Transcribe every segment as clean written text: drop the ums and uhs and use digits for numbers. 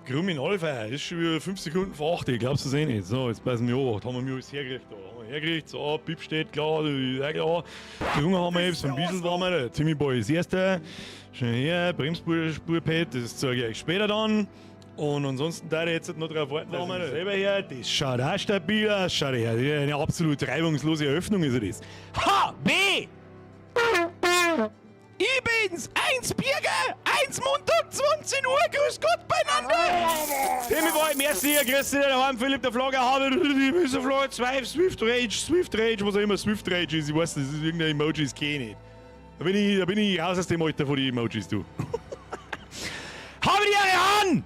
Grummin Alpha, ist schon wieder 5 Sekunden vor 8, glaubst du es eh nicht. So, jetzt passen wir auf, haben wir mir alles hergerichtet da. Haben wir hergerichtet, so, Pip steht klar, ja klar. Getrunken haben wir jetzt, ein bisschen waren wir da. Timmy Boy ist erster. Schön her, Bremsspurpad, das zeige ich euch später dann. Und ansonsten da ich jetzt noch drauf warten, dass ich selber her. Das schaut auch stabil aus, schaut her. Das ist eine absolut reibungslose Eröffnung ist das. H, B! Ich bin's! Eins Birger, eins Montag, 20 Uhr, grüß Gott beieinander! Timmy Boy, merci, grüß dich daheim, Philipp der Flogger, habe die böse Flogger, 2, Swift Rage, Swift Rage, was auch immer Swift Rage ist, ich weiß nicht, das ist irgendein Emoji, das kenn ich nicht. Da bin ich raus aus dem Alter von den Emojis, du. Habe die Ehre an!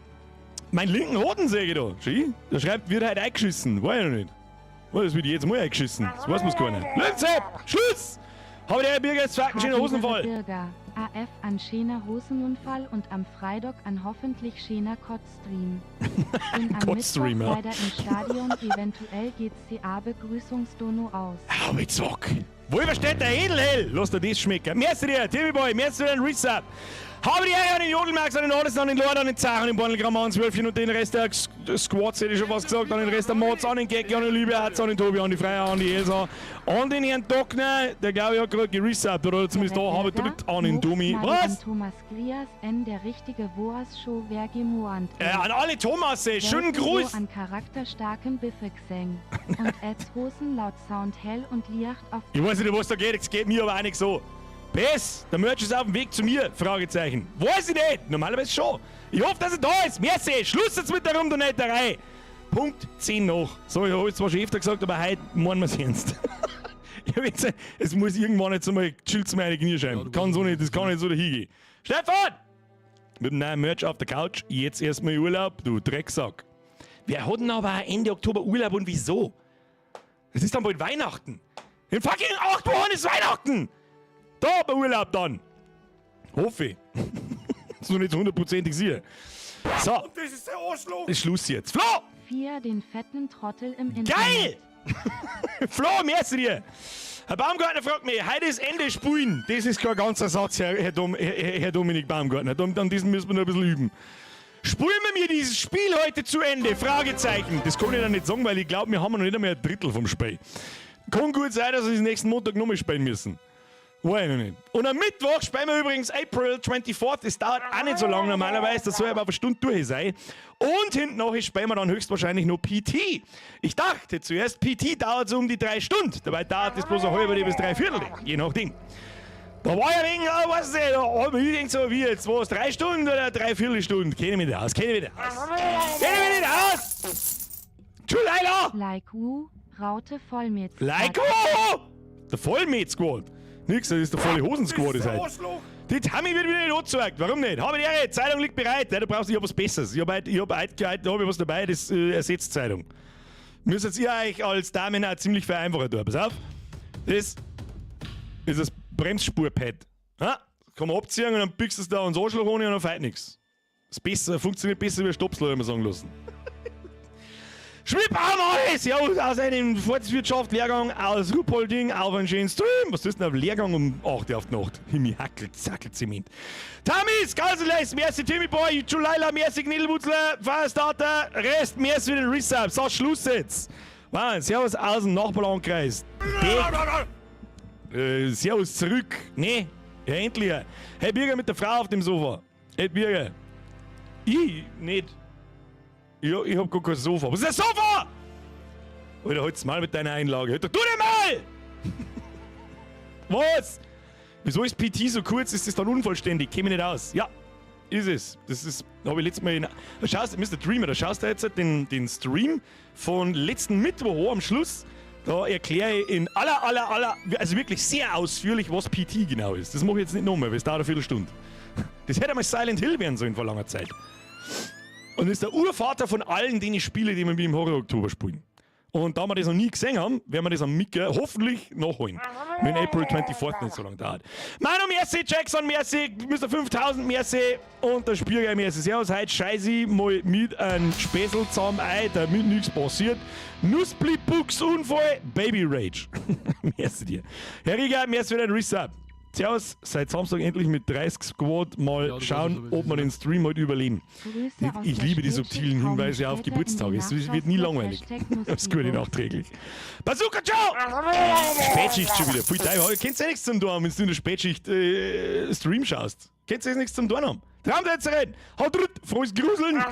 Mein linken Hoden sehe ich da. Schau, da schreibt, wird heute eingeschissen. Weiß ich noch nicht. Oh, das wird jedes Mal eingeschissen. Das weiß man's gar nicht. Löwensepp! Schluss! Habe die Ehre, Birger, jetzt zweiten schöner Hosenfall. Birger, AF an schöner Hosenunfall und am Freitag an hoffentlich schöner Kotzstream. Bin am Kotzstream, Mittwoch ja. leider im Stadion, eventuell geht CA Begrüßungsdono aus. Hau mich zack. Wolverstädter Edelhell, lass dir das schmecken. Merci dir, Timmy Boy, merci für den Resub. Habe die Ehre an den Jodelmax, an den Odyssey, an den Lord, an den Zach, an den Bornelgramm, an den Zwölfchen und den Rest der Squads, hätte ich schon fast gesagt, an den Rest der Mods, an den Gecki, an den Liebe Herz, an den Tobi, an die Freier, an die Elsa, an den Herrn Dockner, der, glaube ich, hat gerade geresubt, oder zumindest da habe ich dritt an den Domi. An Was? Thomas Grias N der richtige Woas Show Vergemoant. An alle Thomasse, schönen Gruß. An charakterstarken Biffexeng. Und Eds Hosen laut Sound hell und Liacht auf Ich weiß nicht, was da geht, es geht mir aber auch nicht so. PS, der Merch ist auf dem Weg zu mir? Fragezeichen. Weiß ich nicht. Normalerweise schon. Ich hoffe, dass er da ist. Merci. Schluss jetzt mit der Rumdonetterei. Punkt 10 noch. So, ich habe es zwar schon öfter gesagt, aber heute meinen wir es ernst. Ich hab jetzt, es muss irgendwann jetzt einmal chill zu meine Kniescheiben. Kann so nicht, das kann nicht so dahingehen. Stefan! Mit dem neuen Merch auf der Couch, jetzt erstmal Urlaub, du Drecksack. Wer hat denn aber Ende Oktober Urlaub und wieso? Es ist dann bald Weihnachten. In fucking 8 Wochen ist Weihnachten! Da hat man Urlaub dann. Hoffe ich. Das ist noch nicht hundertprozentig sicher. So. Das ist der Arschloch! Ist Schluss jetzt. Flo! 4 den fetten Trottel im Internet. Geil! Flo, merci dir! Herr Baumgartner fragt mich, heute ist Ende Spulen. Das ist kein ganzer Satz, Herr Dominik Baumgartner. An diesem müssen wir noch ein bisschen üben. Spulen wir mir dieses Spiel heute zu Ende? Fragezeichen. Das kann ich dann nicht sagen, weil ich glaube, wir haben noch nicht einmal ein Drittel vom Spiel. Kann gut sein, dass wir das nächsten Montag nochmal spielen müssen. Weiß ich noch nicht. Und am Mittwoch spielen wir übrigens April 24th. Das dauert auch nicht so lange normalerweise. Das soll aber auf eine Stunde durch sein. Und hinten nach spielen wir dann höchstwahrscheinlich noch PT. Ich dachte zuerst, PT dauert so um die 3 Stunden. Dabei dauert das bloß eine halbe bis dreiviertel, je nachdem. Da war ja wegen, oh, weiß ich nicht, da hab ich gedacht so, wie jetzt, was, 3 Stunden oder dreiviertel Stunde? Kenne mich nicht aus, kenne mich nicht aus. Kenne mich nicht aus! Tschulaila! Like Wu, Raute Vollmetz. Like, oh! Der Vollmet-Squad. Nix, das ist der volle Hosen-Squad ist Der heute. Arschloch! Die Tami wird wieder nicht angezeigt. Warum nicht? Habe die Ehre, Zeitung liegt bereit. Ja, du brauchst, ich hab was Besseres. Ich hab heute hab ich was dabei, das ersetzt Zeitung. Müsst ihr euch als Damen auch ziemlich vereinfachen tun. Pass auf. Das ist das Bremsspurpad. Ha? Kann man abziehen und dann biegst du es da ans Arschloch ohne und dann feit nichts. Ist besser, funktioniert besser wie Stopsel, hab ich mir sagen lassen. Schwibbaum alles! Ja, aus einem Forstwirtschaft-Lehrgang aus Ruhpolding auf einen schönen Stream. Was ist denn ein Lehrgang um 8 Uhr auf die Nacht? Himmel, Hackel, Zackel, Zement. Tamis, Galseles, merci Timmy Boy, Julaila, merci Gnilwutzler, Firestarter, Rest, merci für den Resub. So, Schluss jetzt. Wow, servus aus dem Nachbarlandkreis. Dick. Servus zurück. Nee, ja, endlich. Hey, Birger mit der Frau auf dem Sofa. Hey, Birger. Ich nicht. Ja, ich hab gar kein Sofa. Was ist das Sofa? Alter, halt's mal mit deiner Einlage. Halt doch du denn mal! Was? Wieso ist PT so kurz? Ist das dann unvollständig? Käme nicht aus. Ja, ist es. Das ist, habe ich letztes Mal in, da schaust, Mr. Dreamer, da schaust du jetzt den Stream von letzten Mittwoch an am Schluss. Da erkläre ich in aller, aller, aller, also wirklich sehr ausführlich, was PT genau ist. Das mache ich jetzt nicht nochmal, weil es dauert eine Viertelstunde. Das hätte einmal Silent Hill werden sollen vor langer Zeit. Und ist der Urvater von allen den Spiele, die wir im Horror Oktober spielen. Und da wir das noch nie gesehen haben, werden wir das am Micker hoffentlich nachholen. Wenn April 24th nicht so lange dauert. Manu, merci, Jackson, merci, Mr. 5000, merci und der Spieger, merci. Servus, heute scheiße ich mal mit einem Späßel zusammen ein, damit nichts passiert. Nussbli-Buchs Unfall, Baby Rage. Merci dir. Herr Rieger, merci für den Resub. Servus, seit Samstag endlich mit 30 Squad mal Ja, du schauen, weißt es, aber ob wir den Stream heute überleben. Grüße aus Ich der liebe die Spätschicht, subtilen hau mich Hinweise auf später in die Geburtstage. Es wird nie Nachtschaft langweilig. Hashtag Das Gute Nussliebe. nachträglich. Bazooka, ciao! Spätschicht schon wieder. Pfui Teufel, kennst du eh nichts zum tun haben, wenn du in der Spätschicht Stream schaust. Kennst du eh nichts zum tun haben. Traumtänzerin! Haut rütt! Frohes Gruseln! Ich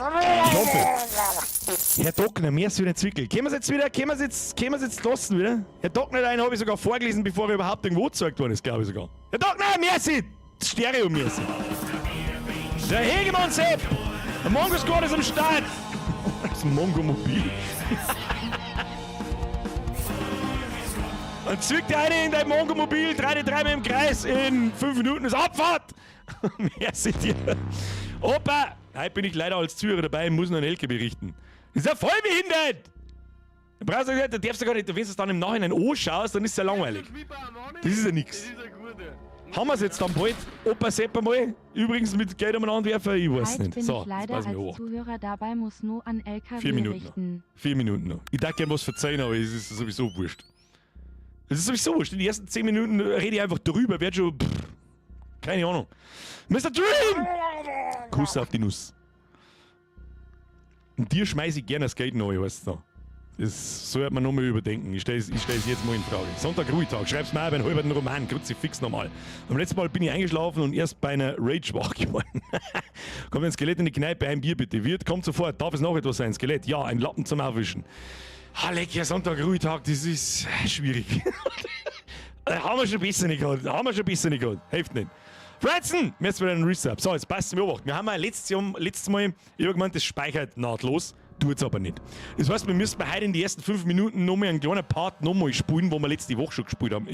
hoffe. Herr Dockner, mehr als wieder Zwickel. Können wir es jetzt wieder, können wir es jetzt, können wir es jetzt lassen wieder? Herr Dockner, einen habe ich sogar vorgelesen, bevor er überhaupt irgendwo gezeigt worden ist, glaube ich sogar. Herr Dockner, merci! Stereo, merci. Der Hegemann Sepp! Der Mongo Squad ist am Start! Das Mongo-Mobil. Dann zwickt der eine in dein Mongo-Mobil, 3 dreimal im Kreis, in 5 Minuten ist Abfahrt! Merci dir. Opa! Heute bin ich leider als Zuhörer dabei, muss noch an Elke berichten. Das ist ja voll behindert! Du brauchst ja nicht, du darfst ja gar nicht, wenn du es dann im Nachhinein anschaust, dann ist es ja langweilig. Das ist ja nix. Das ist eine gute. Haben wir es jetzt dann bald? Opa Sepp einmal? Übrigens mit Geld umeinander werfen? Ich weiß Heute nicht. bin So, ich jetzt leider weiß ich als mich. Zuhörer dabei, muss nur an LKW 4 Minuten noch. richten. 4 Minuten noch. Ich darf gerne was verzeihen, aber es ist sowieso wurscht. Es ist sowieso wurscht. In den ersten 10 Minuten rede ich einfach drüber, werd schon. Pff, keine Ahnung. Mr. Dream! Kuss auf die Nuss. Und dir schmeiß ich gerne das Geld neu, weißt du. Das sollte man nochmal überdenken. Ich stelle es jetzt mal in Frage. Sonntag, Ruhetag. Schreib's mir auch beim halben Roman. Kruzifix nochmal. Am letzten Mal bin ich eingeschlafen und erst bei einer Rage wach geworden. Kommt ein Skelett in die Kneipe, ein Bier bitte. Wirt, kommt sofort. Darf es noch etwas sein? Skelett? Ja, ein Lappen zum Aufwischen. Ah, leck, ja, Sonntag, Ruhetag, das ist schwierig. Haben wir schon besser nicht gehabt. Haben wir schon besser nicht gehabt. Hilft nicht. Franzen, mir ist wieder ein Resub. So, jetzt passt es mir Obacht. Wir haben ja letztes Mal, ich hab gemeint, das speichert nahtlos. Tut's aber nicht. Das heißt, wir müssen heute in die ersten 5 Minuten nochmal einen kleinen Part nochmal spielen, wo wir letzte Woche schon gespielt haben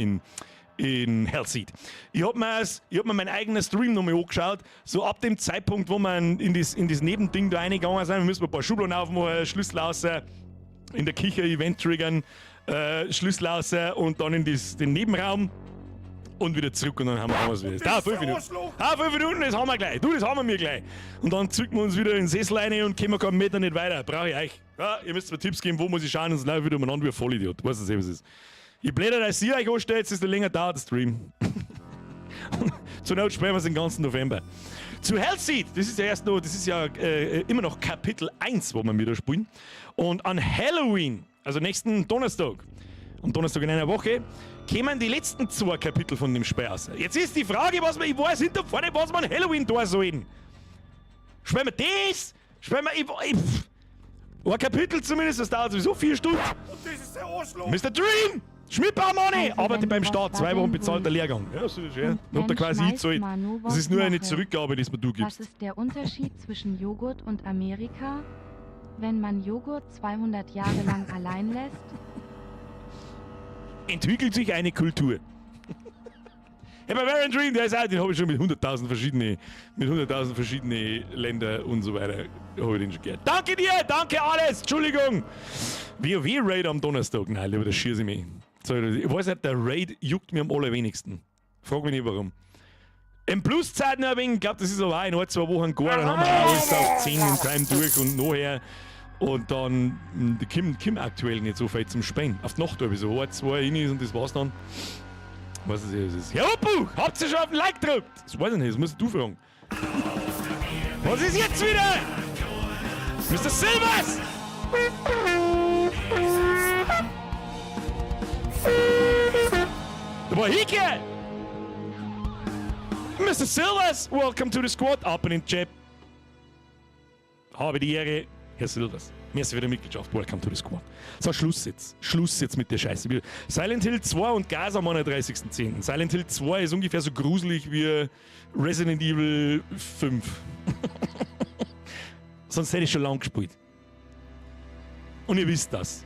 in Hellseed. Ich hab mir meinen eigenen Stream nochmal angeschaut. So ab dem Zeitpunkt, wo wir in das Nebending da reingegangen sind, wir müssen ein paar Schubladen aufmachen, Schlüssel raus, in der Küche Event triggern, Schlüssel raus und dann in den Nebenraum und wieder zurück und dann haben wir es wieder. Da, 5 Minuten. Ah, 5 Minuten, das haben wir gleich. Du, das haben wir gleich. Und dann zücken wir uns wieder in den Sessel rein und kommen keinen Meter nicht weiter. Brauche ich euch. Ja, ihr müsst mir Tipps geben, wo muss ich schauen, sonst laufe ich wieder umeinander wie ein Vollidiot. Weißt du, was es ist. Je blöder, dass ihr euch anstellt, desto länger dauert der Stream. Zur Not spielen wir es den ganzen November. Zu Hellseed, das ist ja erst noch, das ist ja immer noch Kapitel 1, wo wir wieder spielen. Und an Halloween, also nächsten Donnerstag, am Donnerstag in einer Woche, kämen die letzten 2 Kapitel von dem Spiel raus. Jetzt ist die Frage, was wir, ich weiß hinter vorne, was wir an Halloween da sollen. Spielen wir das? Spielen wir, ein Kapitel zumindest, das dauert sowieso 4 Stunden. Und das ist der Arschloch. Mr. Dream! Schmidtbauer Money! Also Arbeite wenn beim du Staat, was 2 Wochen babbeln bezahlter willst. Lehrgang. Ja, so ist schön. Und Hab da dann quasi schmeißt eingezahlt. man nur Das ist was nur eine mache. Zurückgabe, die du gibst. Was ist der Unterschied zwischen Joghurt und Amerika? Wenn man Joghurt 200 Jahre lang allein lässt, entwickelt sich eine Kultur. Ja, bei Barbarian Dream, der ist auch, den habe ich schon mit 100.000 verschiedene, mit 100.000 verschiedene Länder und so weiter, habe ich den schon gehört. Danke dir, danke alles, Entschuldigung. WoW Raid am Donnerstag, nein, lieber, das schieße ich mich. Sorry, ich weiß nicht, der Raid juckt mir am allerwenigsten. Frag mich nicht warum. Im Pluszeit noch ein wenig, ich glaub, das ist aber auch in 1, 2 Wochen gar, dann haben wir auch alles auf 10 in Time durch und nachher. Und dann, Kim aktuell nicht so viel zum Spielen. Auf die Nacht habe ich so 1, 2 Inis und das war's dann. Was ist das? Ist? Herr Oppuch, habt ihr schon auf den Like gedrückt? Das weiß ich nicht, das musst du fragen. Was ist jetzt wieder? Mr. Silvers! Da war Hike! Mr. Silvers, welcome to the squad. Up in den Chat. Habe die Ehre, Herr Silvers. Merci für die Mitgliedschaft. Welcome to the squad. So, Schluss jetzt. Schluss jetzt mit der Scheiße. Silent Hill 2 und Gas am 31.10. Silent Hill 2 ist ungefähr so gruselig wie Resident Evil 5. Sonst hätte ich schon lange gespielt. Und ihr wisst das.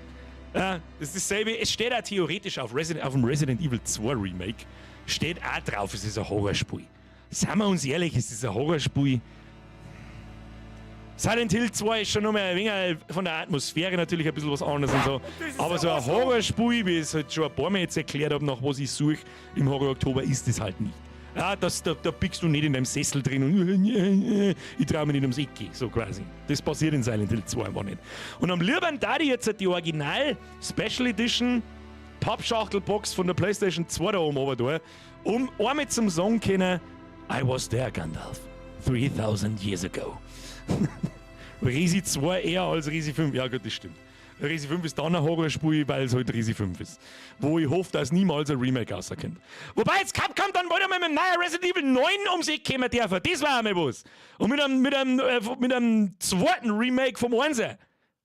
Ja, das ist dasselbe. Es steht auch theoretisch auf dem Resident Evil 2 Remake. Steht auch drauf, es ist ein Horrorspiel. Seien wir uns ehrlich, es ist ein Horrorspiel. Silent Hill 2 ist schon nochmal ein wenig von der Atmosphäre natürlich ein bisschen was anderes und so. Aber so ein Horrorspiel, wie ich es halt schon ein paar Mal jetzt erklärt habe, nach was ich suche im Horror Oktober, ist es halt nicht. Ja, da pickst du nicht in deinem Sessel drin und ich trau mich nicht ums Eck, so quasi. Das passiert in Silent Hill 2 einfach nicht. Und am liebsten da die jetzt die Original Special Edition Pappschachtelbox von der PlayStation 2 da oben runter tue, um einmal zum sagen können, I was there, Gandalf. 3000 years ago. Resi 2 eher als Resi 5. Ja gut, das stimmt. Resi 5 ist dann ein Horrorspiel, weil es halt Resi 5 ist. Wo ich hoffe, dass niemals ein Remake rauskommt. Wobei jetzt Capcom dann bald einmal mit dem neuen Resident Evil 9 ums Eck kommen dürfen. Das war einmal was. Und mit einem zweiten Remake vom 1.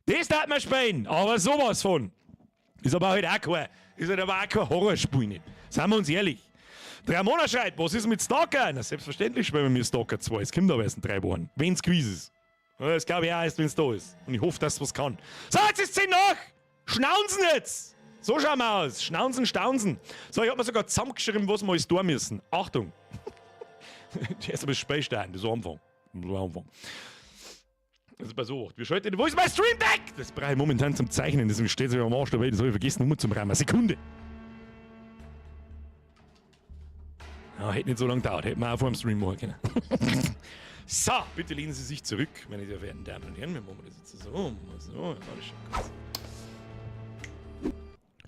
Das darf man spielen, aber sowas von. Ist halt aber auch kein Horrorspiel nicht. Seien wir uns ehrlich. Ramona schreibt, was ist mit Stalker? Na, selbstverständlich spielen wir mit Stalker 2. Es kommt aber erst in 3 Wochen. Wenn's gewiss ist. Das glaube ich auch erst, wenn's da ist. Und ich hoffe, dass es was kann. So, jetzt ist 10 nach! Schnaunzen jetzt! So schauen wir aus. Schnaunzen, staunzen. So, ich hab mir sogar zusammengeschrieben, was wir alles tun müssen. Achtung! Erst einmal das Spiel starten, das ist Anfang. Das ist Anfang. Also pass auf, wir schalten. Wo ist mein Stream Deck? Das brauche ich momentan zum Zeichnen, deswegen steht es am Arsch der Welt, das habe ich vergessen, um zum Räumen. Sekunde! Ja, hätte nicht so lange gedauert, hätte man auch vor dem Stream machen können. So, bitte lehnen Sie sich zurück, meine sehr verehrten Damen und Herren. Wir machen das jetzt so. So, ja, das schon gut.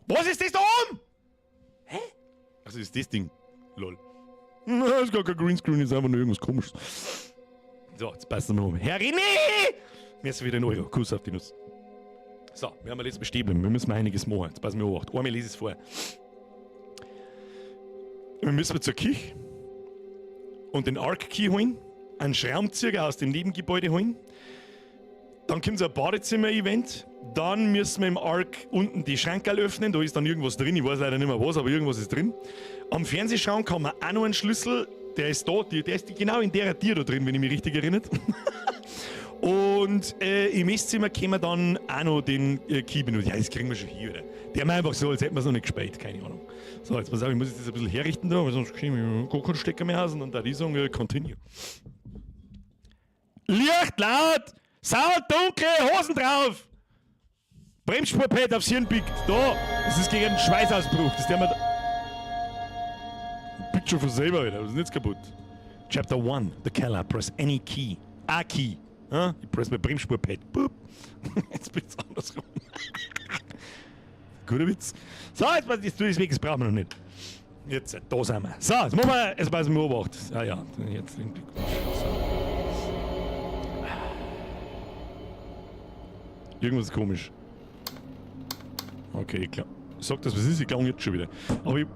Was ist das da oben? Hä? Also ist das Ding. Lol. Das ist gar kein Greenscreen, ist einfach nur irgendwas Komisches. So, jetzt passen wir um. Herr René! Mir ist wieder ein Euro. Kuss auf die Nuss. So, wir haben jetzt bestehen. Wir müssen einiges machen. Jetzt passen wir auf. Einmal lese es vor. Wir müssen zur Küche und den Ark Key holen, einen Schraubenzieher aus dem Nebengebäude holen. Dann kommt so ein Badezimmer-Event. Dann müssen wir im Ark unten die Schrankerl öffnen. Da ist dann irgendwas drin. Ich weiß leider nicht mehr was, aber irgendwas ist drin. Am Fernsehschrank haben wir auch noch einen Schlüssel. Der ist da, der ist genau in der Tür da drin, wenn ich mich richtig erinnere. Und im Esszimmer können wir dann auch noch den Key benutzen. Ja, das kriegen wir schon hier, oder? Der war einfach so, als hätten wir es noch nicht gespielt, keine Ahnung. So, jetzt pass auf, ich muss jetzt das ein bisschen herrichten da, weil sonst kriege ich gar keinen Stecker mehr aus und dann da die sagen, continue. Licht laut, Sound dunkel, Hosen drauf! Bremsspurpad aufs Hirn pickt. Da, das ist gegen einen Schweißausbruch. Das der mir. Bitte schon von selber, Alter. Was ist denn jetzt kaputt? Chapter 1, The Keller. Press any key. A key. Ja? Ich press mein Bremsspurpad. Boop. Jetzt bin ich andersrum. Guter Witz. So, jetzt, jetzt tue ich es weg, das brauchen wir noch nicht. Jetzt, da sind wir. So, jetzt machen wir, jetzt passen wir Obacht. Ah ja, jetzt irgendwie. So. Irgendwas ist komisch. Okay, klar. Sag das, was ist, ich glaube jetzt schon wieder. Aber ich.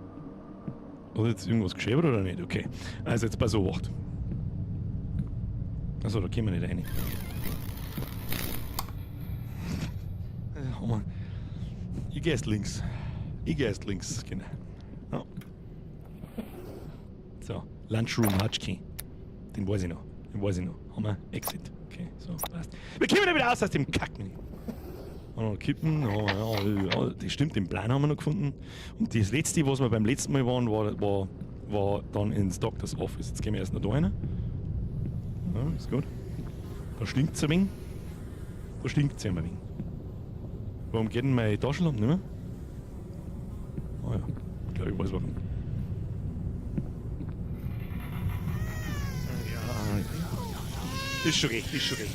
Hat jetzt irgendwas geschehen oder nicht? Okay. Also jetzt pass auf. Achso, da kommen wir nicht rein. Ich geh erst links. Ich geh erst links, genau. Ja. So, Lunchroom Hutchkey. Den weiß ich noch. Den weiß ich noch. Haben wir Exit. Okay, so, passt. Wir kommen da wieder aus aus dem Kacken. Noch Kippen, ja, ja, ja, das stimmt, den Plan haben wir noch gefunden. Und das letzte, was wir beim letzten Mal waren, war dann ins Doctor's Office. Jetzt gehen wir erst noch da rein. Ja, ist gut. Da stinkt es ein wenig. Da stinkt es ein wenig. Warum geht denn meine Taschenlampe nicht mehr? Ah ja, ich glaube, ich weiß warum. Ja, ja, ja, ja. Ist schon recht, ist schon recht.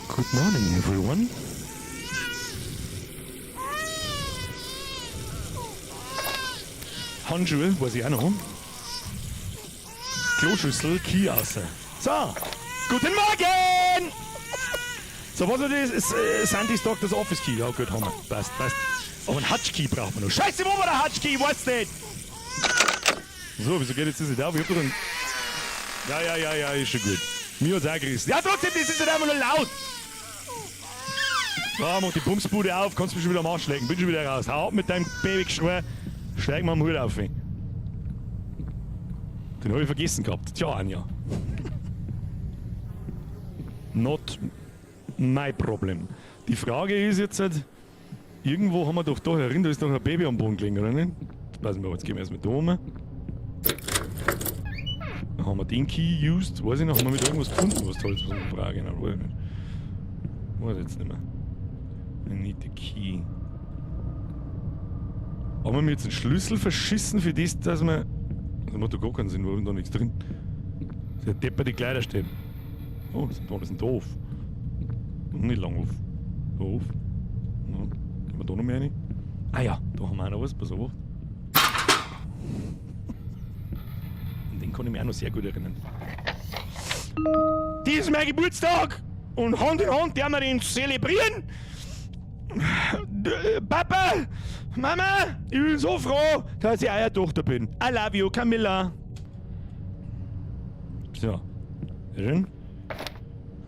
Good morning, everyone. Handschuhe, weiß ich auch noch. Kloschüssel, Key außer. So, guten Morgen! So, was war das? Ist, Sandy's Doctor's Office Key. Ja, gut, haben wir. Passt, passt. Aber einen Hutch Key brauchen wir noch. Scheiße, wo war der Hutch Key? Ich weiß nicht! So, wieso geht jetzt das nicht auf? Ich hab doch einen. Ja, ja, ja, ja, ist schon gut. Mir hat's auch gerissen. Ja, trotzdem, das ist halt einfach nur laut. So, mach die Bumsbude auf, kannst mich schon wieder am Arsch lecken. Bin schon wieder raus. Hau ab mit deinem Babygeschrei. Steig mal am Hut auf. Den hab ich vergessen gehabt. Tja, Anja. Not my problem. Die Frage ist jetzt halt, irgendwo haben wir doch da herin, da ist doch ein Baby am Boden gelegen, oder nicht? Weiß nicht, jetzt gehen wir erstmal da rum. Haben wir den Key used? Weiß ich noch, haben wir mit irgendwas gefunden, was Tolles, was wir brauchen? Weiß ich nicht. Weiß ich jetzt nicht mehr. I need the key. Haben wir jetzt einen Schlüssel verschissen für das, dass wir. Das macht doch gar keinen Sinn, warum da nichts drin? Der depperte Kleiderstäbe. Oh, das ist doof. Nicht lang auf. Auf. Ja, gehen wir da noch mehr rein? Ah ja, da haben wir auch noch was. Pass auf. An den kann ich mich auch noch sehr gut erinnern. Das ist mein Geburtstag! Und Hand in Hand werden wir den zelebrieren! Papa! Mama! Ich bin so froh, dass ich euer Tochter bin. I love you, Camilla. So. Sehr schön.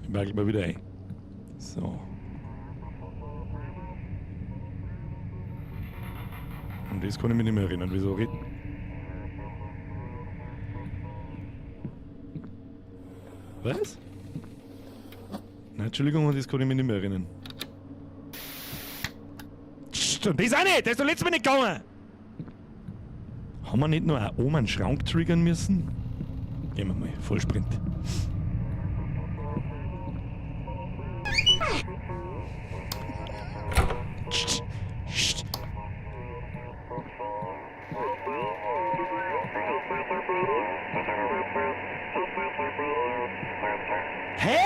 Ich wackel mal wieder ein. So. Und das kann ich mich nicht mehr erinnern. Wieso reden? Was? Nein, Entschuldigung, an das kann ich mich nicht mehr erinnern. Psst, und das auch nicht! Das ist doch letztes Mal nicht gegangen! Haben wir nicht nur auch oben einen Schrank triggern müssen? Gehen wir mal, Vollsprint. Psst, psst. Hä?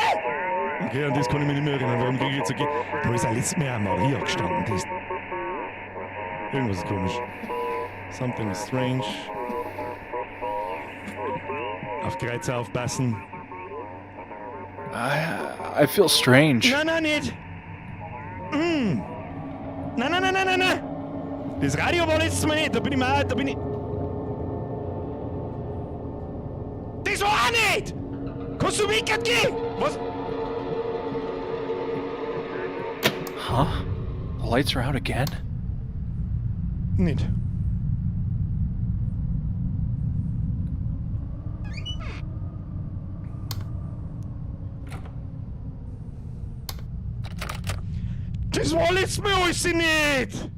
Okay, an das kann ich mich nicht mehr erinnern. Warum kriege ich jetzt okay? Da ist auch letztes Mal auch Maria gestanden. Das ist irgendwas ist komisch. Something is strange. Auf Kreuzer aufpassen. I feel strange. Nein, nein, nicht. Mm. Nein, nein, nein, nein, nein, nein. Das Radio war letztes Mal nicht. Da bin ich mal, da bin ich. Das war auch nicht! Kannst du weggehen? Was? Huh? The lights are out again? Nicht. Das war letztes Mal alles nicht!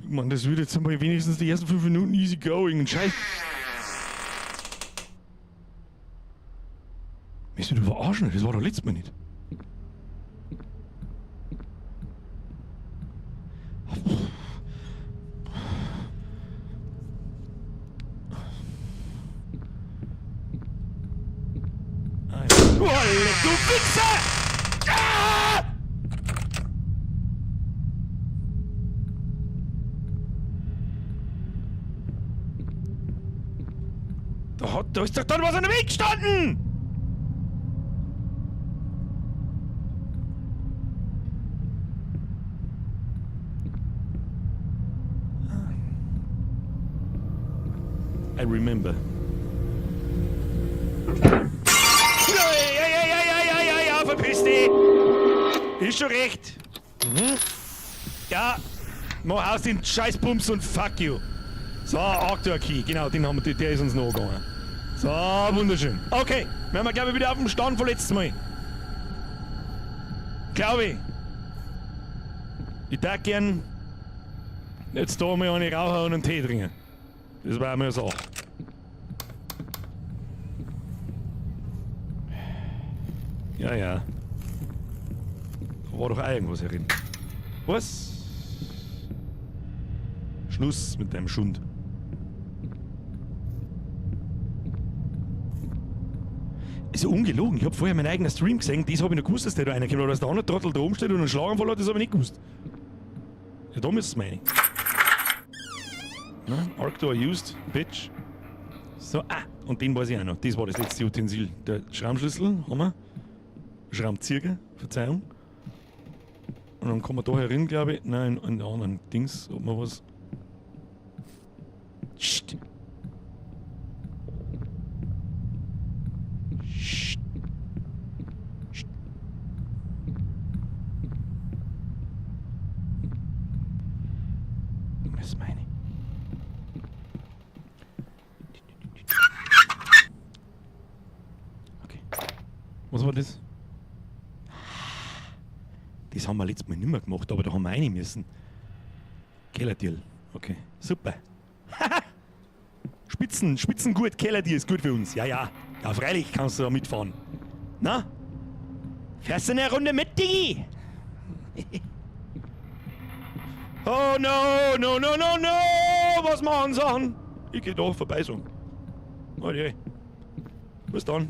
Ich meine, das wird jetzt einmal wenigstens die ersten 5 Minuten easy going. Scheiß. Willst du mich verarschen? Das war doch letztes Mal nicht. Oh, leck, du Wichser! Ah! Da ist doch dann was an dem Weg gestanden! I remember. Ja, ja, ja, ja, ja, ja, ja, ja, verpiss dich! Ist schon recht. Mhm. Ja, mach aus den Scheißbums und fuck you. So, Arc Door Key, genau, den haben wir, der ist uns noch gegangen. So, wunderschön. Okay, wir haben, glaube ich, wieder auf dem Stand von letztes Mal. Glaube ich. Ich darf gern jetzt da mal eine rauchen und einen Tee trinken. Das war mir eine Sache. Ja, ja. Da war doch auch irgendwas herin. Was? Schluss mit deinem Schund. Ist ja ungelogen. Ich hab vorher meinen eigenen Stream gesehen. Das hab ich noch gewusst, dass der da reinkommt. Aber dass der andere Trottel da oben steht und einen Schlaganfall hat, das hab ich nicht gewusst. Ja, da müsst's meine. Na, Arc Door used, bitch. So, und den weiß ich auch noch. Das war das letzte Utensil. Der Schrammschlüssel haben wir. Schrammzieher, Verzeihung. Und dann kommen wir da herin, glaube ich. Nein, in den anderen Dings, ob man was. Psst. Psst. Psst. Das ist meine. Okay. Was war das? Das haben wir letztes Mal nicht mehr gemacht, aber da haben wir rein müssen. Kellertier. Okay, super. Spitzengut, Kellertier ist gut für uns. Ja, ja. Ja, freilich kannst du da mitfahren. Na? Fährst du eine Runde mit, Diggi? Oh no, no, no, no, no! Was machen sie an? Ich geh da vorbei so. Oh je. Was dann?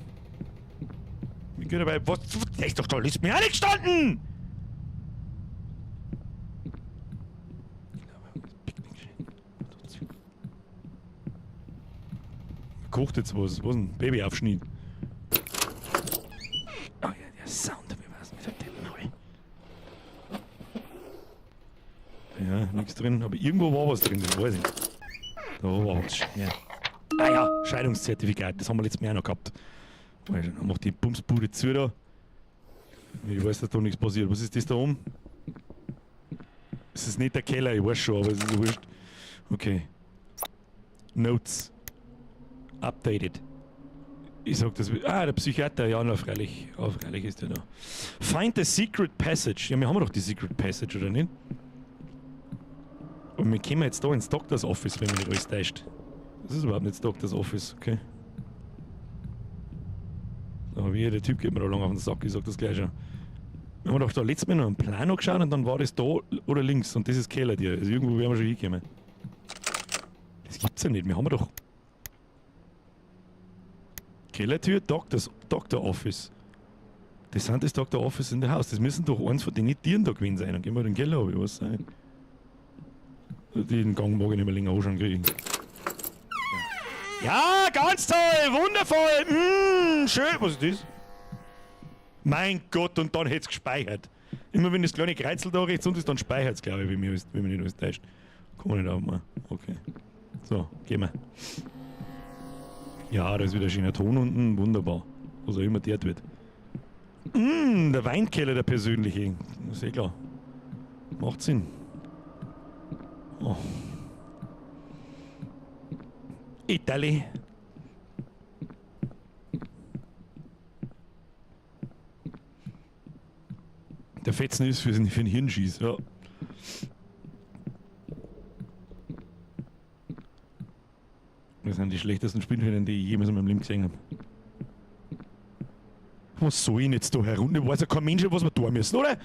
Ich geh dabei. Was? Der ist doch da ist mir auch nicht gestanden! Kocht jetzt was? Was denn? Babyaufschnitt. Oh ja, der Sound, wie war's mit der Maul. Ja, nichts drin, aber irgendwo war was drin, das weiß ich. Da war was. Ja. Ah ja, Scheidungszertifikat, das haben wir letztes Mal auch noch gehabt. Also, dann macht die Bumsbude zu da. Ich weiß, dass da nichts passiert. Was ist das da oben? Es ist nicht der Keller, ich weiß schon, aber es ist wurscht. Okay. Notes. Updated. Ich sag das. Ah, der Psychiater, ja, na freilich. Oh, freilich ist der da. Find the secret passage. Ja, wir haben doch die Secret Passage, oder nicht? Und wir kommen jetzt da ins Doctor's Office, wenn mich nicht alles täuscht. Das ist überhaupt nicht das Doctor's Office, okay. So, wie der Typ geht mir da lang auf den Sack, ich sag das gleich schon. Wir haben doch da letztes Mal noch einen Plan angeschaut und dann war das da oder links und das ist Keller dir. Also irgendwo werden wir schon hinkommen. Das gibt's ja nicht, wir haben doch. Kellertür, Doctor Office. Das sind das Doctor Office in the House. Das müssen doch eins von den Tieren da gewesen sein. Dann gehen wir den Keller, aber ich weiß nicht. Den Gang mag ich nicht mehr länger anschauen kriegen. Ja, ganz toll, wundervoll, schön. Was ist das? Mein Gott, und dann hätt's gespeichert. Immer wenn das kleine Kreuzel da rechts unten ist, dann speichert's, glaube ich, wenn mich nicht alles täuscht. Kann man nicht aufmachen. Okay. So, gehen wir. Ja, da ist wieder ein schöner Ton unten, wunderbar. Was auch immer der wird. Der Weinkeller, der persönliche. Ist eh klar. Macht Sinn. Oh. Italy. Der Fetzen ist für den Hirnschieß, ja. Das sind die schlechtesten Spinnfäden, die ich jemals in meinem Leben gesehen habe. Was soll ich denn jetzt da herunter? Weiß ja kein Mensch, was wir tun müssen, oder?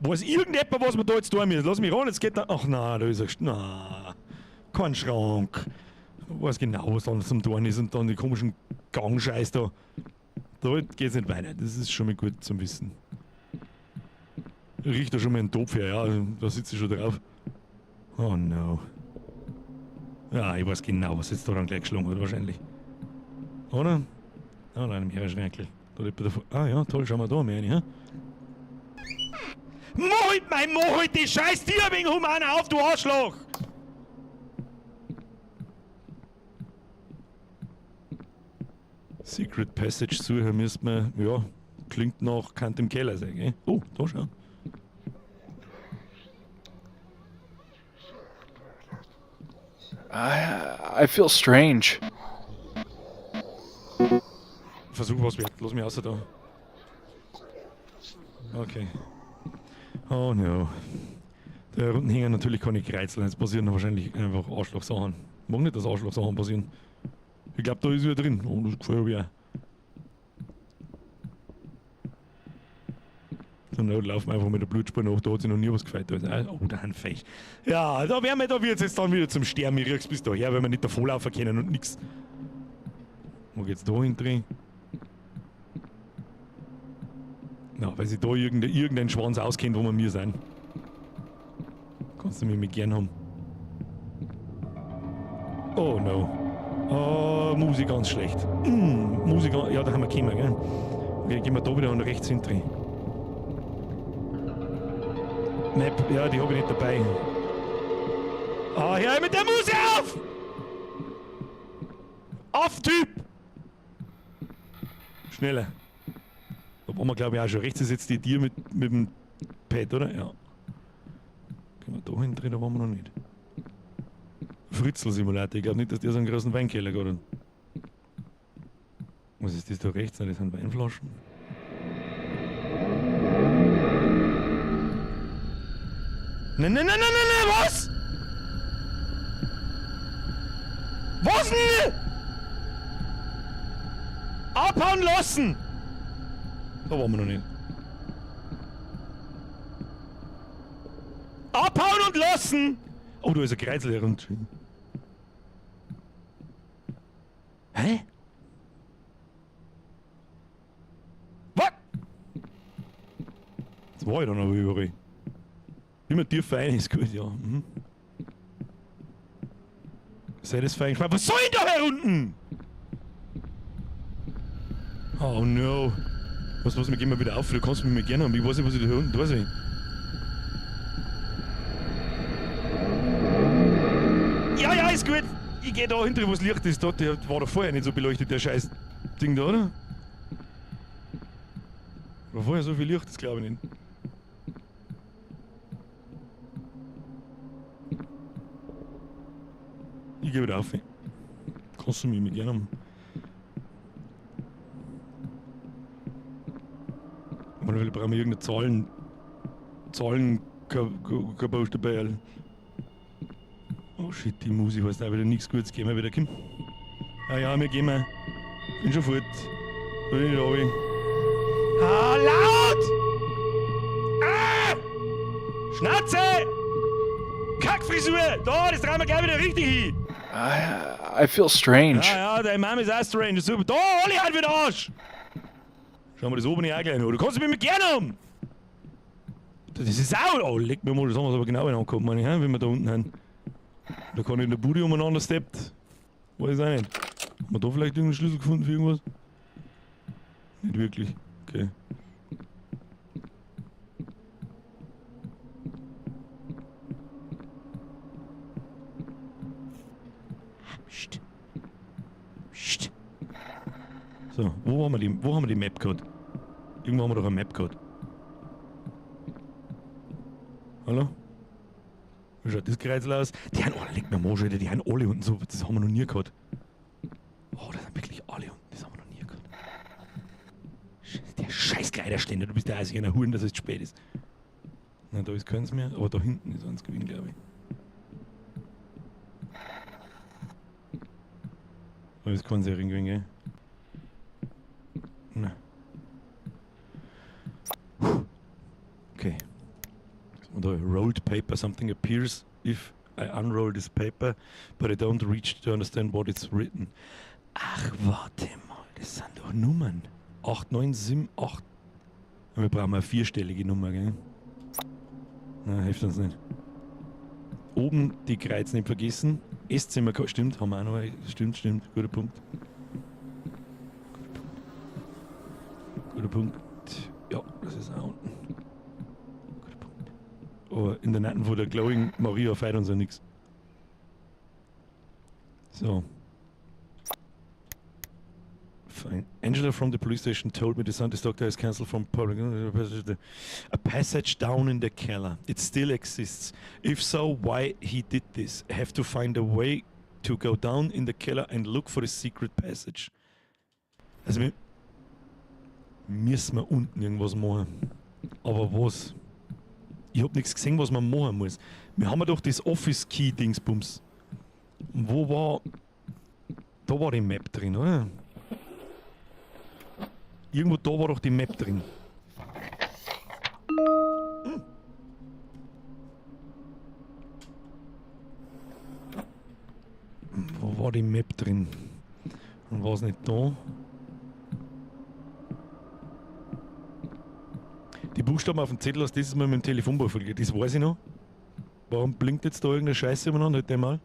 Weiß irgendjemand, was wir da jetzt tun müssen? Lass mich ran, jetzt geht da. Ach nein, da ist ein. Nein, kein Schrank. Ich weiß genau, was da zum Tun ist und dann die komischen Gangscheiß da. Da geht's nicht weiter. Das ist schon mal gut zum Wissen. Riecht da schon mal ein Topf her, ja, da sitze ich schon drauf. Oh no. Ja, ich weiß genau, was jetzt da dann gleich geschlagen hat, wahrscheinlich. Oder? Ah, nein, mehrere Schränkel. Da liegt davor. Ah ja, toll, schauen wir da mehr rein, hä? Mach halt, mein, mach halt die scheiß Tier wegen human auf, du Arschloch! Secret Passage suchen müssen wir, ja, klingt nach, kann im Keller sein, gell? Oh, da schau. I feel strange. Versuch was wert, lass mich raus da. Okay. Oh no. Da unten hängen natürlich keine Kreuzel, jetzt passieren wahrscheinlich einfach Arschlochsachen. Mag nicht, dass Arschlochsachen passieren. Ich glaub, da ist wieder drin. Oh, das gefällt mir auch. Dann laufen wir einfach mit der Blutspur nach, da hat sich noch nie was gefällt. Da ist auch, oh, der Handfecht. Ja, da werden wir, da wird's jetzt dann wieder zum Sterben. Ich riech's bis daher, weil wir nicht davonlaufen können und nix. Wo geht's da hin drin? Na, weil sich da irgendein Schwanz auskennt, wo wir mir sind. Kannst du mich mit gern haben. Oh no. Oh, Musik ganz schlecht. Musik, ja, da haben wir gekommen, gell? Okay, gehen wir da wieder und rechts hin drin. Map, ja, die hab ich nicht dabei. Ah, hör mit der Musik auf! Auf, Typ! Schneller. Da waren wir, glaub ich, auch schon. Rechts ist jetzt die Tür mit dem Pad, oder? Ja. Gehen wir da hin drin, da waren wir noch nicht. Fritzel-Simulator. Ich glaub nicht, dass der so einen großen Weinkeller hat. Was ist das da rechts? Das sind Weinflaschen. Nein, nein, nein, nein, nein, nein, was? Was denn? Abhauen lassen! Da waren wir noch nicht. Abhauen und lassen! Oh, da ist ein Kreisel herunter. Hä? Jetzt war ich da noch überall. Immer tiefer rein ist gut, ja. Mhm. Satisfying. Was soll denn da hier unten? Oh no. Was, was, wir gehen mal wieder auf. Du kannst mich mal gerne haben. Ich weiß nicht, was ich da hier unten weiß ich. Ja, ja, ist gut. Ich geh da hinter, wo es Licht ist. Dort, der war da vorher nicht so beleuchtet, der scheiß Ding da, oder? War vorher so viel Licht, das glaube ich nicht. Ich geh wieder auf. Kannst du mich mit gerne haben. Aber wir brauchen wir irgendeine Zahlen. Zahlen dabei. Oh shit, die Musik heißt auch wieder nichts Gutes. Gehen wir wieder, komm. Ja, ja, wir gehen mal. Bin schon fort. Bin ich da. Ah, laut! Ah! Schnauze! Kackfrisur! Da, das drehen wir gleich wieder richtig hin! I feel strange. Ja, ja, deine Mama ist auch strange. Super. Da, alle halt wieder Arsch! Schauen wir das oben auch gleich noch. Du kannst mich mit gerne haben! Das ist auch. Oh, leck mir mal, das haben wir aber genau angeguckt, meine ich, wenn wir da unten sind. Da kann ich in der Bude umeinander steppt. Weiß ich auch nicht. Haben wir da vielleicht irgendeinen Schlüssel gefunden für irgendwas? Nicht wirklich. Okay. Psst. Psst. So, wo haben wir die Map gehabt? Irgendwo haben wir doch eine Map gehabt. Hallo? Wie schaut das Kreuzl aus? Die haben, oh, leck mir mal, Alter, die haben alle unten so, das haben wir noch nie gehabt. Oh, das sind wirklich alle unten, das haben wir noch nie gehabt. Der scheiß Kleiderständer, du bist der einzige einer Huren, dass es spät ist. Na, da ist keins mehr, aber da hinten ist eins gewesen, glaube ich. Da ist keins gewesen, gell? Na. Okay. Da rolled paper, something appears if I unroll this paper, but I don't reach to understand what it's written. Ach, warte mal, das sind doch Nummern. 8, 9, 7, 8. Wir brauchen eine vierstellige Nummer, gell? Na, hilft uns nicht. Oben die Kreuz nicht vergessen. Esszimmer, stimmt, haben wir auch noch. Stimmt, stimmt, guter Punkt. Guter Punkt. Guter Punkt. Ja, das ist auch unten. Guter Punkt. Aber in der Nacht von der Glowing Maria feiert uns ja nichts. So. Fine. Angela from the police station told me the Santis doctor is cancelled from public. A passage down in the Keller. It still exists. If so, why he did this? Have to find a way to go down in the Keller and look for the secret passage. Also wir müssen wir unten irgendwas machen. Aber was? Ich hab nichts gesehen, was man machen muss. Wir haben ja doch das Office Key Dingsbums. Wo war. Da war die Map drin, oder? Irgendwo da war doch die Map drin. Hm. Wo war die Map drin? Und war es nicht da? Die Buchstaben auf dem Zettel hast du dieses Mal mit dem Telefonbuch verglichen. Das weiß ich noch. Warum blinkt jetzt da irgendeine Scheiße umeinander? Halt mal.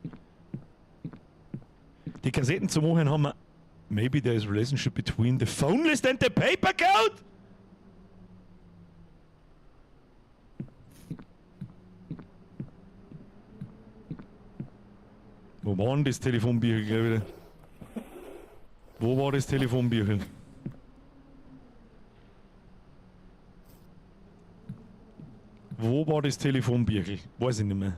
Die Kassetten zum Anhören haben wir. Maybe there is a relationship between the phone list and the paper code? Wo war denn das Telefonbüchel gleich wieder? Wo war das Telefonbüchel? Wo war das Telefonbüchel? Weiß ich nicht mehr.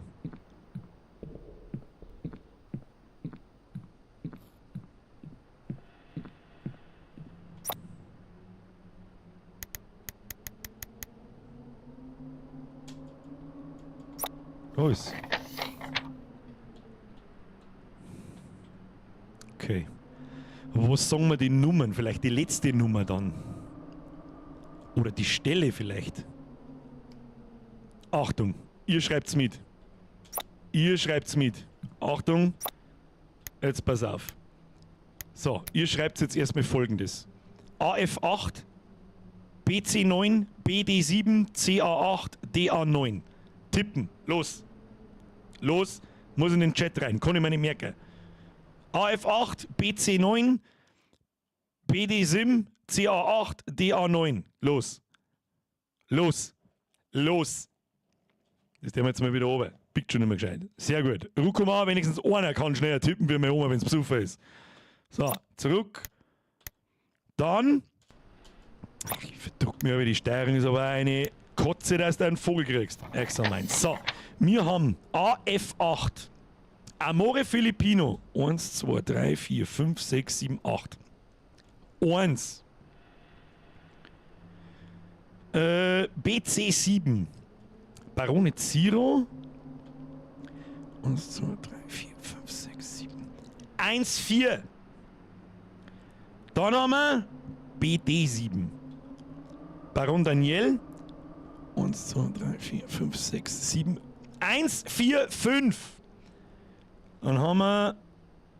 Da ist. Okay. Was sagen wir die Nummern? Vielleicht die letzte Nummer dann. Oder die Stelle vielleicht. Achtung, ihr schreibt's mit. Ihr schreibt's mit. Achtung, jetzt pass auf. So, ihr schreibt jetzt erstmal Folgendes. AF8 BC9, BD7, CA8, DA9. Tippen. Los. Los. Muss in den Chat rein. Kann ich mir nicht merken. AF8, BC9, BD7, CA8, DA9. Los. Los. Los. Das tun wir jetzt mal wieder oben. Biegt schon nicht mehr gescheit. Sehr gut. Rukuma, wenigstens einer kann schneller tippen wie meine Oma, wenn es besoffen ist. So, zurück. Dann. Ich verdruck mir aber die Steuerung, ist aber eine Kotze, dass du einen Vogel kriegst. Examen. So, wir haben AF8. Amore Filipino. 1, 2, 3, 4, 5, 6, 7, 8. 1. BC7. Barone Zero. 1, 2, 3, 4, 5, 6, 7. 1, 4. Dann haben wir BD7. Baron Daniel. 1, 2, 3, 4, 5, 6, 7. 1, 4, 5. Dann haben wir.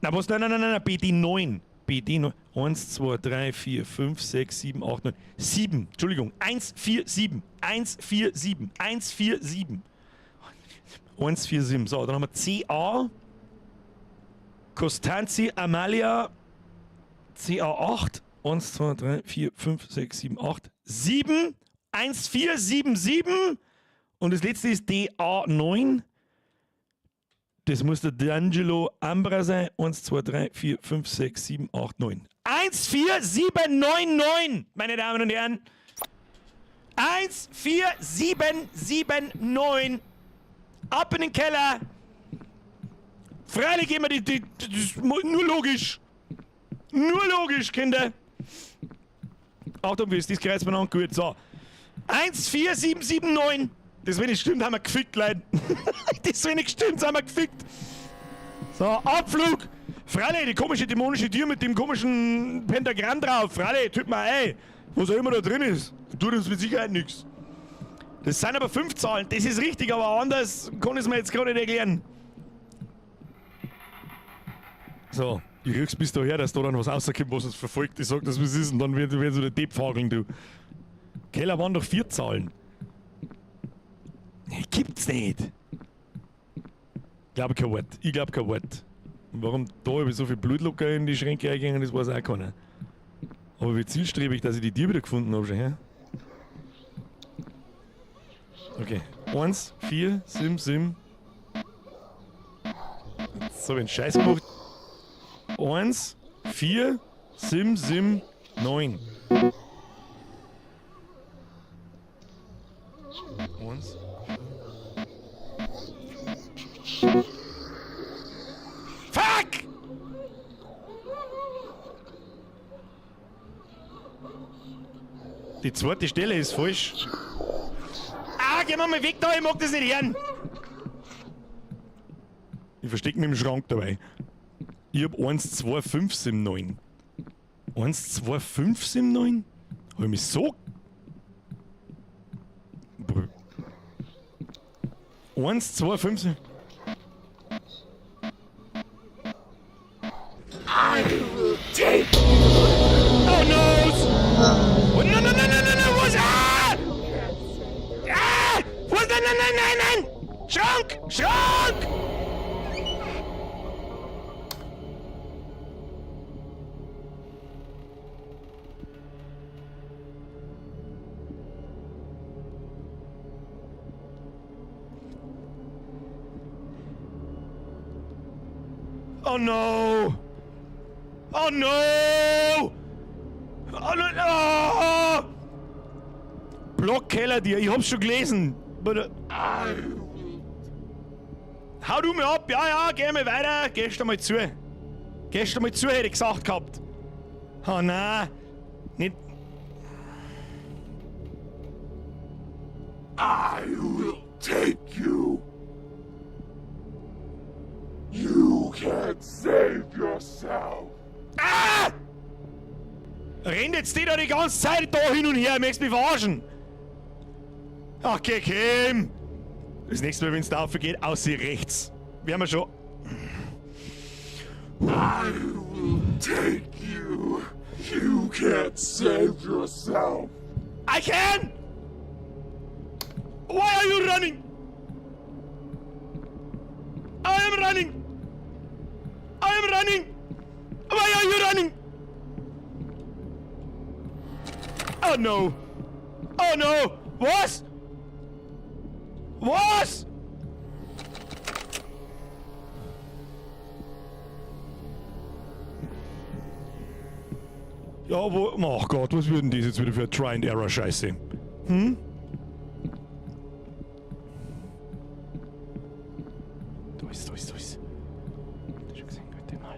Na, was? Nein, nein, nein, nein, BD9. BD9. 1, 2, 3, 4, 5, 6, 7, 8, 9. 7. Entschuldigung. 1, 4, 7. 1, 4, 7. 1, 4, 7. 1, 4, 7. So, dann haben wir CA. Costanzi Amalia. CA8. 1, 2, 3, 4, 5, 6, 7, 8. 7. 1, 4, 7, 7. Und das letzte ist DA9. Das muss der D'Angelo Ambra sein. 1, 2, 3, 4, 5, 6, 7, 8, 9. 1, 4, 7, 9, 9, meine Damen und Herren. 1, 4, 7, 7, 9. Ab in den Keller. Freilich gehen wir die, das ist nur logisch. Nur logisch, Kinder. Achtung, wie ist das Kreuz benannt? Gut, so. 1, 4, 7, 7, 9. Das, wenn nicht stimmt, haben wir gefickt, Leute. Das, wenn nicht stimmt, haben wir gefickt. So, Abflug. Freilich, die komische dämonische Tür mit dem komischen Pentagramm drauf. Freilich, tut mir ey. Was auch immer da drin ist. Tut uns mit Sicherheit nichts. Das sind aber 5 Zahlen. Das ist richtig, aber anders kann ich es mir jetzt gerade nicht erklären. So, ich krieg's bis daher, dass da dann was rauskommt, was uns verfolgt. Ich sag das, wie es ist, und dann wird so der Depp fageln, du. Keller waren doch 4 Zahlen. Nee, gibt's nicht. Ich glaube kein Wort. Ich glaub kein Wort. Und warum da über so viel Blutlocker in die Schränke eingegangen ist, weiß auch keiner. Aber wie zielstrebig, dass ich die Tür wieder gefunden hab schon, hä? Okay. 1, 4, 7, 7. Jetzt hab ich einen Scheiß gemacht. 1, 4, 7, 7, 9. 1. Fuck! Die zweite Stelle ist falsch. Ah, geh mal weg da, ich mag das nicht hören. Ich versteck mich im Schrank dabei. Ich hab 1, 2, 5, 7, 9. 1, 2, 5, 7, 9? Hab ich mich so... Brr. 1, 2, 5, 7... I will take you. Oh no! Oh, no, no, no, no, no, no! Was? Ah! Ah! Was? Nein, nein, nein, nein, nein! Schrank! Schrank! Oh no! Oh no! Oh no! Oh! Blockkeller dir, ich hab's schon gelesen. But, hau du mir ab, ja, ja, geh mal weiter, gehst du mal zu. Gehst du mal zu, hätte ich gesagt gehabt. Oh nein, nicht. I will take you. You can't save yourself. Ah! Rennt jetzt die da die ganze Zeit da hin und her, möchtest mich verarschen? Ach, geh, Kim! Das nächste Mal, wenn's da aufgeht, ausseh rechts. Wir haben ja schon. I will take you. You can't save yourself. I can! Why are you running? I am running! I am running! Why are you running? Oh no! Oh no! Was? Was? Ja, wo. Oh Gott, was wird denn das jetzt wieder für Try and Error Scheiße? Hm? Da ist, da ist, da ist. Schon gesehen, warte mal.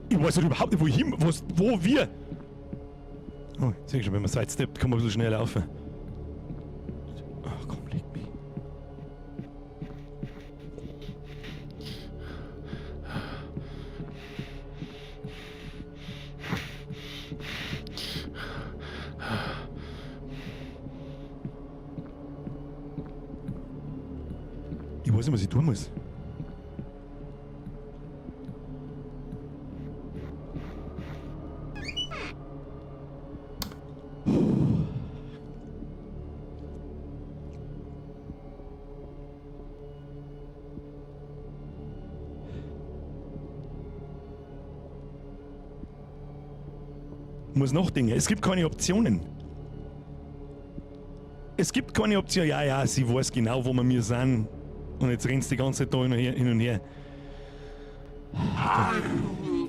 Ich weiß ja überhaupt nicht, wo ich hin, was, wo wir. Oh, ich seh schon, wenn man sidesteppt, kann man ein bisschen schneller laufen. Ach komm, leg mich. Ich weiß nicht, was ich tun muss. Muss noch Dinge. Es gibt keine Optionen. Es gibt keine Option. Ja, ja, sie weiß genau, wo wir mir sind. Und jetzt rennst die ganze Zeit da hin und her. Hin und her.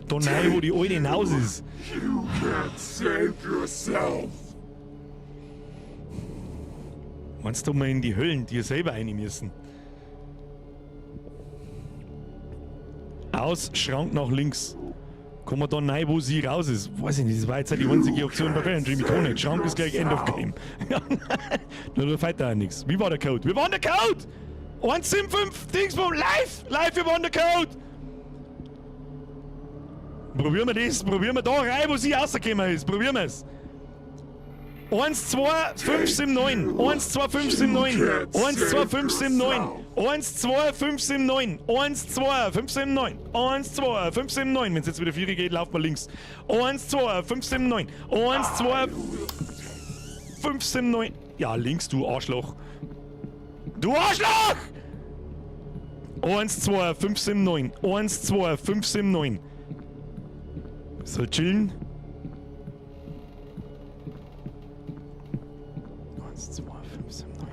Da rein, wo die alte hinaus ist. You can't save yourself. Meinst du, mal in die Höllen dir selber rein müssen? Aus, Schrank nach links. Kann man da rein, wo sie raus ist? Weiß ich nicht, das war jetzt halt die einzige Option bei Parent Dream. Ich kann nicht. Schrank ist gleich End of Game. Ja, nur da fällt da nichts. Wie war der Code? Wie war der Code? 1, 7, 5, Dingsbum, live! Live, wir waren der Code! Probieren wir das, probieren wir da rein, wo sie rausgekommen ist. Probieren wir es. 1, 2, 5, 7, 9. 1, 2, 5, 7, 9. 1, 2, 5, 7, 9. 1, 2, 5, 7, 9. 1, 2, 5, 7, 9. 1, 2, 5, 7, 9. Wenn es jetzt wieder 4 geht, lauft man links. 1, 2, 5, 7, 9. 1, 2, 5, 7, 9. Ja, links, du Arschloch. Du Arschloch! 1, 2, 5, 7, 9. 1, 2, 5, 7, 9. Soll chillen. 1, 2, 5, 7, 9.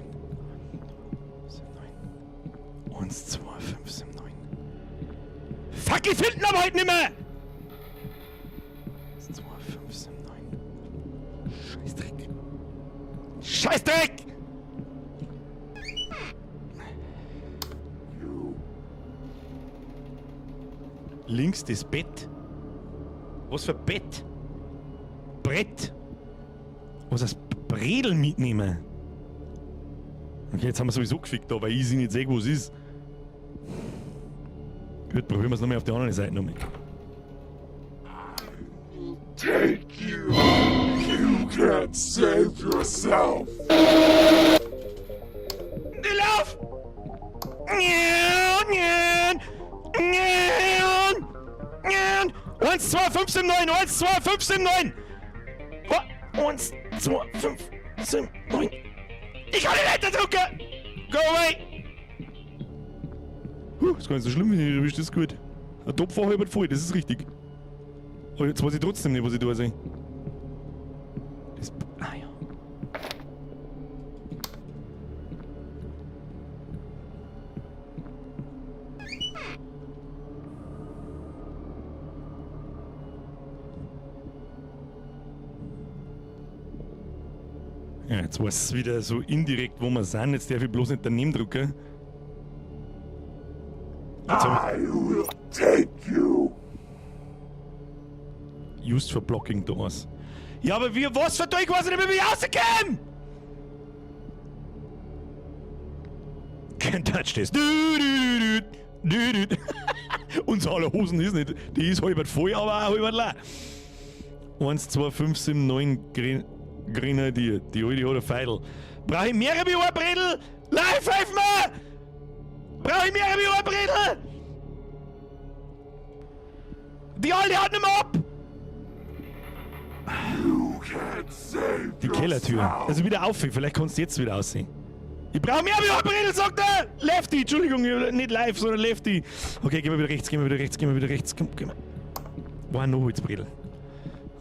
7, 9. 1, 2, 5, 7, 9. Fuck, ich find ihn aber heute nimmer! 1, 2, 5, 7, 9. Scheißdreck. Scheißdreck! Links das Bett. Was für Bett? Brett. Was das Bredel mitnehmen? Okay, jetzt haben wir sowieso gefickt da, weil ich sie nicht sehe, wo es ist. Gut, probieren wir es nochmal auf der anderen Seite nochmal. Take you. You can't save yourself. Lauf! 1, 2, 5, 7, 9, 1, 2, 5, 7, 9! 1, 2, 5, 7, 9. Ich kann nicht weiter drücken! Go away! Huh, ist gar nicht so schlimm, wenn ich nicht erwischt, das ist gut. Ein Topf war halb voll, das ist richtig. Aber jetzt weiß ich trotzdem nicht, was ich da sehe. Das. Ah ja. Ja, jetzt weiß es wieder so indirekt, wo wir sind. Jetzt darf ich bloß nicht daneben drücken. Jetzt hab I will take you. ich Used for blocking doors. Ja, aber wie, was für ich weiß nicht, wie ich rauskomme! Can't touch this. Du, du, du, du, du. Unser aller Hosen ist nicht. Die ist halb voll, aber auch halb leer. 1, 2, 5, 7, 9 Grenadier. Die alte hat ein Feidel. Brauch ich mehrere wie ein Bredel? Live, helf mir! Brauch ich mehrere wie ein Bredel? Die alte haut nicht mehr ab! Can't save Die Kellertür. yourself. Also wieder auf, vielleicht kannst du jetzt wieder aussehen. Ich brauche mehr wie Bredel, sagt er! Lefty, Entschuldigung, nicht live, sondern Lefty. Okay, gehen wir wieder rechts, gehen wir wieder rechts, gehen wir wieder rechts. Komm, gehen wir. War noch Holzbredel.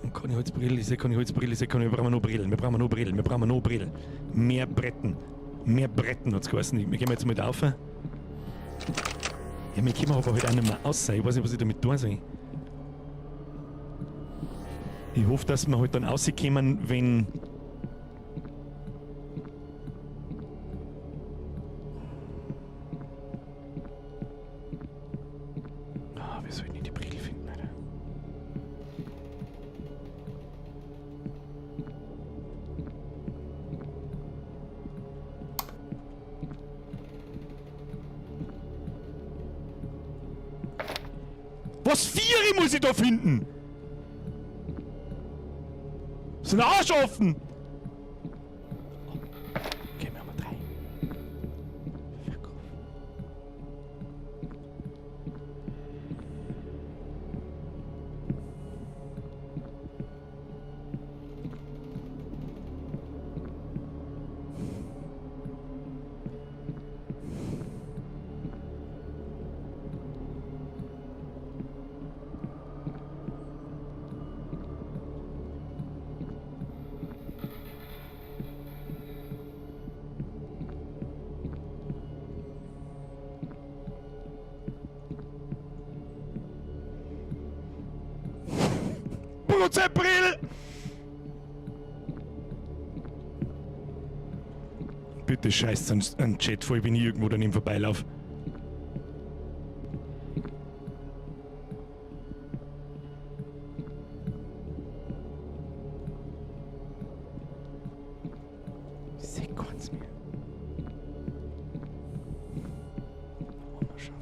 Und keine Holzbredel, ich sehe keine Holzbredel, ich sehe keine. Wir brauchen noch Bredel, wir brauchen noch Bredel, wir brauchen noch Bredel. Mehr Bretten. Mehr Bretten hat's geheißen. Wir gehen jetzt mal da rauf. Ja, wir kommen aber halt auch nicht mehr raus. Ich weiß nicht, was ich damit tun soll. Ich hoffe, dass wir halt dann rauskommen, wenn. Ah, wir sollten nicht die Brille finden, Alter. Was Viere muss ich da finden? Ist ein Arsch offen! Okay, wir haben drei. Fuck off. Prozentbrill! Bitte scheißt an Chat vor, wenn ich irgendwo daneben vorbeilaufe. Ich seh keins mehr. Haben wir schon.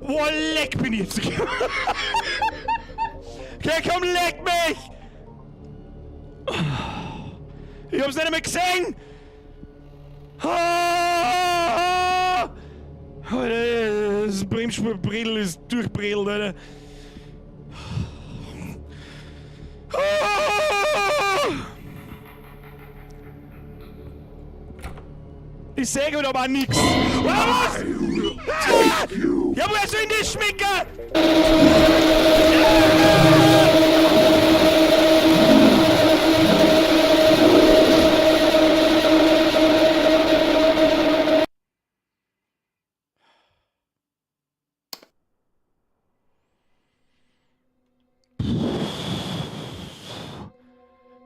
Boah, leck bin ich jetzt. Okay, komm, leck mich! Ich hab's nicht einmal gesehen! Ah! Alter, das Bremsspurbrille ist durchbrillt, Alter. Ah! Ich seh halt aber nix. Was? I will take you. Ja, woher soll denn das schmecken?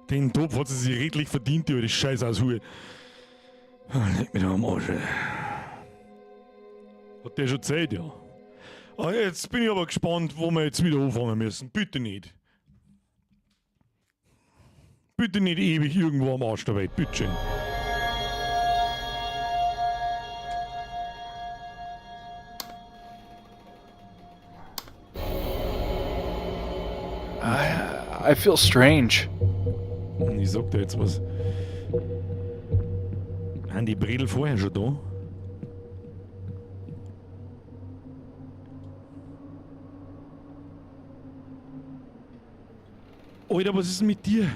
Den Topf hat sie sich redlich verdient, die alte Scheiße aus Hure. Ah, Leck mich doch am Arsch. Ey. Hat der schon Zeit, ja. Ah, jetzt bin ich aber gespannt, wo wir jetzt wieder anfangen müssen. Bitte nicht. Bitte nicht ewig irgendwo am Arsch der Welt. Bitte schön. I feel strange. Ich sag dir jetzt was. Waren die Bredel vorher schon da? Alter, was ist denn mit dir?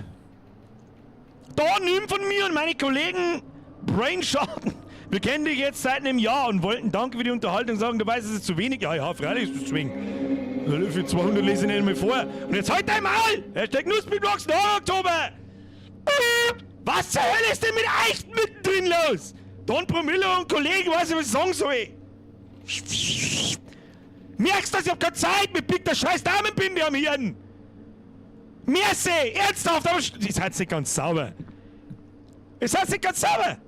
Da, nimm von mir und meine Kollegen Brainschaden. Wir kennen dich jetzt seit einem Jahr und wollten Danke für die Unterhaltung sagen. Du weißt, es ist zu wenig. Ja, ja, freilich ist es zu wenig. Für 200 lese ich nicht mehr vor. Und jetzt halt dein Maul! Hashtag Nussbeatbox, 9. Oktober! Was zur Hölle ist denn mit euch mittendrin los? Don Promille und Kollegen, weiß ich, was ich sagen soll. Merkst du, ich hab keine Zeit? Mir biegt der scheiß Damenbinde am Hirn. Merci, ernsthaft, aber ihr seid nicht ganz sauber. Ihr seid nicht ganz sauber.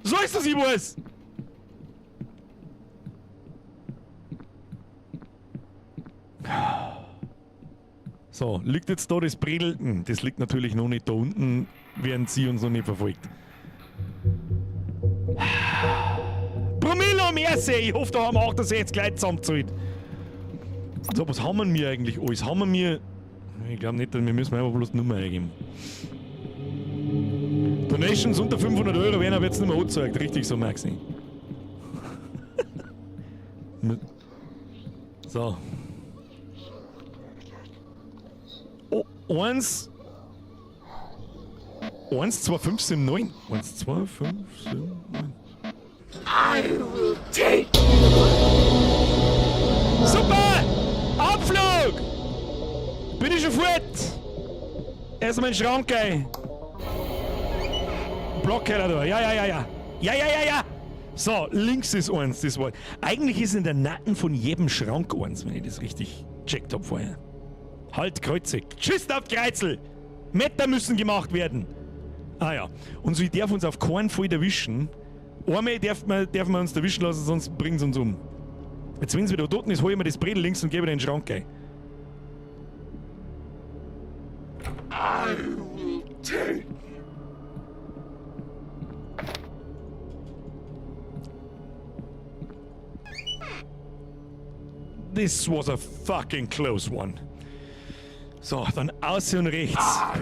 So ist das, ich weiß. So, liegt jetzt da das Bredel? Das liegt natürlich noch nicht da unten, während sie uns noch nicht verfolgt. Promillo, merci! Ich hoffe, da haben wir 68 Leute zusammengezahlt. So, was haben wir eigentlich alles? Haben wir mir. Ich glaube nicht, wir müssen einfach bloß die Nummer eingeben. Donations unter 500 Euro werden aber jetzt nicht mehr angezeigt. Richtig so, Maxi. So. Oh, 1. 1, 2, 5, 7, 9. 1, 2, 5, 7, 9. I will take you. Super! Abflug! Bin ich schon fort? Erstmal in den Schrank gehen. Blockkeller da. Ja, ja, ja, ja. Ja, ja, ja, ja. So, links ist eins, das war. Eigentlich ist in der Nacken von jedem Schrank eins, wenn ich das richtig gecheckt hab vorher. Halt, Kreuzig. Tschüss auf Kreuzel! Meter müssen gemacht werden. Ah ja. Und so, ich darf uns auf keinen Fall erwischen. Einmal darf man uns erwischen lassen, sonst bringt es uns um. Jetzt, wenn es wieder dort ist, hol ich mir das Bredel links und gebe in den Schrank rein. I will take you. This was a fucking close one. So, dann außen und rechts. Ah,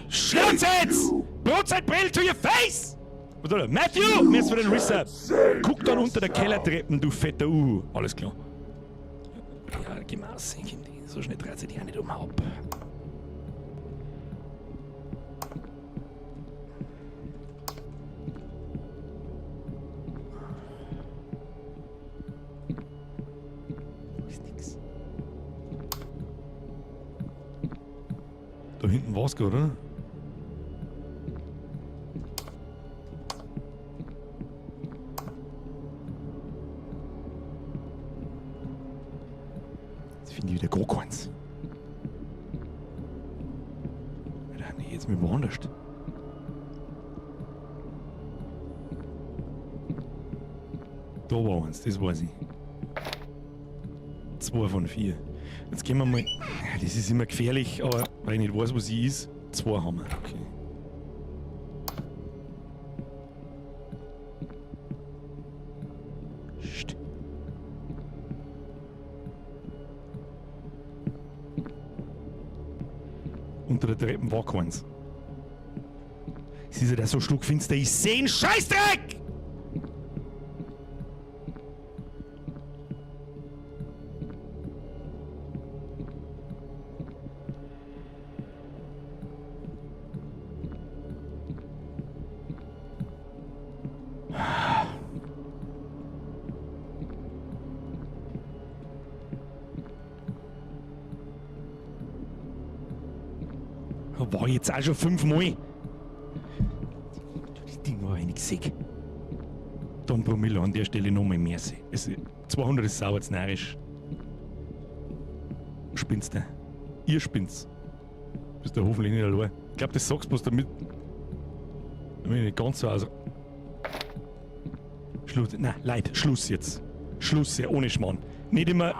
Schnauze jetzt! Brotzeit Brill to your face! Was soll er? Matthew! Mir ist für den Resub. Guck dann unter der Kellertreppen, du fetter Uhu. Alles klar. Ja, geh mal raus. So schnell dreht sich die auch nicht um. Hau ab. Ist nix. Da hinten war's gerade, oder? Jetzt finde ich wieder gar keins. Alter, nee, jetzt bin ich woanders. Da war eins, das weiß ich. 2 von 4. Jetzt gehen wir mal. Das ist immer gefährlich, aber weil ich nicht weiß, wo sie ist. 2 haben wir. Okay. Sst. Unter der Treppe war keins. Es ist ja der so stockfinster. Ich seh einen Scheißdreck! War jetzt auch schon 5-mal. Das Ding war ich nicht gesehen. Don Promille an der Stelle nochmal mehr. Es, 200 ist sauer narrisch. Spinnst du? Ihr spinnt's. Bist du hoffentlich nicht allein. Ich glaub, das sagst du bloß damit. Damit ich nicht ganz so aus. Schluss. Nein, Leute, Schluss jetzt. Schluss, ja, ohne Schmarrn. Nicht immer.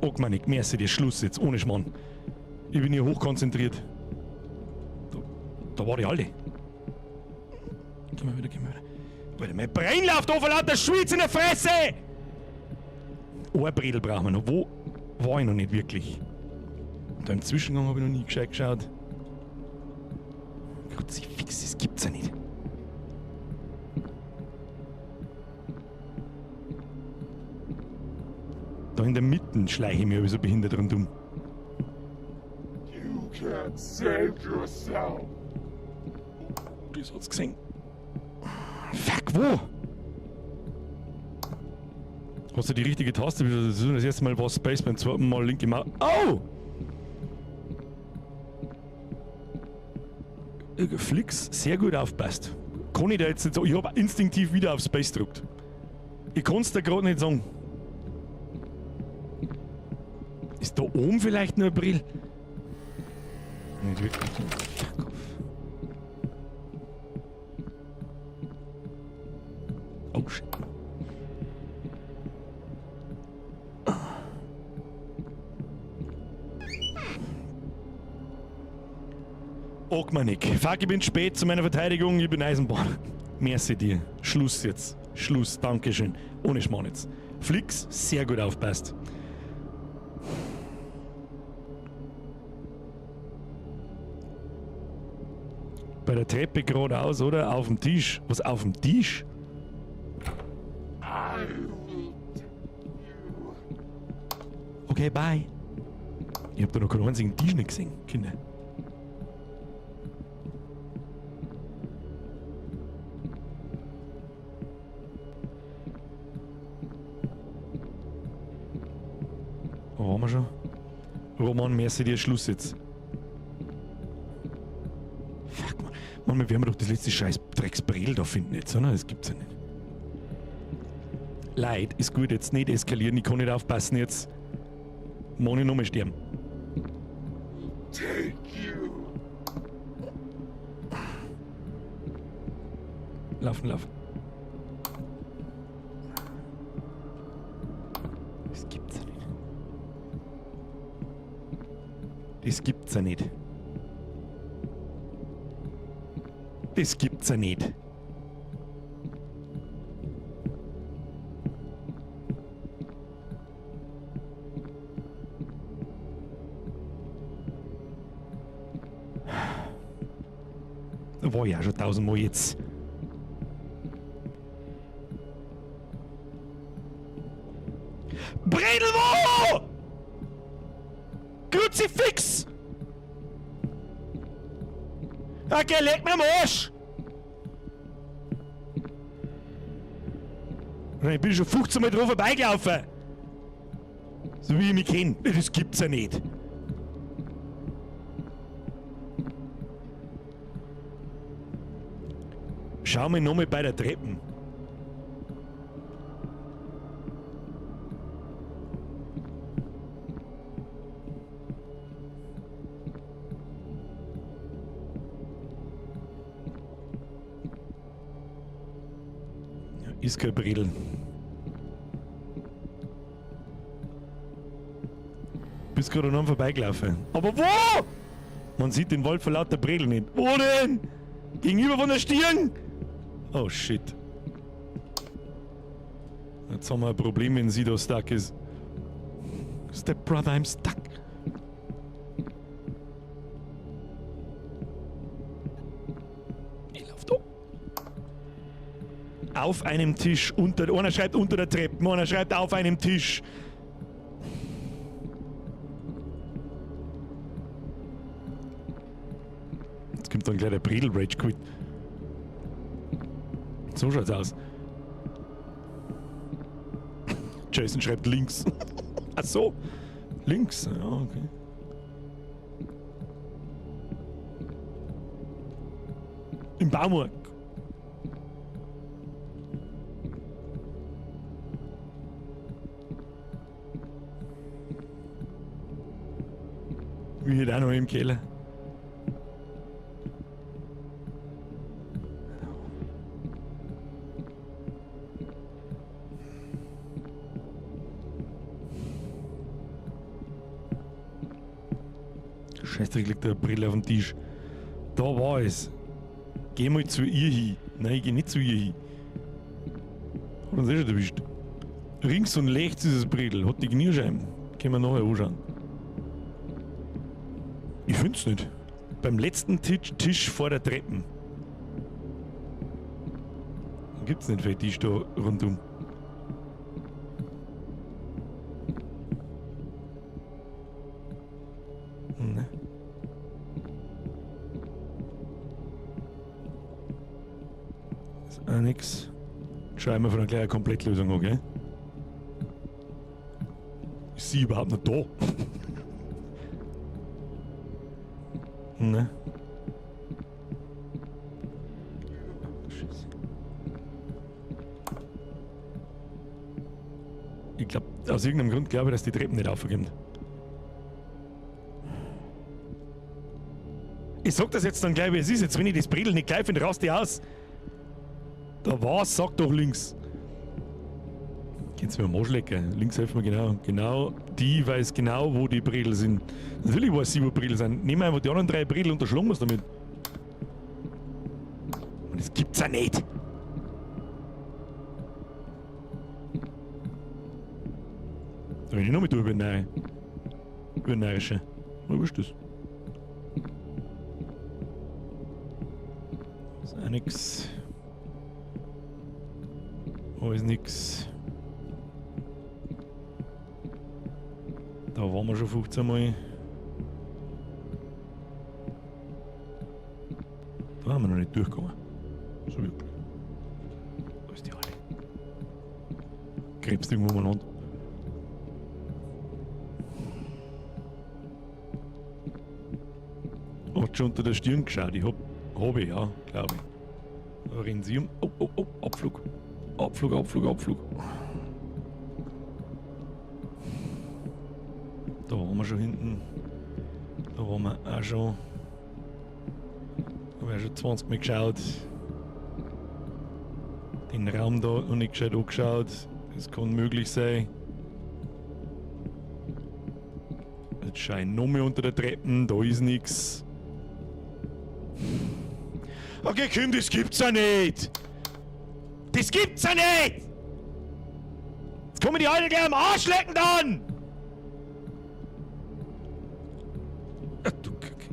Ogmanik, merci dir, Schluss jetzt, ohne Schmarrn. Ich bin hier hochkonzentriert. Da war die alle. Geh mal wieder, geh mal wieder. Alter, mein Brain läuft auf lauter Schwitz in der Fresse! Ein Bredel brauchen wir noch. Wo war ich noch nicht wirklich? Da im Zwischengang habe ich noch nie gescheit geschaut. Kruzifix, das gibt's ja nicht. Da in der Mitte schleiche ich mir so behindert rundum. You can't save yourself. Das hat's gesehen. Fuck, wo? Hast du die richtige Taste? Das ist das erste Mal war Space, beim zweiten Mal linke Maus. Oh! Flix, sehr gut aufpasst. Kann ich da jetzt nicht sagen. Ich hab instinktiv wieder auf Space gedrückt. Ich kann's dir grad nicht sagen. Ist da oben vielleicht nur ein Brill? Nicht wirklich. Fuck off. Oh shit. Ogmanik. Fuck, ich bin spät zu meiner Verteidigung, ich bin Eisenbahn. Merci dir. Schluss jetzt. Schluss, Dankeschön. Ohne Schmarrn jetzt. Flix, sehr gut aufpasst. Bei der Treppe geradeaus, oder? Auf dem Tisch. Was, auf dem Tisch? Okay, bye. Ich hab da noch keinen einzigen Tisch nicht gesehen, Kinder. Wo waren wir schon? Roman, merci dir, Schluss jetzt. Fuck, man. Mann, wir werden doch das letzte scheiß Drecksbrel da finden jetzt, oder? Das gibt's ja nicht. Leid, ist gut, jetzt nicht eskalieren, ich kann nicht aufpassen jetzt. Moni nochmal sterben. Take you. Laufen, laufen. Das gibt's ja nicht. Das gibt's ja nicht. Das gibt's ja nicht. Da war ich auch schon tausendmal jetzt. Bredel wo? Kruzifix! Okay, leck mir am Arsch! Ich bin schon 15 Mal drauf vorbeigelaufen. So wie ich mich kenn. Das gibt's ja nicht. Schau mal nochmal bei der Treppen. Ja, ist kein Bredel. Bist gerade noch vorbeigelaufen. Aber wo? Man sieht den Wald vor lauter Bredel nicht. Wo denn? Gegenüber von der Stirn? Oh shit. Jetzt haben wir ein Problem, wenn sie da stuck ist. Step brother, I'm stuck. Ich lauf da. Auf einem Tisch, unter, einer schreibt unter der Treppe, einer schreibt auf einem Tisch. Jetzt kommt dann gleich der Bredel Rage Quit. So schaut's aus. Jason schreibt links. Ach so. Links. Ja, okay. Im Baumarkt. Wie hier auch noch im Keller. Scheißdreck liegt der Brille auf dem Tisch. Da war es. Geh mal zu ihr hin. Nein, ich geh nicht zu ihr hin. Hat uns eh schon erwischt. Links und rechts ist das Bredel. Hat die Kniescheiben. Können wir nachher anschauen. Ich find's nicht. Beim letzten Tisch vor der Treppen. Gibt's nicht viel Tisch da rundum. Ne. Ist auch nix. Schreiben wir von einer kleinen Komplettlösung, okay? Ist sie überhaupt noch da? Ne? Scheiße. Ich glaub, aus irgendeinem Grund glaube ich, dass die Treppen nicht aufkommt. Ich sag das jetzt dann gleich, wie es ist. Jetzt, wenn ich das Bredel nicht gleich finde, rast die aus. Da war's, sag doch links. Kennst du mir am Arsch lecken? Links helfen wir genau. Genau, die weiß genau, wo die Bredel sind. Natürlich weiß sie, wo Bredel sind. Nehmen wir einfach die anderen drei Bredel und erschlagen wir's damit. Und das gibt's ja nicht. Da renn ich noch mit über den Neue. Über den Neue. Wo ist das? Ist auch nix. Da ist nix. Da waren wir schon 15 Mal. Da haben wir noch nicht durchgekommen. So wirklich. Da ist die Alte. Krebs irgendwo umeinander. Hat schon unter der Stirn geschaut. Ich hab ich, ja, glaube ich. Da rennen sie um. Oh, oh, oh, Abflug. Abflug, Abflug, Abflug. Da waren wir schon hinten. Da waren wir auch schon. Da habe ich schon 20 Mal geschaut. Den Raum da noch nicht gescheit angeschaut. Das kann möglich sein. Jetzt scheint noch mehr unter der Treppe, da ist nix. Okay, komm, das gibt's ja nicht! Das gibt's ja nicht! Jetzt kommen die alle gleich am Arsch lecken dann! Ach du Kacke.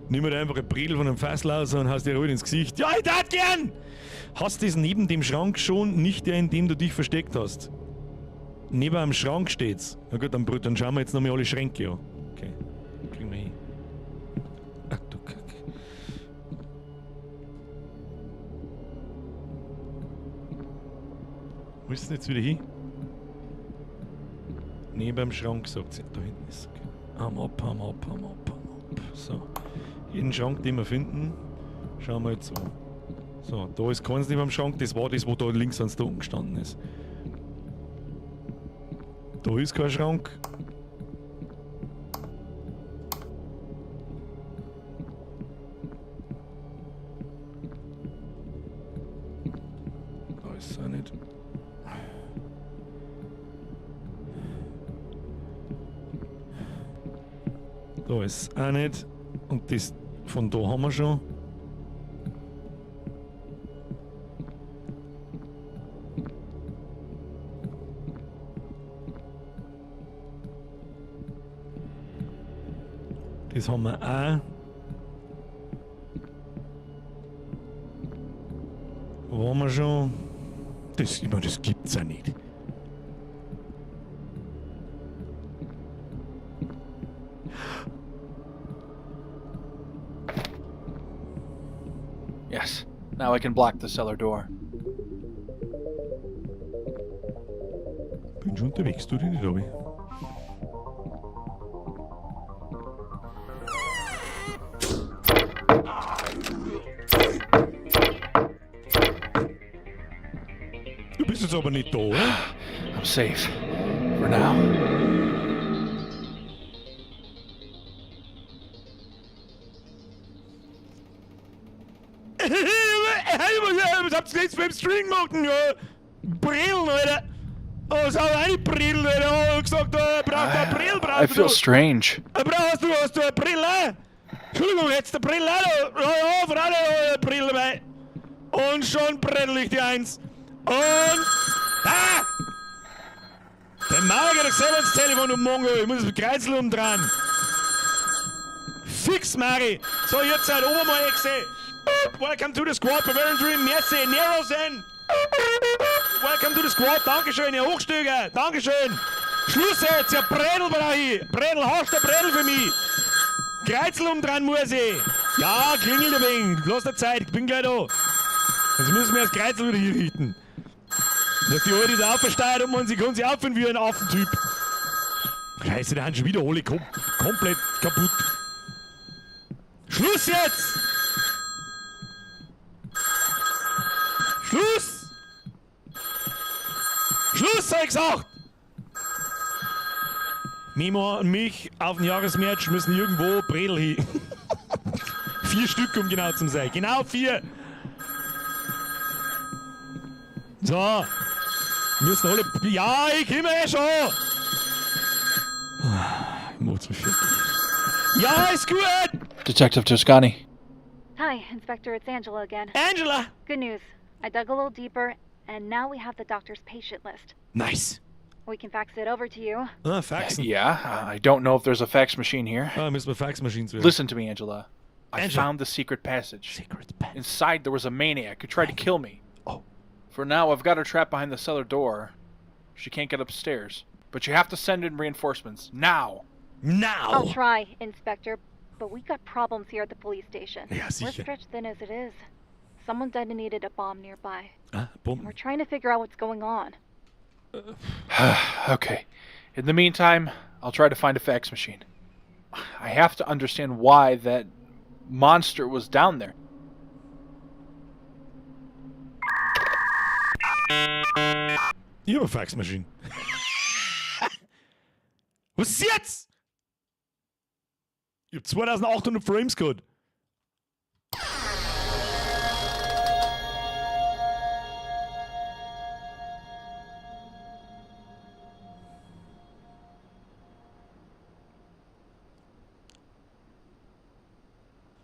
Nimm mir einfach ein Bredel von einem Fassl aus und haust dir ruhig ins Gesicht. Ja, ich tat gern! Hast das neben dem Schrank schon, nicht der, in dem du dich versteckt hast? Neben einem Schrank steht's. Na gut, dann schauen wir jetzt nochmal alle Schränke an. Okay, kriegen wir hin. Ach du Kacke. Wo ist denn jetzt wieder hin? Neben dem Schrank, sagt sie. Da hinten ist es. Okay. Arm ab, Arm ab, Arm ab, Arm ab. So. Jeden Schrank, den wir finden, schauen wir jetzt an. So, da ist keins neben dem Schrank. Das war das, wo da links ans da unten gestanden ist. Da ist kein Schrank. Da ist es auch nicht. Da ist es auch nicht. Und das von da haben wir schon. Das haben wir auch. Waren wir schon. Das, ich meine, das gibt's ja nicht. Yes. Now I can block the cellar door. Bin schon unterwegs, du dich nicht, Robby. Du bist jetzt aber nicht da, oder? I'm safe. For now. Was habt ihr jetzt beim String gemacht? Ja, Brillen, Alter. Oh, so eine Brille, Alter. Oh, gesagt, braucht eine Brille, brauchst I feel du. strange. Brauchst du, hast du eine Brille? Entschuldigung, jetzt eine Brille, ja, ja, freilich, eine Brille dabei. Und schon bredel ich die eins. Und... Ah! Der Mauer geht doch selber ins Telefon, du Mongo. Ich muss das Kreuzl umdrehen. Fix, Mari. So, jetzt seid Obermal-Echse. Welcome to the squad, Bavarian Dream, merci, Nerosen. Welcome to the squad, Dankeschön, Herr Hochstöger, Dankeschön. Schluss jetzt, ja Bredel brauch ich. Bredel, hast du Bredel für mich? Kreuzl umdrehen muss ich. Ja, klingelt ein wenig. Lass dir Zeit, ich bin gleich da. Jetzt müssen wir das Kreuzl wieder hier richten. Dass die Alte da aufsteigt und man sie kann sich aufführen wie ein Affentyp. Scheiße, da haben schon wieder alle komplett kaputt. Schluss jetzt! Schluss! Schluss, hab ich gesagt! Memo und mich auf den Jahresmatch müssen irgendwo Bredel hin. 4 Stück, um genau zu sein. Genau 4! So. Müssen alle. Ja, ich komme eh schon! Ich mach's mich fertig. Ja, ist gut! Detective Toscani. Hi, Inspector, it's Angela again. Angela! Good news. I dug a little deeper, And now we have the doctor's patient list. Nice. We can fax it over to you. Ah, Faxen. Yeah, I don't know if there's a fax machine here. Ah, müssen wir Faxmaschinen suchen. Listen to me, Angela. I Angela. found the secret passage. Secret passage. Inside there was a maniac who tried to kill me. Oh. For now, I've got her trapped behind the cellar door. She can't get upstairs. But you have to send in reinforcements. Now! Now! I'll try, Inspector, but we got problems here at the police station. Ja, We're sicher. stretched thin as it is. Someone detonated a bomb nearby. Ah, And Bomben. we're trying to figure out what's going on. Okay. In the meantime, I'll try to find a fax machine. I have to understand why that monster was down there. Ich hab eine Faxmaschine. Was ist jetzt? Ich hab 2800 Frames gehabt.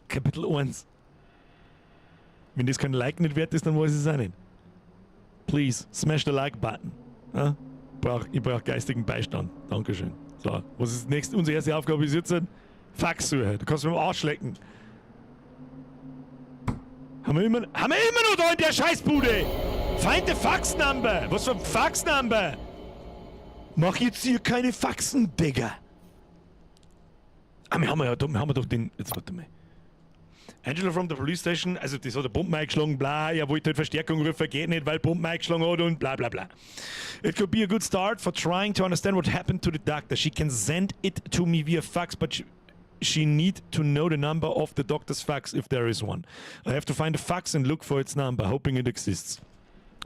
Kapitel 1. Wenn das kein Like nicht wert ist, dann weiß ich es auch nicht. Please, smash the like button. Ja? Ich brauch geistigen Beistand. Dankeschön. So, was ist nächst? Unsere erste Aufgabe ist jetzt? Fax suchen. Du kannst mir am Arsch lecken. Haben wir immer noch da in der Scheißbude? Find the Fax Number. Was für ein Fax Number? Mach jetzt hier keine Faxen, Digga. Ah, wir haben ja, wir haben ja doch den. Jetzt warte mal. Angela from the police station, also das hat der Bomben eingeschlagen, bla, er wollte halt Verstärkung rufen, geht nicht, weil Bomben eingeschlagen hat und bla bla bla. It could be a good start for trying to understand what happened to the doctor. She can send it to me via fax, but she need to know the number of the doctor's fax if there is one. I have to find a fax and look for its number, hoping it exists.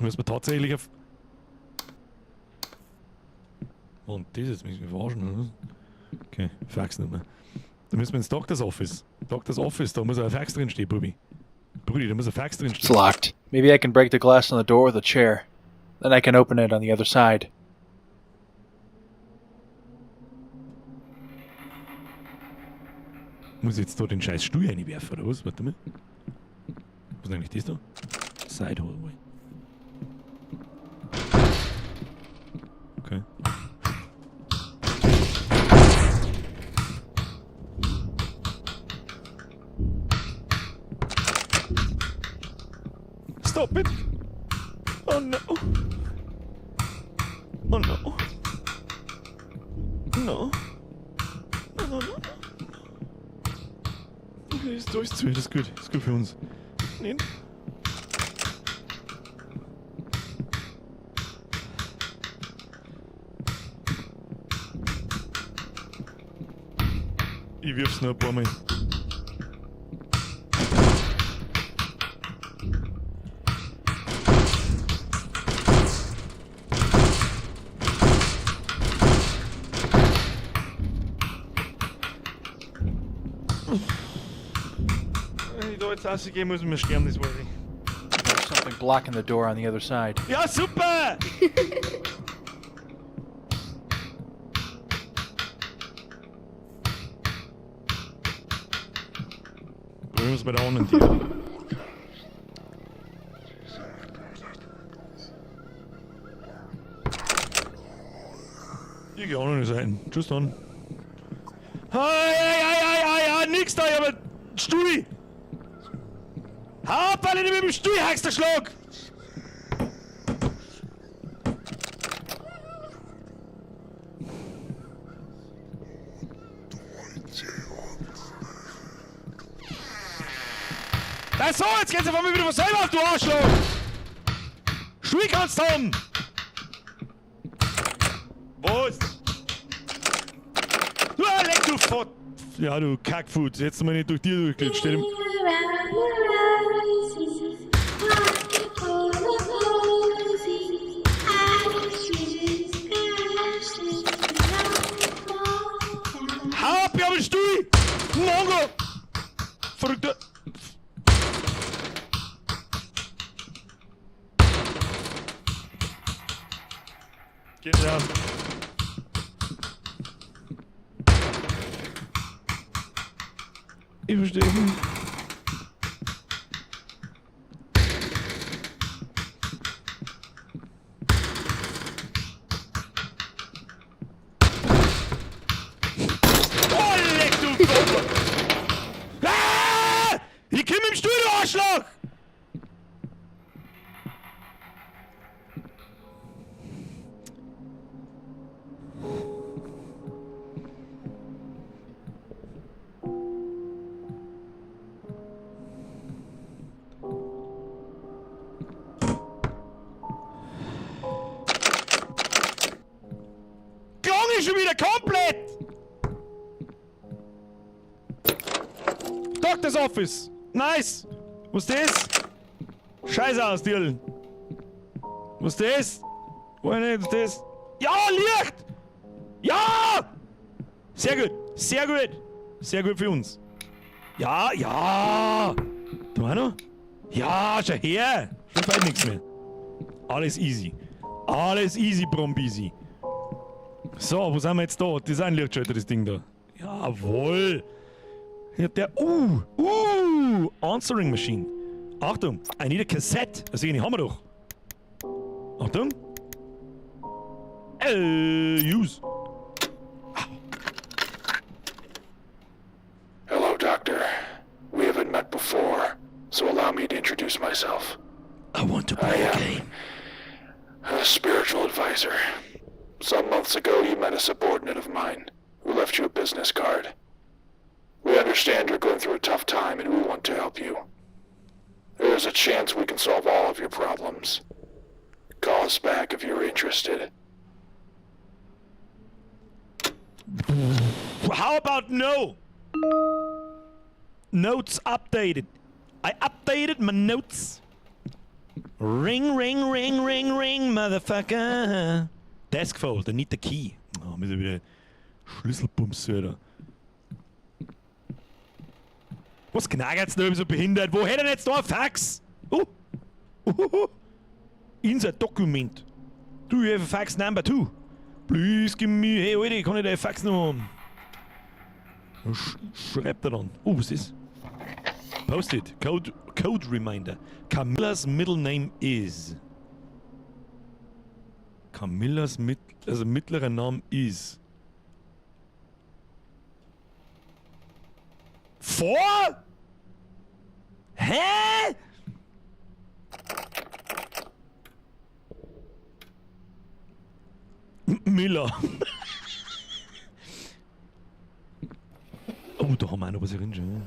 Müssen wir tatsächlich auf... Und das jetzt mich verarschen, oder was? Okay, Faxnummer. Da müssen wir ins Doctor's Office. Doctor's Office, da muss ein Fax drin stehen, Bubi. Brudi, da muss ein Fax drin It's stehen. locked. Maybe I can break the glass on the door with a chair. Then I can open it on the other side. Muss ich jetzt da den scheiß Stuhl reinwerfen, oder was? Warte mal. Was ist eigentlich das da? Side Hallway. Okay. Stop it! Oh no! Oh no! No! No, no, no, no! Okay, ist alles zu, das ist gut. Das ist gut für uns. Nein. Ich wirf's noch ein paar Mal. Wenn ich da jetzt rausgehe, muss ich mir sterben, das weiß ich. There's something blocking the door on the other side. Ja, super! Probieren wir es bei der anderen Tür. Ich geh auch noch nicht rein. Tschüss dann. Hey, hey, hey, hey, hey, hey, nix da, ich hab einen Stuhl! Hau ab, weil ich nicht mit dem Stuhl hackst, der Schlag! Da so, jetzt geht's auf einmal wieder von selber auf, du Arschloch! Stuhl kannst du haben! Was? Du leck, du Fott! Ja, du Kackfood, jetzt mal nicht durch dir durchgeht. Steht im Hau ab, ich hab einen Stuhl! Mongo! Verrückter! Geht down. Ich verstehe nicht. mich schon wieder komplett! Doctor's Office. Nice. Was ist das? Scheiße aus, Dirl. Was ist das? Weiß nicht, was ist das? Ja, Licht! Ja! Sehr gut, sehr gut. Sehr gut für uns. Ja, ja! Da auch noch? Ja, schau her! Schon bald nichts mehr. Alles easy. Alles easy, Brombisi. So, wo sind wir jetzt da? Das ist ein Lichtschalter, das Ding da. Jawohl! Ja, der. Answering Machine. Achtung, I need a cassette. Das haben wir doch. Achtung. Use. Hello, Doctor. We haven't met before, so allow me to introduce myself. I want to play a game. A spiritual advisor. Some months ago, you met a subordinate of mine who left you a business card. We understand you're going through a tough time and we want to help you. There is a chance we can solve all of your problems. Call us back if you're interested. How about no? Notes updated. I updated my notes. Ring, ring, ring, ring, ring, motherfucker. Desk fold, I need the key. Oh, müssen wir wieder Schlüsselbums, Alter. Was knackert's da so behindert? Wo hätte denn jetzt da ein Fax? Oh. Insert Document. Do you have a fax number too? Please give me. Hey, Alter, kann ich deine Faxnummer haben? Schreibt er dann. Oh, was ist? Post-it. Code Reminder. Camilla's middle name is. Camillas mit, also mittlerer Name is. Four? Hä? Miller. Oh, da haben wir auch noch was drin. Schon.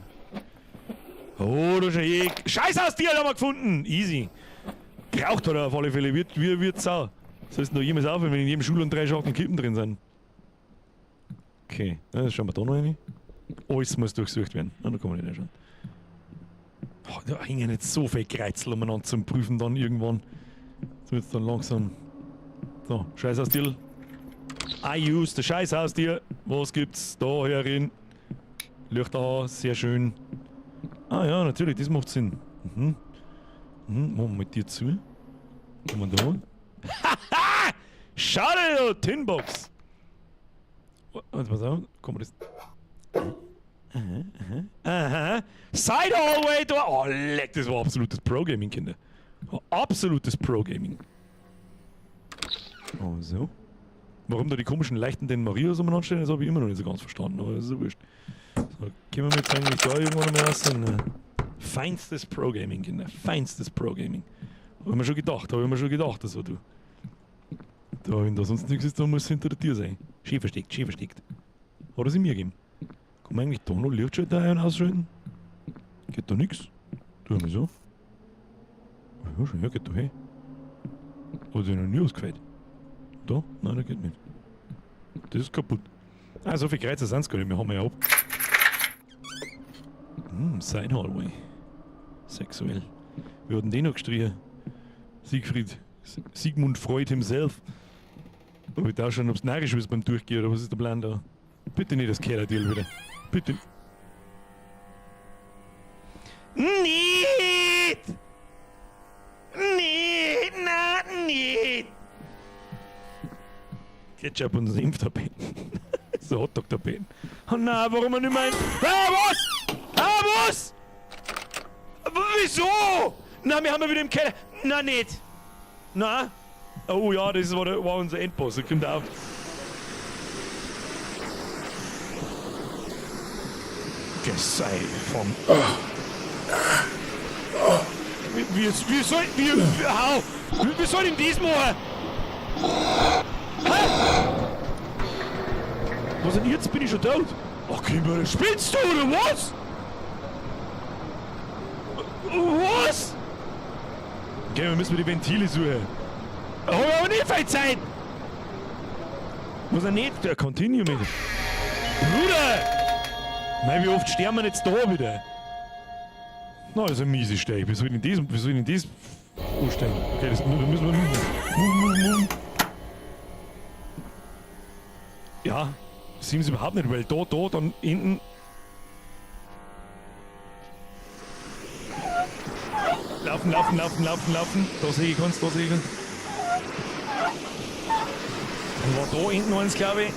Oh, da ist ein Scheiß aus dir, haben wir gefunden. Easy. Geraucht hat er auf alle Fälle. Wird sau. Sollst du noch jemals aufhören, wenn in jedem Schulland 3 Schachteln Kippen drin sind? Okay, dann schauen wir da noch rein. Alles muss durchsucht werden. Na, da kann man nicht reinschauen. Oh, da hängen jetzt so viel Kreizel umeinander zum Prüfen dann irgendwann. Jetzt wird's dann langsam. So, Scheiß aus dir. I use the Scheiß aus dir. Was gibt's da herin? Lichter an, sehr schön. Ah ja, natürlich, das macht Sinn. Machen wir mit dir zu. Kommen wir da. Haha! Schade, du Tinbox! Oh, warte, pass auf. Kommen wir das. Aha, aha, aha. Side Hallway Door! Oh, leck, das war absolutes Pro-Gaming, Kinder. Oh, absolutes Pro-Gaming. Oh, so. Warum da die komischen leichten den Marias umeinander stehen, das habe ich immer noch nicht so ganz verstanden, aber das ist ja wurscht. So, gehen wir jetzt eigentlich da irgendwann mal raus? Ne? Feinstes Pro-Gaming, Kinder. Feinstes Pro-Gaming. Hab ich mir schon gedacht, hab ich mir schon gedacht, das war du. Da, wenn da sonst nichts ist, dann muss es hinter der Tür sein. Schön versteckt, schön versteckt. Hat er sie mir gegeben? Kann man eigentlich da noch Lichtschalter ein- und ausschalten? Geht da nix? Tu mal so. Ja, schon her, geht da her. Hat sich noch nie ausgefällt. Da? Nein, der geht nicht. Das ist kaputt. Ah, so viele Kreuzer sind's gar nicht mehr, haben wir ja ab. Side Hallway. Sexuell. Wir hatten den noch gestrichen. Siegfried. Sigmund Freud himself. Ob ich da schon, ob's narrisch ist beim Durchgehen oder was ist der Plan da? Bitte nicht das Kellerdeal wieder. Bitte. Nicht! Nicht! Na, nicht! Ketchup und Senftabletten. So Hotdog-Tabletten. Oh nein, warum er nicht mehr ein. Ah, was? Ah, was? Wieso? Na, wir haben ja wieder im Keller. Na, nicht. Na? Oh ja, das war unser Endboss. Der kommt auf. Gesei vom. Wie soll denn das machen? Hä? Was denn jetzt? Bin ich schon tot? Ach, Kimber, spinnst du oder was? Was? Okay, wir müssen die Ventile suchen. Da hab ich aber nicht viel Zeit! Muss er nicht, der Continue mit. Bruder! Mei, wie oft sterben wir jetzt da wieder? Na, das ist ein miese Steig. Wie soll ich denn das, wie soll ich denn das anstellen? Okay, das müssen wir move, move, move. Ja, sehen sie überhaupt nicht, weil da, dann hinten. Laufen, laufen, laufen, laufen, laufen. Da sehe ich keins, da sehe ich keins. Dann war da hinten eins, glaube ich.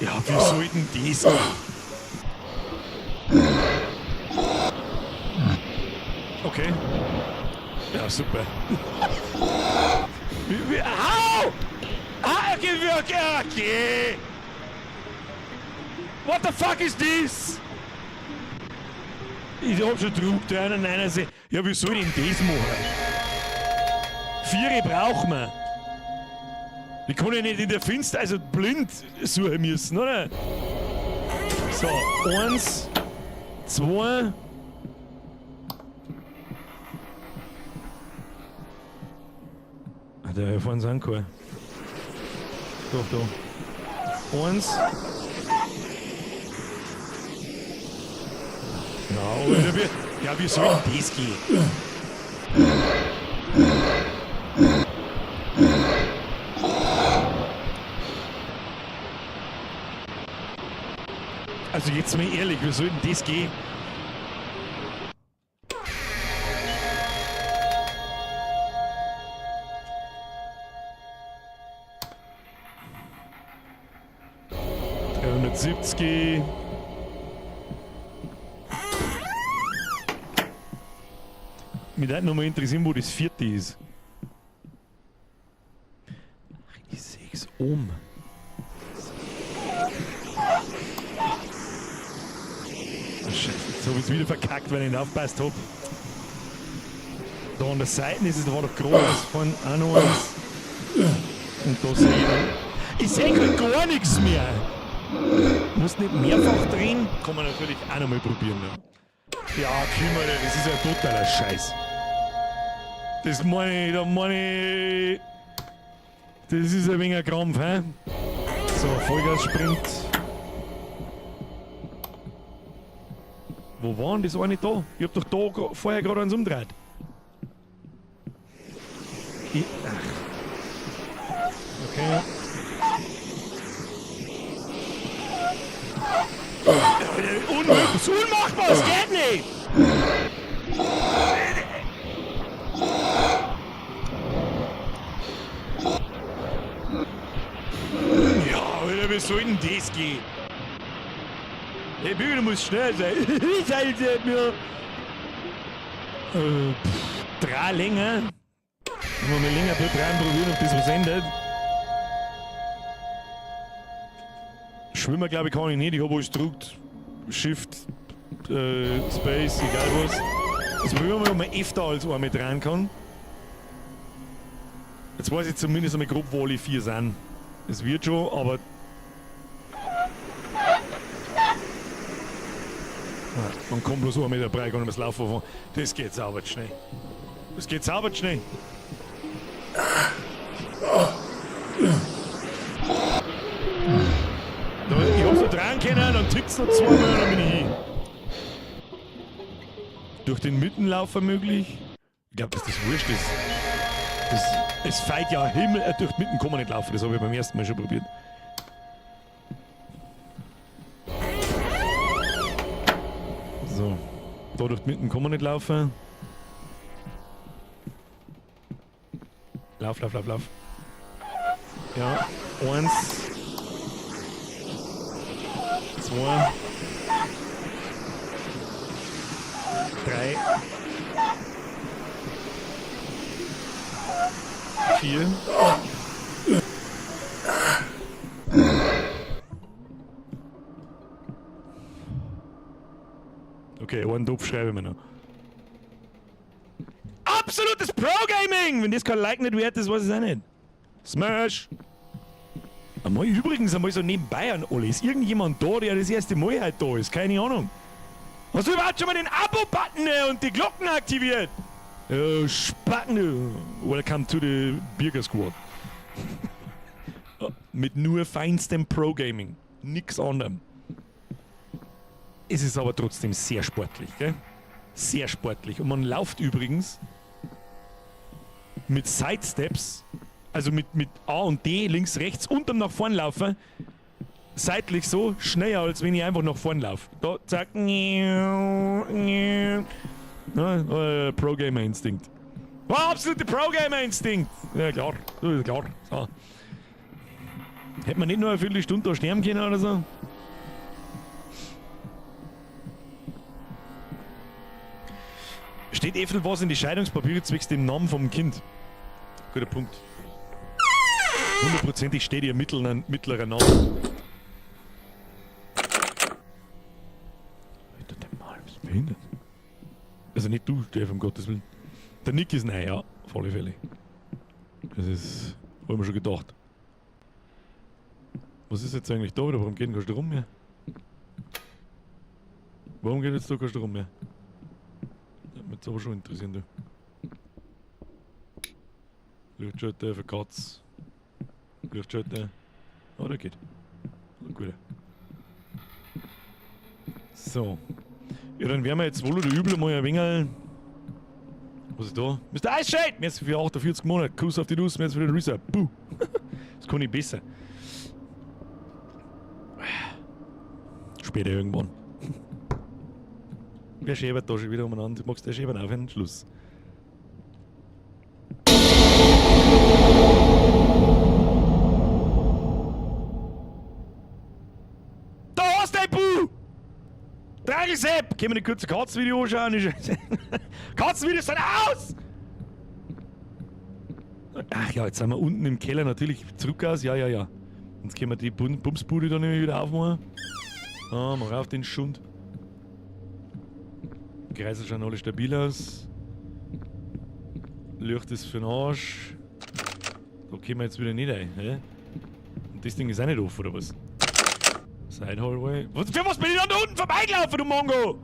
Ja, wie soll denn das gehen? Okay. Ja, super. Au! Ah, okay, okay, okay. What the fuck is this? Ich hab schon gedruckt, 369. Ja, wie soll ich denn das machen? Viere brauchen wir. Ich kann ja nicht in der Finster, also blind suchen müssen, oder? So, 1, 2. Ah, da vorne sind keine. Doch, da. 1. Ja, Alter, wie soll denn das gehen? Also jetzt mal ehrlich, wie soll denn das gehen? 370. Mich würde noch mal interessieren, wo das vierte ist. Ach, ich seh's oben. Oh, Scheiße, jetzt hab ich's wieder verkackt, weil ich nicht aufgepasst hab. Da an der Seite ist es, da war doch groß von auch noch eins. Und da sehe ich dann. Ich sehe grad gar nichts mehr. Muss nicht mehrfach drehen? Kann man natürlich auch noch mal probieren. Ne? Ja, kümmere, das ist ja totaler Scheiß. Das meine ich, da meine ich. Das ist ein wenig ein Krampf, hä? So, Vollgas-Sprint. Wo war denn das eine da? Ich hab doch da vorher gerade eins umgedreht. Ich, ach. Okay. Unmöglich, das ist unmachbar, das geht nicht! Ja, Alter, wie soll denn das gehen? Hey, Bibi, du musst schnell sein. Ich halte mir. 3 länger. Müssen wir mal länger dran probieren, ob das was ändert. Schwimmen, glaube ich, kann ich nicht. Ich hab alles gedruckt. Shift, Space, egal was. Jetzt probieren wir mal, ob man öfter als einmal dran kann. Jetzt weiß ich zumindest einmal grob, wo alle 4 sind. Es wird schon, aber. Ah, man kommt bloß einmal mit der Brei, kann ich das Laufen fahren. Das geht sauber schnell. Das geht sauber schnell. Da, ich hab's noch dran können, dann tickt's noch zweimal und dann bin ich hin. Durch den Mittenlaufer möglich? Ich glaub, dass das wurscht ist. Es feit ja Himmel. Durch die Mitten kann man nicht laufen, das hab ich beim ersten Mal schon probiert. So. Da durch die Mitten kann man nicht laufen. Lauf, lauf, lauf, lauf. Ja, 1. 2. 3. 4. Okay, einen Topf schreibe ich mir noch. Absolutes Pro-Gaming! Wenn das kein Like nicht wert ist, weiß ich es auch nicht. Smash! Einmal übrigens, einmal so nebenbei an alle. Ist irgendjemand da, der das erste Mal heute da ist? Keine Ahnung. Hast du überhaupt schon mal den Abo-Button und die Glocken aktiviert? Spacken, du. Welcome to the Birger Squad. Oh, Mit nur feinstem Pro-Gaming. Nix anderem. Es ist aber trotzdem sehr sportlich, gell? Sehr sportlich. Und man läuft übrigens mit Sidesteps, also mit A und D links, rechts und dann nach vorn laufen, seitlich so, schneller, als wenn ich einfach nach vorn laufe. Da, zack. Na, Pro-Gamer-Instinkt. Oh, absolute Pro-Gamer-Instinkt! Ja, klar. Klar. So. Hätte man nicht nur eine Viertelstunde da sterben können oder so? Steht eh was in die Scheidungspapiere zwecks dem Namen vom Kind? Guter Punkt. Hundertprozentig steht ihr mittlerer Name. Alter, der Mann ist behindert. Also nicht du, Steff, um Gottes Willen. Der Nick ist neu, ja, auf alle Fälle. Das ist, hab ich mir schon gedacht. Was ist jetzt eigentlich da wieder? Warum geht denn kein Strom mehr? Warum geht jetzt da kein Strom mehr? Das würde mich jetzt aber schon interessieren, du. Lichtschalter für Katz. Lichtschalter. Oh, der geht. Oh, gut. So. Ja, dann werden wir jetzt wohl oder übel mal ein wenig. Was ist da? Mr. Ice Shade! Merci für 48 Monate. Kuss auf die Nuss, merci für den Resub. Buh. Das kann ich besser. Später irgendwann. Wer schäbert da schon wieder umeinander? Magst du schäbern aufhören? Schluss. Da hast du dein Buh! Dragelsepp! Können wir nicht kurz ein Katzenvideo anschauen? Katzenvideos sind aus! Ach ja, jetzt sind wir unten im Keller natürlich zurück aus. Ja, ja, ja. Jetzt können wir die Bumsbude da nämlich wieder aufmachen. Ah, mach auf den Schund. Die Kreisel schauen alle stabil aus. Licht ist für den Arsch. Da kommen wir jetzt wieder nicht rein. Hä? Und das Ding ist auch nicht offen, oder was? Side Hallway. Was, für was bin ich dann da unten vorbeigelaufen, du Mongo?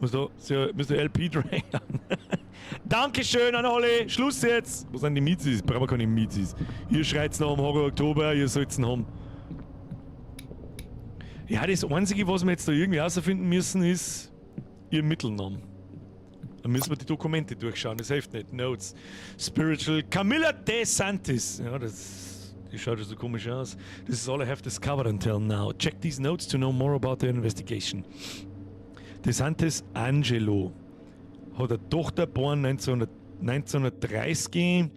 Muss da, Mr. LP Dragon. Dankeschön an alle. Schluss jetzt. Wo sind die Miezis? Brauchen wir keine Miezis. Ihr schreit's noch am Horror Oktober, ihr sollt's ihn haben. Ja, das Einzige, was wir jetzt da irgendwie herausfinden müssen, ist ihr Mittelnamen. Dann müssen wir die Dokumente durchschauen, das hilft nicht. Notes. Spiritual Camilla De Santis. Ja, die schaut schon so komisch aus. This is all I have discovered until now. Check these notes to know more about the investigation. De Santis Angelo hat eine Tochter geboren 1930.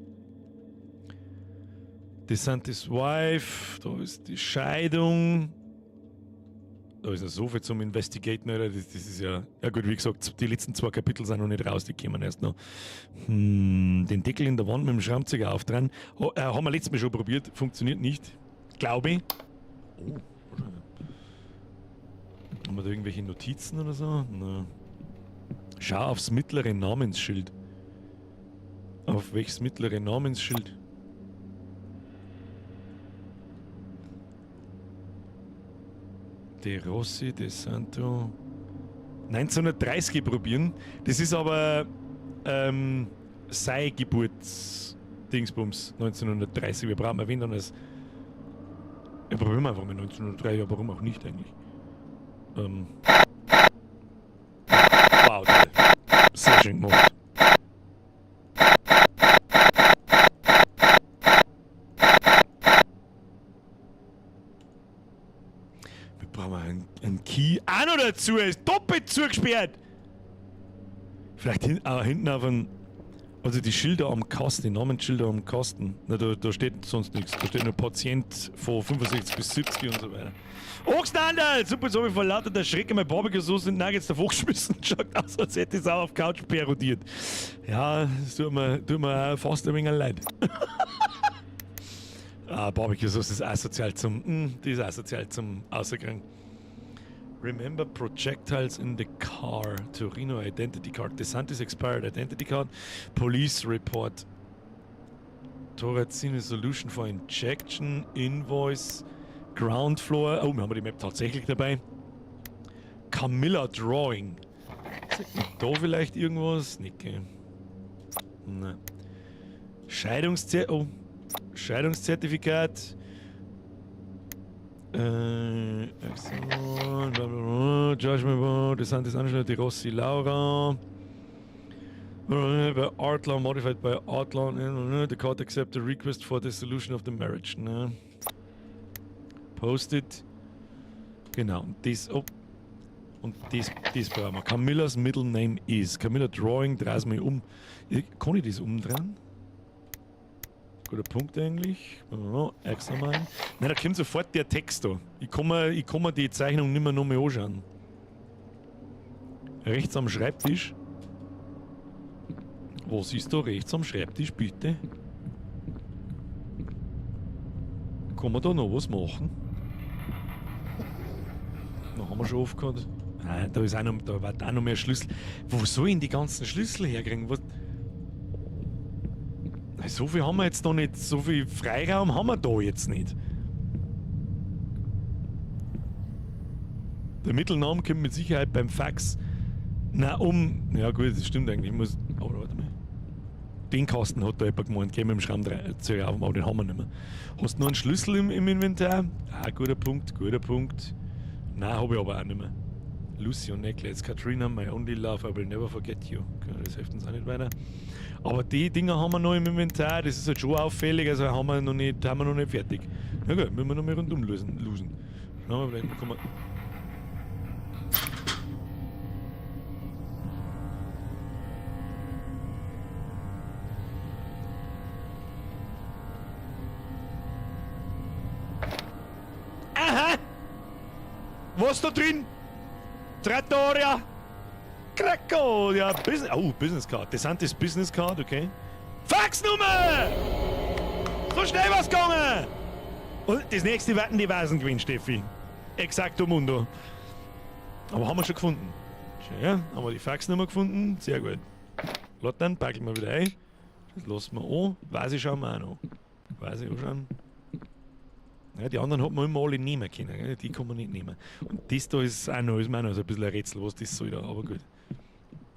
De Santis Wife, da ist die Scheidung. Da ist noch so viel zum Investigaten, Alter. Das ist ja. Ja gut, wie gesagt, die letzten 2 Kapitel sind noch nicht raus, die kommen erst noch. Den Deckel in der Wand mit dem Schraubenzieher aufdrehen. Haben wir letztes Mal schon probiert, funktioniert nicht. Glaube ich. Oh, wahrscheinlich. Haben wir da irgendwelche Notizen oder so? Na. Schau aufs mittlere Namensschild. Auf welches mittlere Namensschild? De Rossi, De Santo. 1930 probieren. Das ist aber sein Geburtsdingsbums. 1930. Wir brauchen mal wen dann als. Ja, probieren wir einfach mal 1903. Ja, warum auch nicht eigentlich? Wow, sehr schön gemacht. Wir brauchen einen Key. Auch noch dazu, er ist doppelt zugesperrt. Vielleicht hinten auf einen. Also die Schilder am Kasten, die Namensschilder am Kasten. Na, da steht sonst nichts. Da steht nur Patient von 65 bis 70 und so weiter. Ochsenhandel! Super, so wie vor lauter der Schreck mein Barbecue-Sauce und Nuggets davor geschmissen. Schaut aus, als hätte ich es auch auf Couch parodiert. Ja, das tut mir auch fast ein wenig leid. Ah, Barbecue-Sauce ist asozial zum, die ist asozial zum Außerkriegen. Remember projectiles in the car. Torino Identity Card. DeSantis expired Identity Card. Police Report. Thorazine Solution for Injection. Invoice. Ground Floor. Oh, wir haben die Map tatsächlich dabei. Camilla Drawing. Sagt man da vielleicht irgendwas? Nicht, gell? Nein. Scheidungszettel. Oh. Scheidungszertifikat. So, blablabla, Judgment, DeSantis Angela, De Rossi Laura. By Art Law, modified by Art Law. The court accept the request for dissolution of the marriage. Ne? Post-it. Genau, und das, oh. Und das brauchen wir. Camillas middle name is. Camilla Drawing, dreh's mal um. Kann ich das umdrehen? Guter Punkt eigentlich. Oh, examine. Nein, da kommt sofort der Text da. Ich kann mir die Zeichnung nicht mehr noch mal anschauen. Rechts am Schreibtisch. Was ist da rechts am Schreibtisch, bitte? Kann man da noch was machen? Da haben wir schon aufgehört. Nein, da ist auch noch, da war auch noch mehr Schlüssel. Wo soll ich denn die ganzen Schlüssel herkriegen? Was? So viel haben wir jetzt noch nicht, so viel Freiraum haben wir da jetzt nicht. Der Mittelname kommt mit Sicherheit beim Fax. Na, um. Ja gut, das stimmt eigentlich. Ich muss. Aber warte mal. Den Kasten hat da jemand gemeint, gehen wir im Schraubenzieher auf, aber den haben wir nicht mehr. Hast du noch einen Schlüssel im Inventar? Ah, guter Punkt, guter Punkt. Nein, hab ich aber auch nicht mehr. Lucy und Necklace, Katrina, my only love, I will never forget you. Okay, das hilft uns auch nicht weiter. Aber die Dinger haben wir noch im Inventar, das ist halt schon auffällig, also haben wir noch nicht, haben wir noch nicht fertig. Na gut, müssen wir noch mal rundum lösen. Schauen wir, vielleicht kommen wir. Aha! Was da drin? Trattoria! Cracovia! Business, oh, Business Card. DeSantis Business Card, okay. Faxnummer! So schnell war's gegangen! Und das nächste werden die Vasen gewinnen, Steffi. Exacto mundo. Aber haben wir schon gefunden. Schön, ja? Haben wir die Faxnummer gefunden? Sehr gut. Dann packen wir wieder ein. Das lassen wir an. Vase schauen wir auch noch. Vase anschauen. Ja, die anderen hat man immer alle nehmen können, gell? Die kann man nicht nehmen. Und das da ist auch noch, ist mir auch noch so ein bisschen ein Rätsel, was das soll da, aber gut.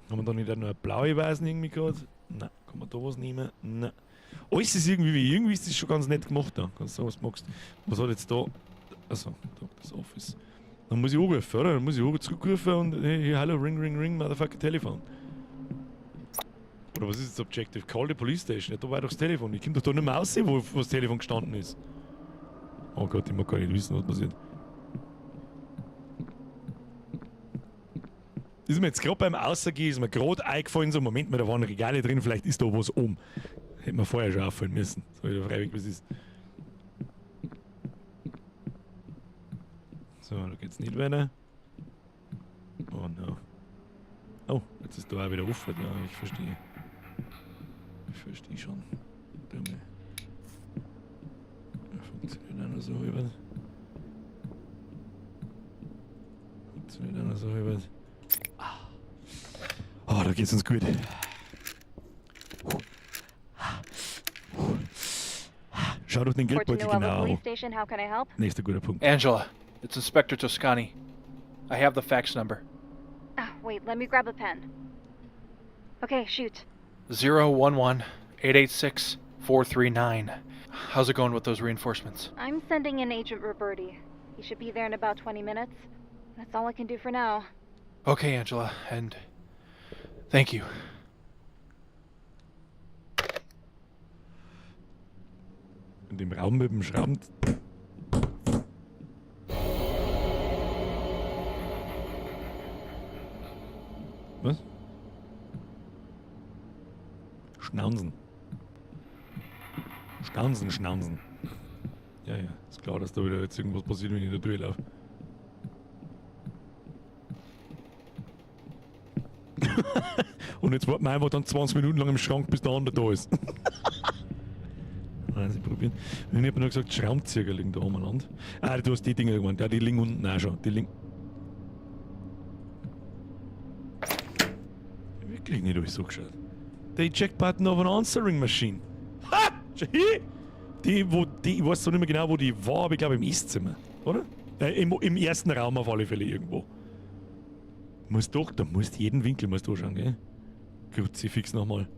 Haben wir da nicht auch noch eine blaue Vasen irgendwie gehabt? Nein. Kann man da was nehmen? Nein. Alles ist irgendwie, wie, irgendwie ist das schon ganz nett gemacht da. Kannst du sagen, was du magst. Was hat jetzt da? Achso, da, das Office. Dann muss ich anrufen, oder? Dann muss ich zurückrufen und hey, hallo, ring, ring, ring, motherfucker, Telefon. Oder was ist das Objective? Call the police station. Ja, da war doch das Telefon. Ich komm doch da nicht mehr raus, wo das Telefon gestanden ist. Oh Gott, ich mag gar nicht wissen, was passiert. Ist mir jetzt gerade beim Außergehen, ist mir gerade eingefallen, so Moment mal, da waren Regale drin, vielleicht ist da was oben. Hätte man vorher schon auffallen müssen. So wieder freiwillig, was ist. So, da geht's nicht weiter. Oh no. Oh, jetzt ist da auch wieder offen. Ja, ich verstehe. Ich verstehe schon. Dumme. Funktioniert auch noch so über. Funktioniert auch noch so über. Oh, da geht's uns gut. Schau doch den Geldbeutel genau. Nächster guter Punkt. Angela, it's Inspector Toscani. I have the fax number. Oh, wait, let me grab a pen. Okay, shoot. 011-886-439. How's it going with those reinforcements? I'm sending in Agent Roberti. He should be there in about 20 minutes. That's all I can do for now. Okay, Angela, and thank you. In dem Raum mit dem Schrauben. Was? Schnauzen. Schnauzen, schnauzen. Ja, ja, ist klar, dass da wieder jetzt irgendwas passiert, wenn ich in der Tür laufe. Und jetzt warten wir einfach dann 20 Minuten lang im Schrank, bis der andere da ist. Also probieren. Ich hab nur gesagt, Schraubenzieher liegen da umeinander. Ah, du hast die Dinger gemeint. Ja, die liegen unten auch schon. Die liegen. Wirklich nicht alles so geschaut. The eject button of an answering machine. Ha! Die, wo, die, ich weiß so nicht mehr genau, wo die war, aber ich glaube im Esszimmer, oder? Im ersten Raum auf alle Fälle irgendwo. Muss doch, da musst jeden Winkel musst du anschauen, gell? Kruzifix nochmal.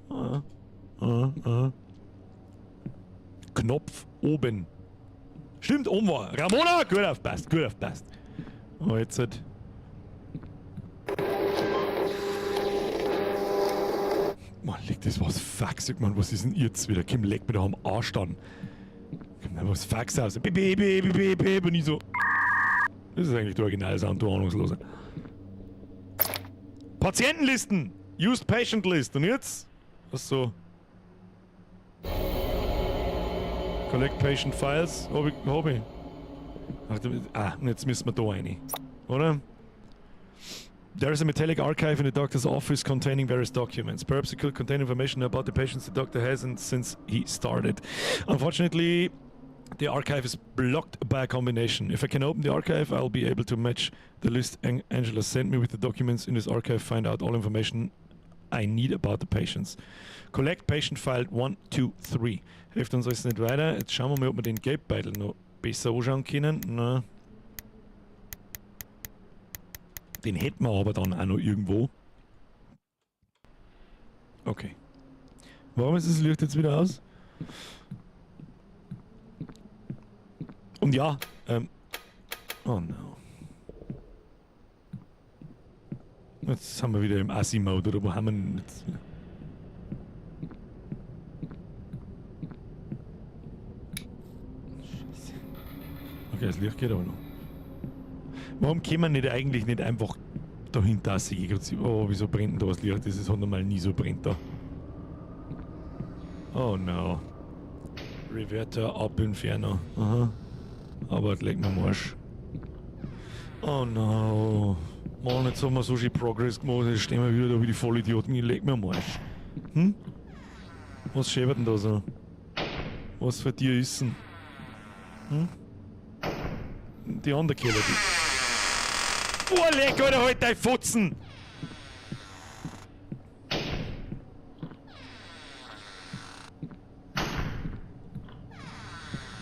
Ah, ja. Aha, aha. Knopf oben. Stimmt, oben war. Ramona, gut aufpasst, gut aufpasst. Oh, jetzt halt. Mann, liegt das was faxig, Mann. Was ist denn jetzt wieder? Kim leckt mir da am Arsch dann. Komm, da was fax aus. B, B, B, B, B, B, und ich so. Das ist eigentlich der Originalsound, du Ahnungsloser. Patientenlisten! Used Patient List. Und jetzt? Was so? Collect Patient Files. Hab ich. Hab ich. Ach, ah, und jetzt müssen wir da rein. Oder? There is a metallic archive in the doctor's office containing various documents. Perhaps it could contain information about the patients the doctor has and since he started. Unfortunately, the archive is blocked by a combination. If I can open the archive, I'll be able to match the list Angela sent me with the documents in this archive, find out all information I need about the patients. Collect patient file 1, 2, 3. Hilft uns alles nicht weiter. Jetzt schauen wir mal, ob wir den Geldbeutel noch besser anschauen können. Na. Den hätten wir aber dann auch noch irgendwo. Okay. Warum ist das Licht jetzt wieder aus? Und ja, oh no. Jetzt sind wir wieder im Assi-Mode, oder wo haben wir denn jetzt? Scheiße. Okay, das Licht geht aber noch. Warum kann man nicht eigentlich nicht einfach dahinter sehen? Oh, wieso brennt denn da das Licht? Das ist halt normal nie so brennt da. Oh no. Reverter ab Inferno. Aha. Aber leck mir am Arsch. Oh no. Mann, jetzt haben wir so viel Progress gemacht, jetzt stehen wir wieder da wie die Vollidioten. Ich leck mir am Arsch. Hm? Was schäbert denn da so? Was für dir ist denn? Hm? Die andere Keller, die. Oh, leck, Alter, halt dein Fotzen!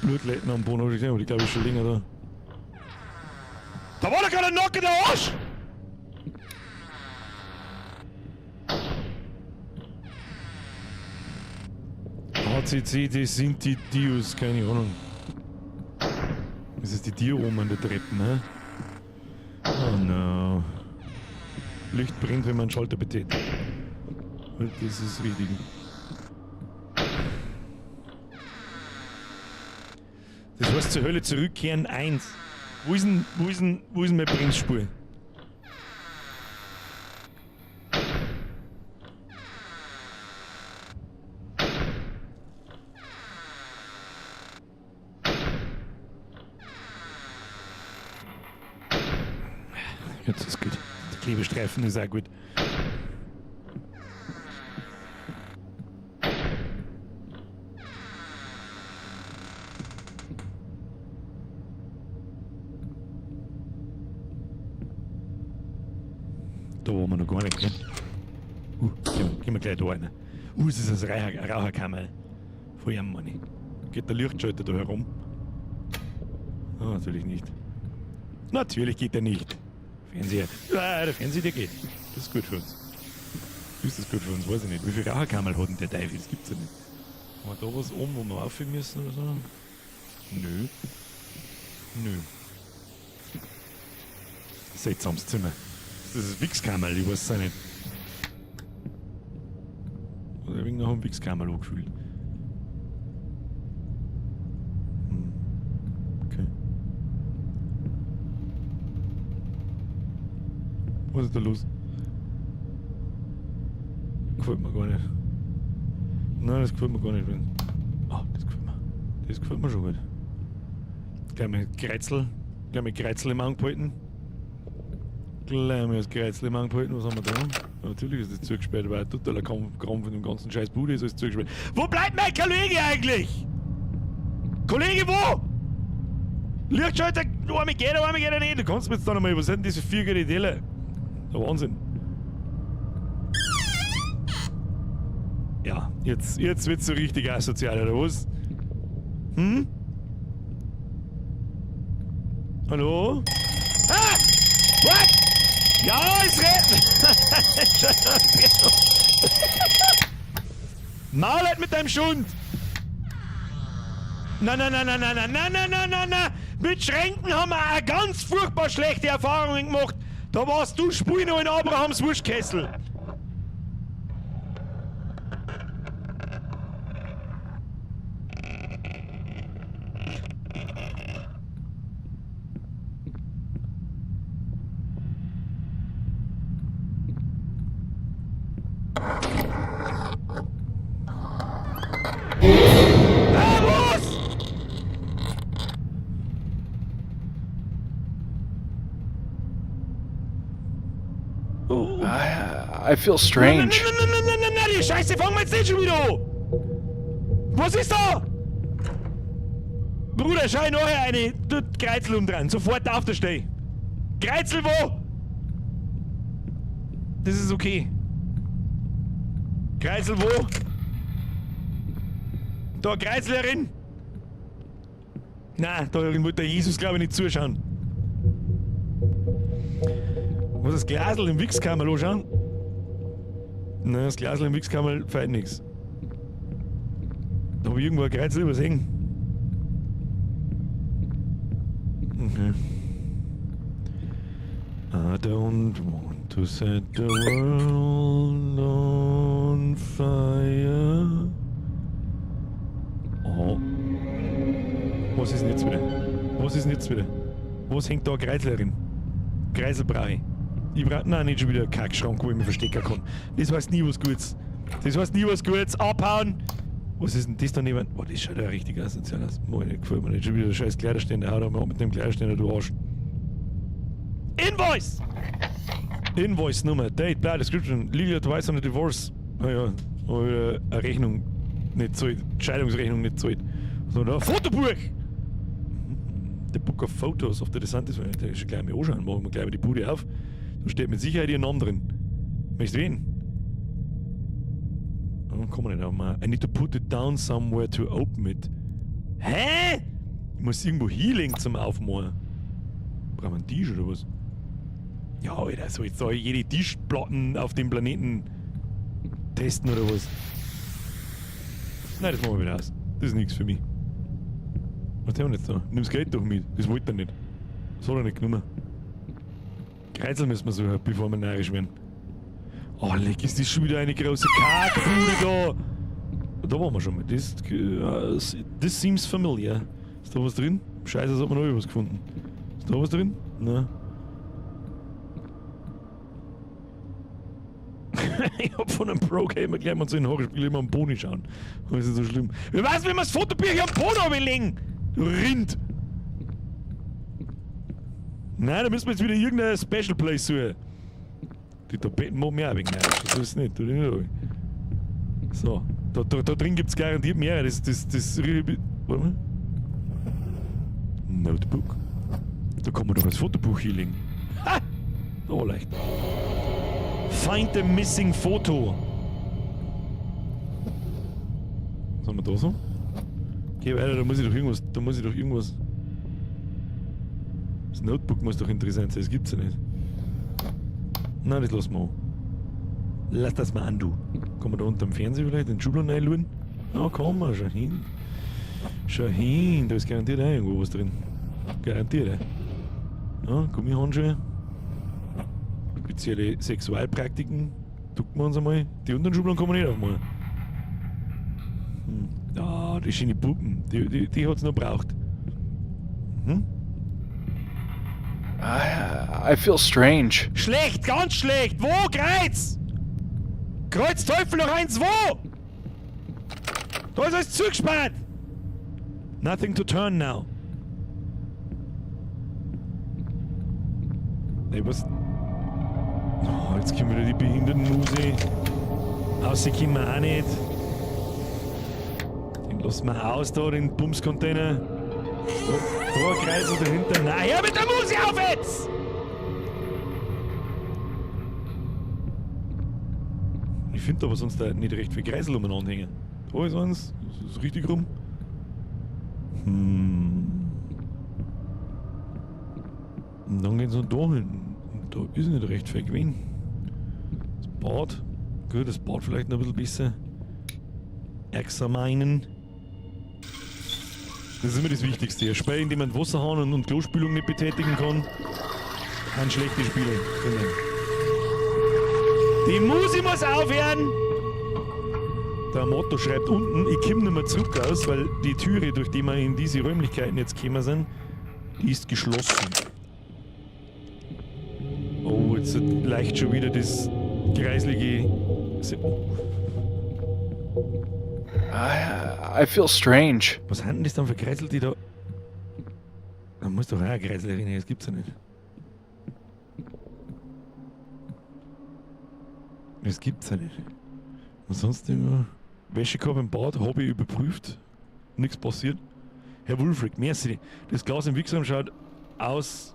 Blutletten am Boden hab ich gesehen, aber die glaub ich schon länger da. Da war doch gerade ein Knock in der Arsch! HCC, das sind die Dios, keine Ahnung. Das ist die Dio oben an der Treppe, ne? Oh no. Licht brennt, wenn man einen Schalter betätigt. Und das ist richtig. Das heißt, zur Hölle zurückkehren 1. Wo ist denn, wo ist denn, wo ist denn meine Bremsspur? Jetzt ist gut. Der Klebestreifen ist auch gut. Da waren wir noch gar nicht, gell? Gehen wir gleich da rein. Es ist ein Raucherkammerl. Voll am Mann. Geht der Lichtschalter da herum? Oh, natürlich nicht. Natürlich geht der nicht. Fernseher. Ah, der Fernseher, der geht. Das ist gut für uns. Ist das gut für uns? Weiß ich nicht. Wie viel Raucherkammerl hat denn der Teufel? Das gibt's ja nicht. Haben wir da was oben, wo wir rauf müssen oder so? Nö. Nö. Seltsames Zimmer. Das ist ein Wichskammerl, ich weiß es auch nicht. Oder wegen nach einem Wichskammerl angefühlt. Okay. Was ist da los? Gefällt mir gar nicht. Nein, das gefällt mir gar nicht. Ah, das gefällt mir. Das gefällt mir schon gut. Gleich mal Kreizel. Gleich mal Kreizel im Auge behalten. Gleich mal das Kreizel im Auge behalten. Was haben wir da? Ja, natürlich ist das zugesperrt, weil totaler Krampf von dem ganzen scheiß Bude ist alles zugesperrt. Wo bleibt mein Kollege eigentlich? Kollege, wo? Lichtschalter, einmal geht er, einmal geht er nicht. Du kannst mir jetzt da nochmal, was sind denn diese vier Geräte? Der Wahnsinn. Ja, jetzt wird's so richtig asozial, oder was? Hm? Hallo? Ah! What? Ja, es rennt! Maul halt mit deinem Schund! Na, na, na, na, na, na, na, na, na, na, na! Mit Schränken haben wir auch ganz furchtbar schlechte Erfahrungen gemacht. Da warst du spul noch in Abrahams Wurstkessel. Ah, was? I feel strange. Nein, nein, nein, nein, nein, nein, die Scheiße, fangen wir jetzt nicht schon wieder an! Was ist da? Bruder, schau nachher eine du, Kreuzel umdrehen. Sofort auf der Stelle. Kreuzel wo? Das ist okay. Kreisel wo? Da Kreislerin? Nein, da wollte der Jesus glaube ich nicht zuschauen. Was das Glasl im Wichskammerl anschauen? Nein, das Glasl im Wichskammerl fällt nichts. Da hab ich irgendwo ein Kreuzl übersehen. Okay. I don't want to set the world on fire. Oh. Was ist denn jetzt wieder? Was ist denn jetzt wieder? Was hängt da Kreislerin? Kreiselbrei. Ich brauch. Nein, nicht schon wieder ein Kackschrank, wo ich mich verstecken kann. Das heißt nie was Gutes. Das heißt nie was Gutes. Abhauen! Was ist denn das da neben? Oh, das schaut ja richtig asozial aus. Meine, gefällt mir nicht. Schon wieder der scheiß Kleiderständer. Hau doch mal ab mit dem Kleiderständer, du Arsch. Invoice! Invoice Nummer, Date, bla, Description, Legal Advice on a Divorce. Naja, wieder eine Rechnung nicht zahlt, Scheidungsrechnung nicht zahlt. So, da, Fotobuch! The Book of Photos of the DeSantis. Das ist schon gleich mal anschauen. Machen wir gleich mal die Bude auf. Da steht mit Sicherheit ihr Name drin. Möchtest du wen? Oh, kann man nicht aufmachen. I need to put it down somewhere to open it. Hä? Ich muss irgendwo hinlegen zum Aufmachen. Brauchen wir einen Tisch oder was? Ja, Alter, soll jetzt da jede Tischplatten auf dem Planeten testen oder was? Nein, das machen wir wieder aus. Das ist nichts für mich. Was haben wir jetzt da? Nimm das Geld doch mit. Das wollte er nicht. Das hat er nicht genommen. Kreuzel müssen wir suchen, bevor wir narrisch werden. Oh, leck, ist das schon wieder eine große Kackbude da. Da waren wir schon mal. This seems familiar. Ist da was drin? Scheiße, das hat man noch was gefunden. Ist da was drin? Nein. Ich hab von einem Pro-Gamer gleich mal zu den Horrorspielen immer am Pony schauen. Das ist so schlimm. Wer weiß, wenn wir das Fotobücher am Boden legen? Du Rind! Nein, da müssen wir jetzt wieder irgendeine Special Place suchen. Die Tapeten machen mich auch wegen neidisch. Das ist nicht. nicht. So, da drin gibt es garantiert mehrere. Warte mal. Notebook. Da kann man doch das Fotobuch hinlegen. Ha! Da war leicht. Find the missing photo. Was haben wir da so? Geh weiter, da muss ich doch irgendwas. Da muss ich doch irgendwas. Das Notebook muss doch interessant sein, das gibt's ja nicht. Nein, das lassen wir an. Lass das mal an, du. Kann man da unterm Fernseher vielleicht den Schubladen reinschauen? Ja, kann man, schau hin. Schau hin, da ist garantiert auch irgendwo was drin. Garantiert, ey. Ja, Gummihandschuhe. Spezielle Sexualpraktiken. Ducken wir uns einmal. Die unteren Schubladen kann man nicht aufmachen. Hm. Ah, die schöne Puppen. Die hat's noch braucht. Mhm. I feel strange. Schlecht, ganz schlecht. Wo, Kreuz? Kreuz Teufel noch eins, wo? Da ist alles zugesperrt. Nothing to turn now. Ey, was? Oh, jetzt kommen wieder die behinderten Muse. Außer kommen wir auch nicht. Den lassen wir aus da, den Bumscontainer. Da ein Kreisel dahinter. Na, her mit der Muse auf jetzt! Ich finde aber sonst da nicht recht viel Kreisel umeinander hängen. Da ist eins, das ist richtig rum. Hm. Und dann geht's noch da hin. Und da ist nicht recht viel gewesen. Das Bad. Gut, das Bad vielleicht noch ein bisschen besser. Examinen. Das ist immer das Wichtigste. Ein Spiel, in dem man Wasserhahn und Klospülung nicht betätigen kann. Ein schlechtes Spiel, finde ich. Die Musi muss aufhören! Der Motto schreibt unten, ich komm nicht mehr zurück aus, weil die Türe, durch die wir in diese Räumlichkeiten jetzt gekommen sind, die ist geschlossen. Oh, jetzt leicht schon wieder das kreislige... Oh. I feel strange. Was sind denn das dann für Kreisel, die da... Da muss doch auch ein Kreisel erinnern, das gibt's ja nicht. Das gibt's ja nicht. Und sonst irgendwo... Wäschekorb im Bad, habe ich überprüft. Nichts passiert. Herr Wulfric, merci. Das Glas im Wichsraum schaut aus...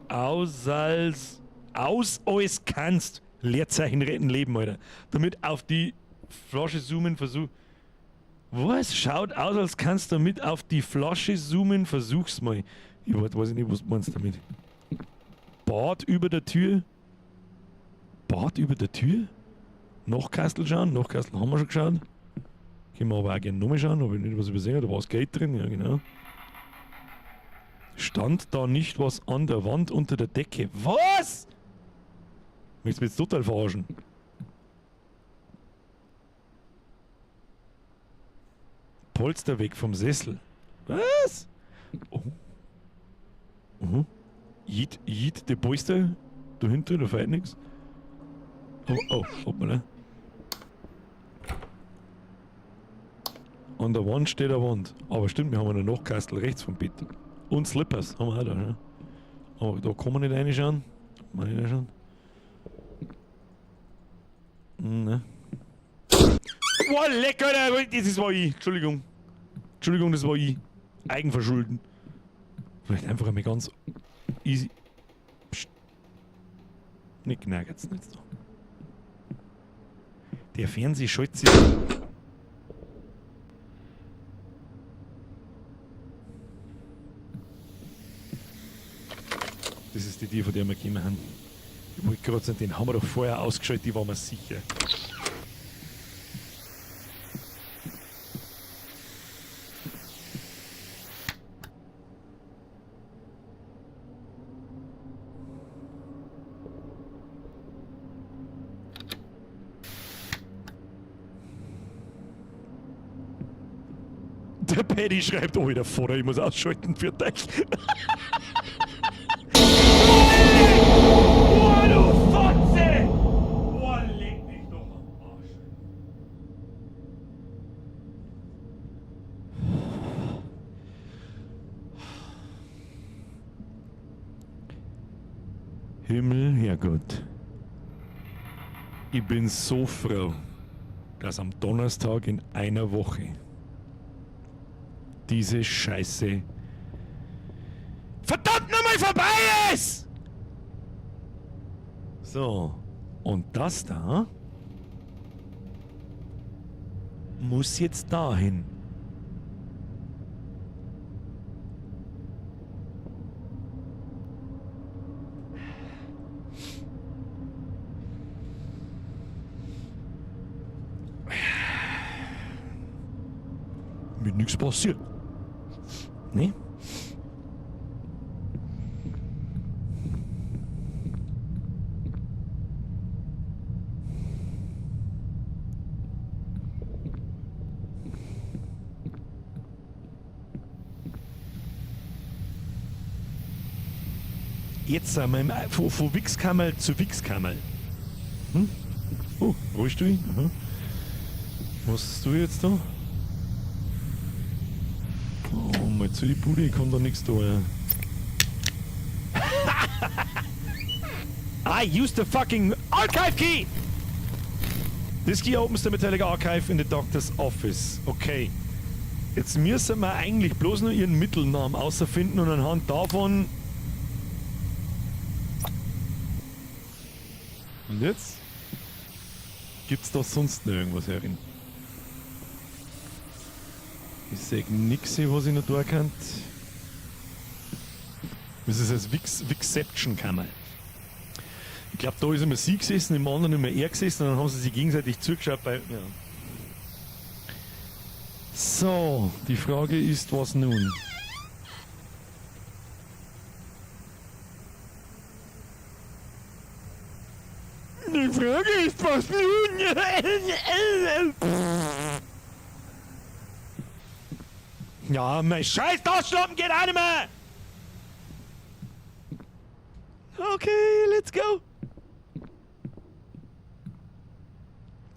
Aus als... Aus als kannst. Leerzeichen retten Leben, Alter. Damit auf die Flasche zoomen, versuch... Was? Schaut aus, als kannst du damit auf die Flasche zoomen, versuch's mal. Ich weiß nicht, was du meinst damit. Bad über der Tür? Bad über der Tür? Nachkastel schauen? Nachkastel haben wir schon geschaut. Können wir aber auch gerne nochmal schauen, ob ich nicht was übersehen habe. Da war das Geld drin, ja genau. Stand da nicht was an der Wand unter der Decke? Was? Möchtest du mich jetzt total verarschen? Polster weg vom Sessel. Was? Oh. Mhm. Jit, Jit, der Polster dahinter, da fehlt nichts. Oh, oh, hoppala. An der Wand steht eine Wand. Aber stimmt, wir haben einen Nachkastel rechts vom Bett. Und Slippers haben wir auch da. Ne? Aber da kann man nicht reinschauen. Kann man nicht reinschauen. Ne. Boah, lecker, Alter. Das war ich. Entschuldigung. Entschuldigung, das war ich. Eigenverschulden. Vielleicht einfach einmal ganz easy. Psst. Nicht knackert's nicht da. Der Fernseher schaltet sich. Das ist die Tür, von der wir gekommen haben. Ich wollte gerade sagen, den haben wir doch vorher ausgeschaltet, die waren wir sicher. Der Paddy schreibt, oh, wieder Vater, ich muss ausschalten für dich. Oh, du Fotze! Oh, leck mich doch am Arsch. Himmel, Herrgott. Ich bin so froh, dass am Donnerstag in einer Woche diese Scheiße verdammt nochmal vorbei ist! So, und das da muss jetzt dahin. Mir nichts passiert. Ne? Jetzt sind wir im, von Wichskammerl zu Wichskammerl. Hm? Oh, Rollstuhl? Aha. Was hast du jetzt da? Oh, mal zu die Bude, ich kann da nichts da. Ja. I used the fucking archive key! This key opens the metallic archive in the doctor's office. Okay. Jetzt müssen wir eigentlich bloß nur ihren Mittelnamen außerfinden und anhand davon... Und jetzt? Gibt's da sonst noch irgendwas herin? Ich seh nix, was ich noch tun kann. Das ist das Wixception-Kammer. Ich glaub, da ist immer sie gesessen, im anderen immer er gesessen und dann haben sie sich gegenseitig zugeschaut bei. Ja. So, die Frage ist, was nun? Die Frage ist, was nun? Ja, mein scheiß Taschenlampen geht auch nicht mehr! Okay, let's go!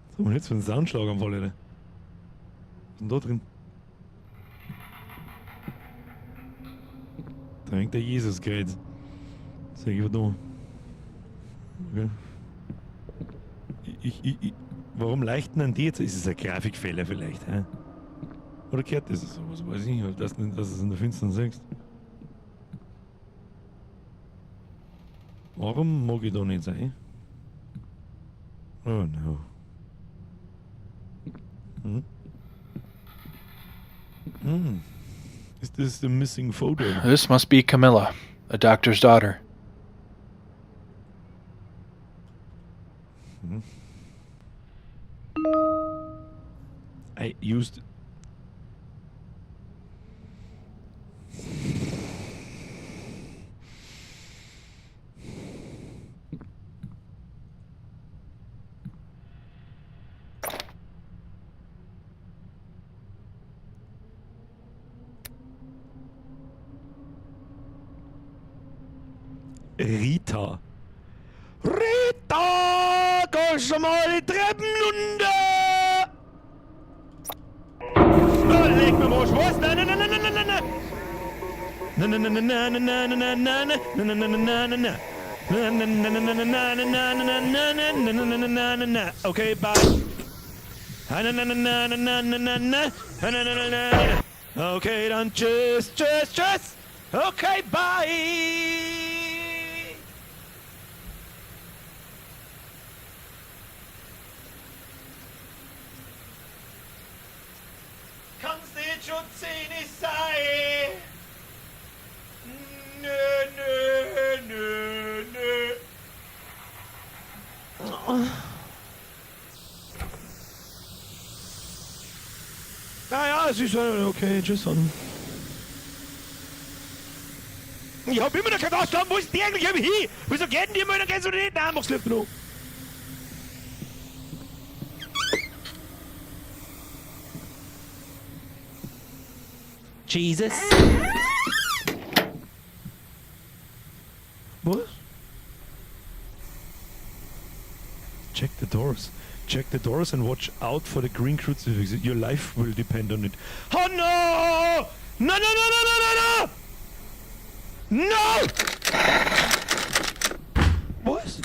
Was haben wir jetzt für einen Soundschlaganfall, Alter? Was ist denn da drin? Da hängt der Jesuskreuz. Sag ich da. Okay. Warum leichten an die jetzt? Ist es ein Grafikfehler vielleicht? Hä? Oder kehrt das so? Was weiß ich, dass du es in der Finstern siehst. Warum mag ich da nicht sein? Oh no. Hm? Hm. Is this the missing photo? This must be Camilla, a doctor's daughter. I used. Rita. Rita! Komm schon mal die Treppen runter! Oh, leg mir mal was! Nein, nein, nein, nein, nein, nein, nein! Nein, nein, nein, nein, nein, nein, nein, nein, nein, nein, nein, nein, nein, nein. Nein, nein, nein, nein, nein, nein, nein, nein, nein, nein, nein, nein, nein, nein, nein, nein. Okay, bye. Nein, nein, nein, nein, nein, nein, nein, nein, nein, nein, nein, nein, nein. Okay, dann tschüss, tschüss, tschüss. Okay, bye. Kann's nicht schon 10 sein? Nö, nö, nö, nö. Naja, es ist okay, tschüss dann. Ich hab immer noch kein Ausland, wo ist die eigentlich hin? Wieso geht denn die immer, dann gehst du nicht? Nein, mach's lieber noch. Jesus. Was? Check the doors. Check the doors and watch out for the green crucifix. Your life will depend on it. Oh no! No, no, no, no, no, no, no! No! Was?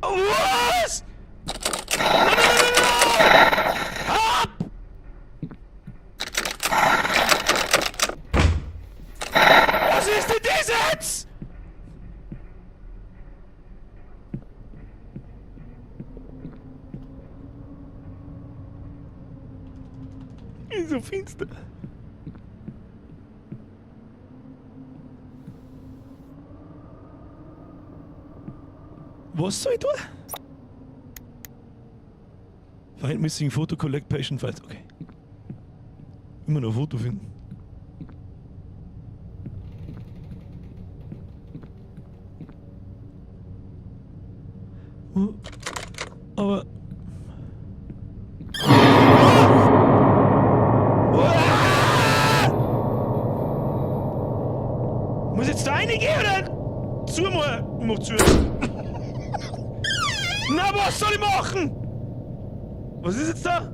Was? No, no, no, no, no! Ab! Was ist denn das jetzt? Ist so finster. Was soll ich tun? Find missing photo, collect patient files. Okay. Immer noch ein Foto finden. Oh, aber. Muss ich jetzt da reingehen oder zu mal? Ich mach zu. Na, was soll ich machen? Was ist jetzt da?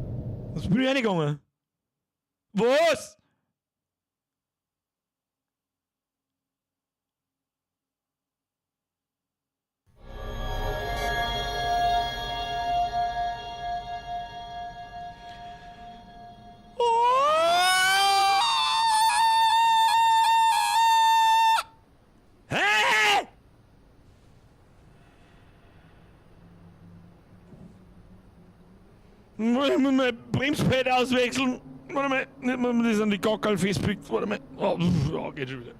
Was bin ich reingegangen? Was? Hä? Ich muss mein Bremspad auswechseln. Warte mal, nicht mal das an die Gackerl festpickt. Warte mal. Oh, oh, geht schon wieder.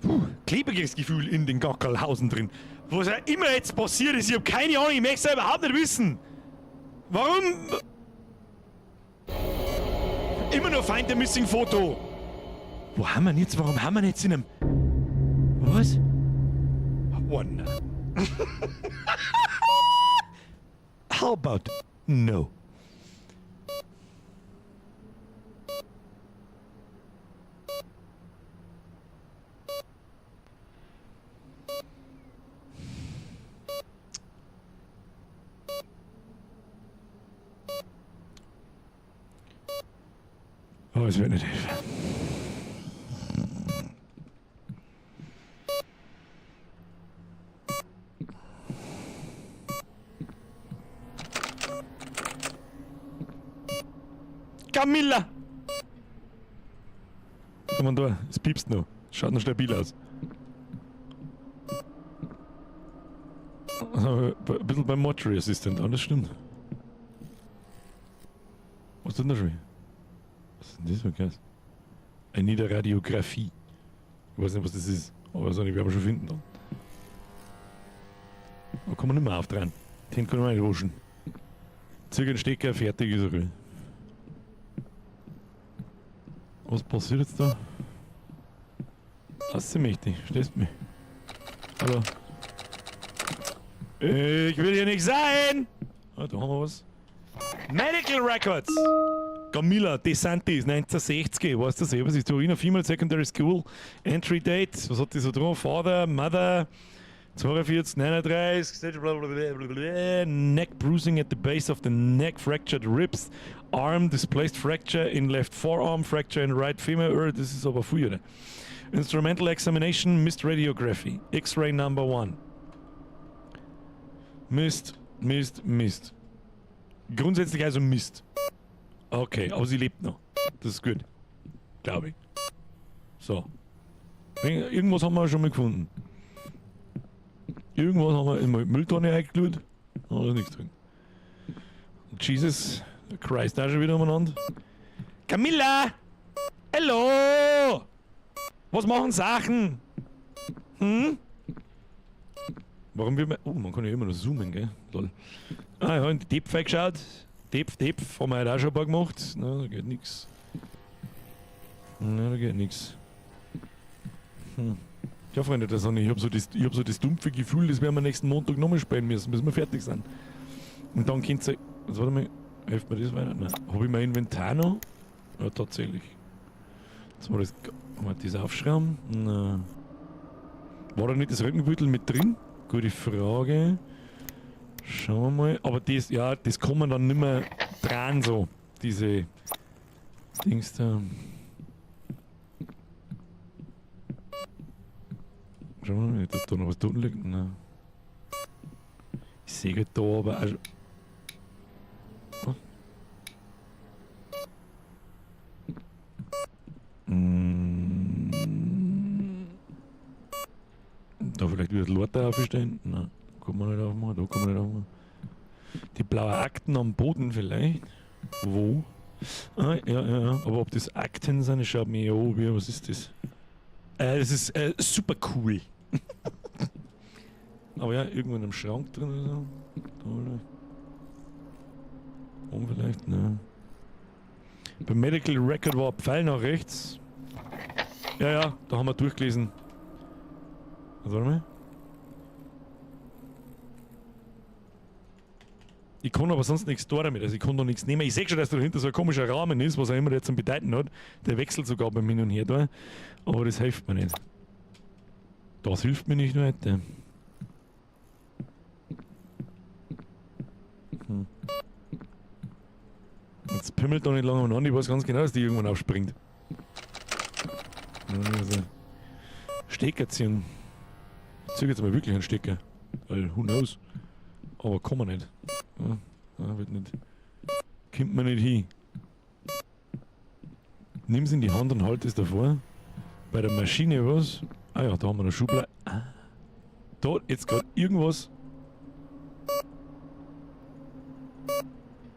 Puh, klebriges Gefühl in den Gackerlhausen drin. Was auch immer jetzt passiert ist, ich habe keine Ahnung, ich möchte es überhaupt nicht wissen. Warum? Immer nur Find the Missing Foto. Wo haben wir denn jetzt? Warum haben wir denn jetzt in einem. Was? One. How about no? Oh, es wird nicht helfen. Camilla! Komm mal da, es piepst noch. Schaut noch stabil aus. Also, ein bisschen beim Mortuary Assistant an, das stimmt. Was ist denn da schon wieder? Was ist denn das für ein Käse? Eine Niederradiographie. Ich weiß nicht, was das ist, aber das werden wir schon finden dann. Da kann man nicht mehr aufdrehen. Den kann man nicht waschen. Züge den Stecker, fertig ist er. Was passiert jetzt da? Was sie mächtig, stehst mich. Hallo. Ich will hier nicht sein! Ah, da haben wir was. Medical Records! Camilla DeSantis, 1960, weißt du selber, sie ist Torino Female Secondary School, Entry Date, was hat die so dran? Father, Mother, 42, 39, blablabla, neck bruising at the base of the neck, fractured ribs, arm displaced fracture in left forearm, fracture in right femur, das ist aber früher. Instrumental examination, missed radiography, X-ray number 1. Mist, Mist, Mist. Grundsätzlich also Mist. Okay, aber sie lebt noch. Das ist gut. Glaube ich. So. Irgendwas haben wir schon mal gefunden. Irgendwas haben wir in die Mülltonne eingeschaut. Da ist nichts drin. Jesus Christ, da schon wieder umeinander. Camilla! Hallo! Was machen Sachen? Hm? Warum will man. Oh, man kann ja immer noch zoomen, gell? Lol. Ah, ja, in die Depf geschaut. Depf, Depf, haben wir heute auch schon ein paar gemacht. Na, da geht nix. Na, da geht nix. Ja, Freunde der Sonne, ich hab so das dumpfe Gefühl, das werden wir nächsten Montag nochmal spielen müssen, bis wir fertig sind. Und dann könnt ihr. Jetzt warte mal, hilft mir das weiter? Nein. Hab ich mein Inventar noch? Ja, tatsächlich. Jetzt war das. Haben wir das aufschrauben? Nein. War da nicht das Rückenbüttel mit drin? Gute Frage. Schauen wir mal. Aber das, ja, das kann man dann nicht mehr dran so. Diese Dings da. Schauen wir mal, dass da noch was unten liegt. Nein. Ich sehe halt da aber auch schon. Was? Da vielleicht wieder die Leute aufstellen? Nein, kann man nicht aufmachen, da kann man nicht aufmachen. Die blauen Akten am Boden vielleicht? Wo? Ah, ja, ja, ja. Aber ob das Akten sind, ich schaue mir ja an, wie, was ist das? Das ist super cool. Aber ja, irgendwo in einem Schrank drin oder so. Da vielleicht. Oben vielleicht, ne. Beim Medical Record war ein Pfeil nach rechts. Ja, ja, da haben wir durchgelesen. Also, warte mal. Ich kann aber sonst nichts da damit, also ich kann da nichts nehmen. Ich seh schon, dass da dahinter so ein komischer Rahmen ist, was auch immer der zum Bedeuten hat. Der wechselt sogar beim Hin und Her da. Aber das hilft mir nicht. Das hilft mir nicht weiter. Jetzt pimmelt da nicht lange umeinander, ich weiß ganz genau, dass die irgendwann aufspringt. Also, Stecker ziehen. Ich zieh jetzt mal wirklich einen Stecker. Weil, who knows? Aber kann man nicht. Ja, ja, wird nicht. Kommt man nicht hin. Nimm's in die Hand und halt es davor. Bei der Maschine was? Ah ja, da haben wir eine Schublade. Ah. Da jetzt grad irgendwas.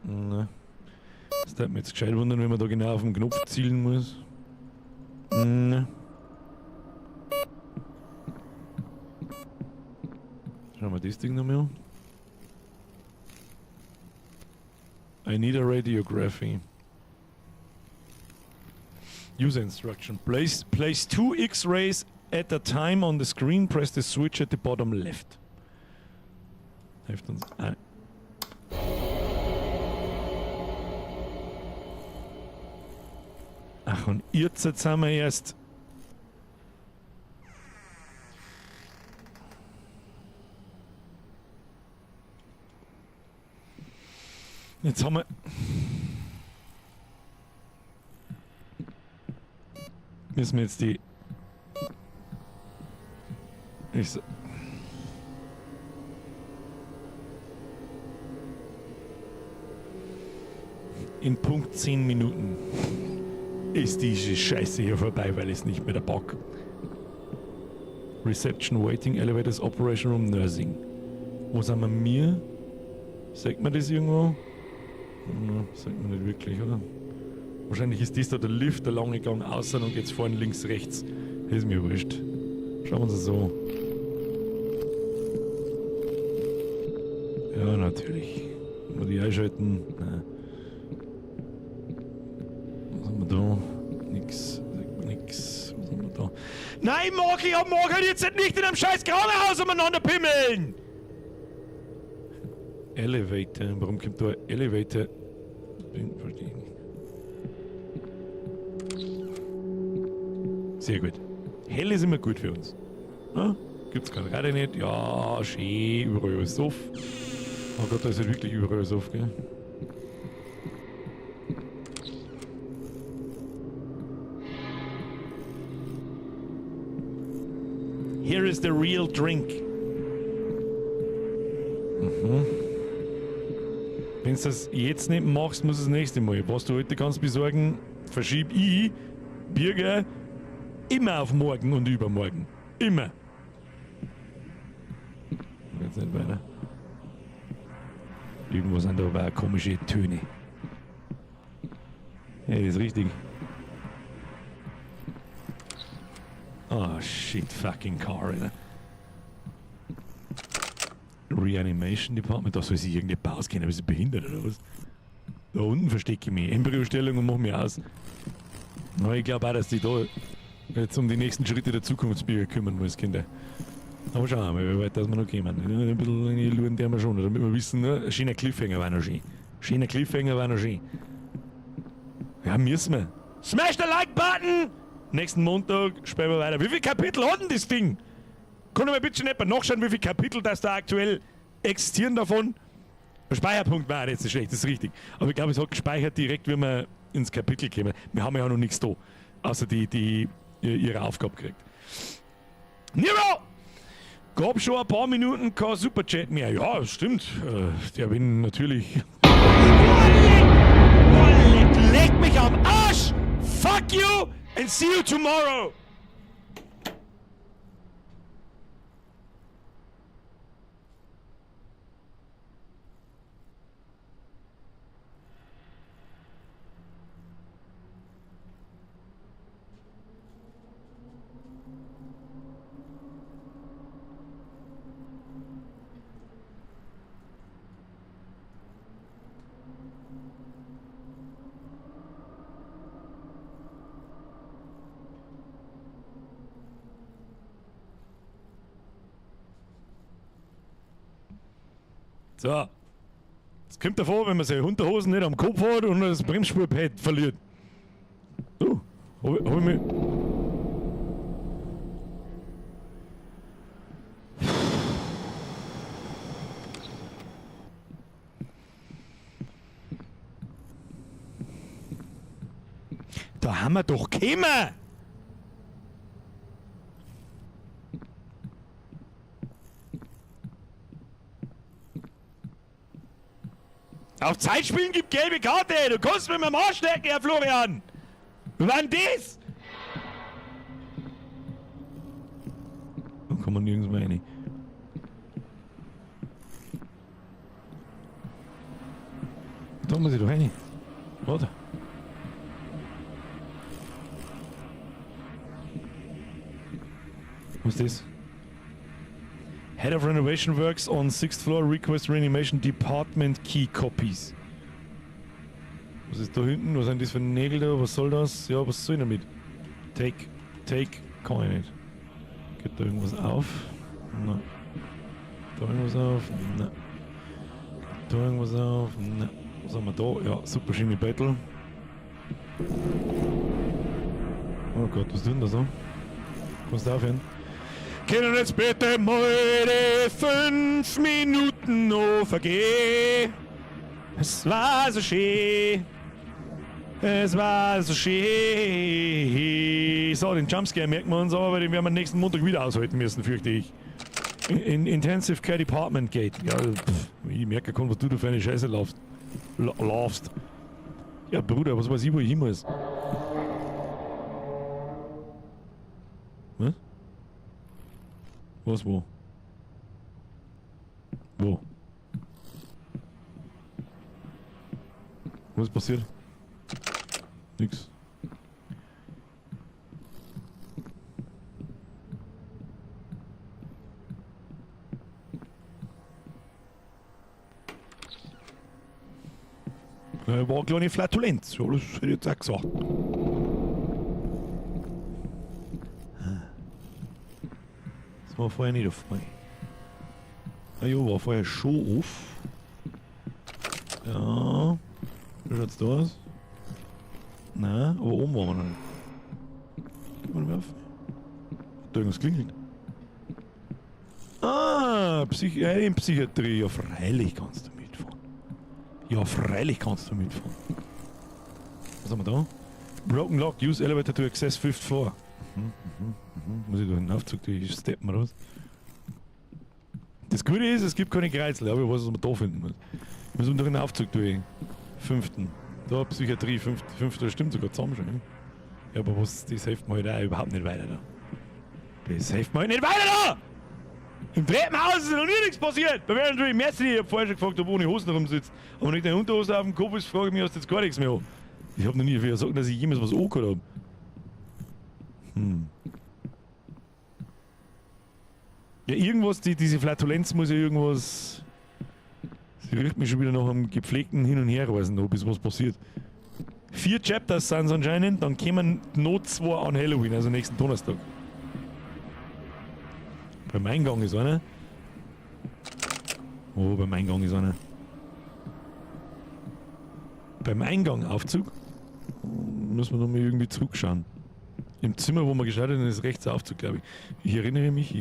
Na. Das würde mich jetzt gescheit wundern, wenn man da genau auf den Knopf zielen muss. Na. das Ding noch mehr an. I need a radiography. User instruction. Place two X-rays at a time on the screen. Press the switch at the bottom left. Hilft uns. Ah. Ach, und jetzt sind wir erst. Jetzt haben wir. Müssen wir jetzt die. Ich so. In Punkt 10 Minuten ist diese Scheiße hier vorbei, weil es nicht mehr der Bock. Reception, Waiting, Elevators, Operation Room, Nursing. Wo sind wir mir? Sagt man das irgendwo? Ja, sagt man nicht wirklich, oder? Wahrscheinlich ist das da der Lift, der lange Gang außen und geht's vorne links, rechts. Das ist mir wurscht. Schauen wir uns das so. Ja, natürlich. Mal die einschalten. Nein. Was haben wir da? Nix. Sagt man nix. Was haben wir da? Nein, mag ich am Morgen jetzt nicht in einem scheiß Krankenhaus umeinander pimmeln! Elevator. Warum kommt da Elevator? Verstehe ich nicht. Sehr gut. Hell ist immer gut für uns. Na? Gibt's kein Radio nicht? Ja, schön, überall alles off. Oh Gott, da ist halt wirklich überall alles off, gell? Here is the real drink. Mhm. Wenn du das jetzt nicht machst, muss es das nächste Mal. Was du heute kannst besorgen, verschieb ich, Birger, immer auf morgen und übermorgen. Immer. Jetzt nicht weiter. Irgendwo sind da aber auch komische Töne. Ja, das ist richtig. Oh shit, fucking car, Alter. Reanimation Department, da soll sich irgendjemand auskennen, bist du behindert oder was? Da unten verstecke ich mich. Embryostellung und mach mich aus. Aber ich glaube auch, dass die da jetzt um die nächsten Schritte der Zukunftsbürger kümmern muss, Kinder. Aber schauen wir mal, wie weit das wir noch kommen. Ein bisschen in die Luren der wir schon, damit wir wissen, ne? Ein schöner Cliffhanger war noch schön. Schöner Cliffhanger war noch schön. Ja, müssen wir. Smash the Like Button! Nächsten Montag spielen wir weiter. Wie viele Kapitel hat denn das Ding? Kann ich mal bitte schon jemand nachschauen, wie viele Kapitel das da aktuell existieren davon? Der Speicherpunkt war jetzt nicht schlecht, das ist richtig. Aber ich glaube, es hat gespeichert direkt, wenn wir ins Kapitel kommen. Wir haben ja auch noch nichts da. Außer die ihre Aufgabe kriegt. Nero! Gab schon ein paar Minuten kein Superchat mehr. Ja, das stimmt. Der bin natürlich. Leck, leck mich am Arsch! Fuck you and see you tomorrow! So. Es kommt davor, wenn man seine Unterhosen nicht am Kopf hat und das Bremsspurpad verliert. So, hab ich mich. Da haben wir doch gekommen! Auf Zeit spielen gibt gelbe Karte! Du kannst mit meinem Arsch lecken, Herr Florian! Wie war denn das? Da kann man nirgends mehr rein. Da muss ich doch rein. Warte. Was ist das? Head of Renovation Works on 6th Floor, Request Reanimation Department Key Copies. Was ist da hinten? Was sind das für Nägel da? Was soll das? Ja, was soll ich damit? Take, take, kann ich nicht. Geht da irgendwas auf? Nein. Da irgendwas auf? Nein. Geht da irgendwas auf? Nein. Was haben wir da? Ja, super schöne Battle. Oh Gott, was tut denn da so? Kannst du aufhören? Können jetzt bitte mal die 5 Minuten noch vergehen? Es war so schön. Es war so schön. So, den Jumpscare merken wir uns aber, weil den werden wir nächsten Montag wieder aushalten müssen, fürchte ich. In Intensive Care Department Gate. Ja, pff, ich merke kaum, was du da für eine Scheiße laufst. Laufst. Ja, Bruder, was weiß ich, wo ich hin muss. Was? Was, wo? Wo? Was ist passiert? Nix. War eine kleine Flatulenz, ja, das hätte ich jetzt auch gesagt. Das war vorher nicht auf. Ah ja, war vorher schon auf. Ja. Wie schaut's da aus? Nein, aber oben waren wir noch nicht. Geh mal auf. Hat da irgendwas klingelt? Ah, in Psychiatrie. Ja, freilich kannst du mitfahren. Ja, freilich kannst du mitfahren. Was haben wir da? Broken Lock, use elevator to access 5th floor. Muss ich da in den Aufzug, die steppen raus. Das Gute ist, es gibt keine Kreizel, aber ich weiß, was man da finden muss. Wir müssen durch den Aufzug durch. 5. Da, Psychiatrie, 5. Stimmt sogar zusammen schon. Ja, aber was, das hilft mir halt auch überhaupt nicht weiter da. Das hilft mir halt nicht weiter da! Im Treppenhaus ist noch nie nichts passiert! Bei mir natürlich Merci, ich hab vorher schon gefragt, ob ohne Hosen rumsitzt. Aber wenn ich deine Unterhose auf dem Kopf ist, frage ich mich, hast du jetzt gar nichts mehr an. Ich hab noch nie gesagt, dass ich jemals was angehört hab. Ja, irgendwas, diese Flatulenz muss ja irgendwas. Sie riecht mich schon wieder nach einem gepflegten Hin- und Herreisen, noch bis was passiert. 4 Chapters sind's anscheinend, dann kommen noch 2 an Halloween, also nächsten Donnerstag. Beim Eingang ist einer. Oh, beim Eingang ist einer. Beim Eingang Aufzug müssen wir nochmal irgendwie zurückschauen. Im Zimmer, wo wir geschaut haben, ist rechts Aufzug, glaub ich. Ich erinnere mich,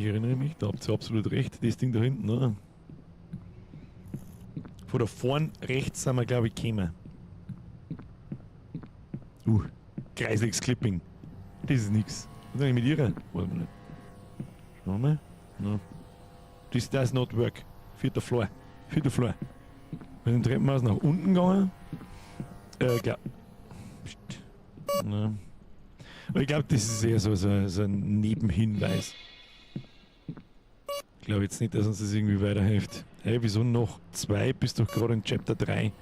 da habt ihr absolut recht. Das Ding da hinten, oder? Von da vorn rechts sind wir, glaub ich, gekommen. Kreisliges Clipping. Das ist nix. Was ist eigentlich mit ihrer? Weiß man nicht. Schauen wir mal. No. This does not work. 4. Floor. 4. Floor. Wir sind Treppenhaus nach unten gegangen. Klar. Psst. Ja. Aber ich glaub, das ist eher so ein Nebenhinweis. Ich glaub jetzt nicht, dass uns das irgendwie weiterhilft. Hey, wieso noch 2? Bist doch gerade in Chapter 3.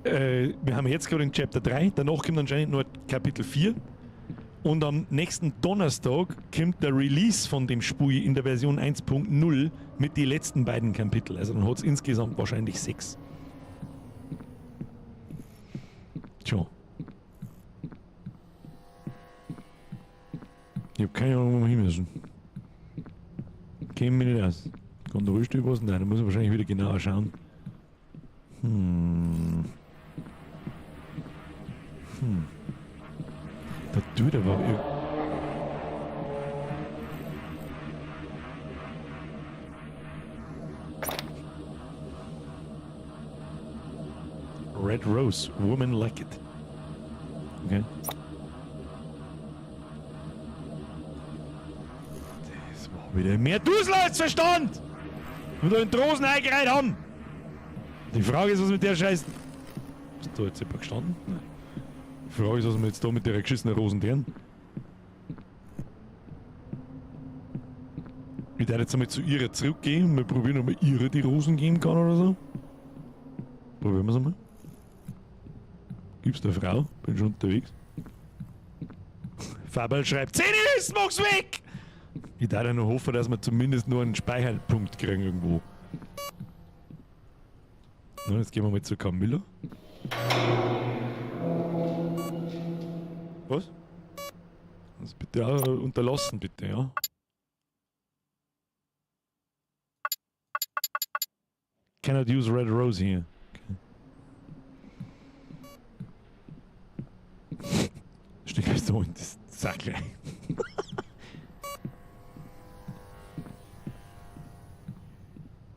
Wir haben jetzt gerade in Chapter 3, danach kommt anscheinend nur Kapitel 4. Und am nächsten Donnerstag kommt der Release von dem Spiel in der Version 1.0 mit den letzten beiden Kapiteln. Also dann hat's insgesamt wahrscheinlich 6. Tja. Ich hab keine Ahnung, wo wir hin müssen. Kämen wir nicht aus. Kann der Rollstuhl was? Nein, da muss man wahrscheinlich wieder genauer schauen. Da tut aber Red Rose, Woman Like It. Okay. Das war wieder mehr Dusel als Verstand! Wir da in die Rosen eingereiht haben! Die Frage ist, was mit der Scheiß. Ist da jetzt jemand gestanden? Nein. Die Frage ist, was wir jetzt da mit der geschissenen Rosen tun. Ich werde jetzt einmal zu ihrer zurückgehen und mal probieren, ob man ihrer die Rosen geben kann oder so. Probieren wir's einmal. Gibt's da Frau? Bin schon unterwegs. Faberl schreibt, 10 ist, mach's weg! Ich darf ja nur hoffen, dass wir zumindest nur einen Speicherpunkt kriegen irgendwo. Na, jetzt gehen wir mal zu Camilla. Was? Das bitte auch unterlassen, bitte, ja. Cannot use red rose here. Okay. Steck mich so in das Sack rein.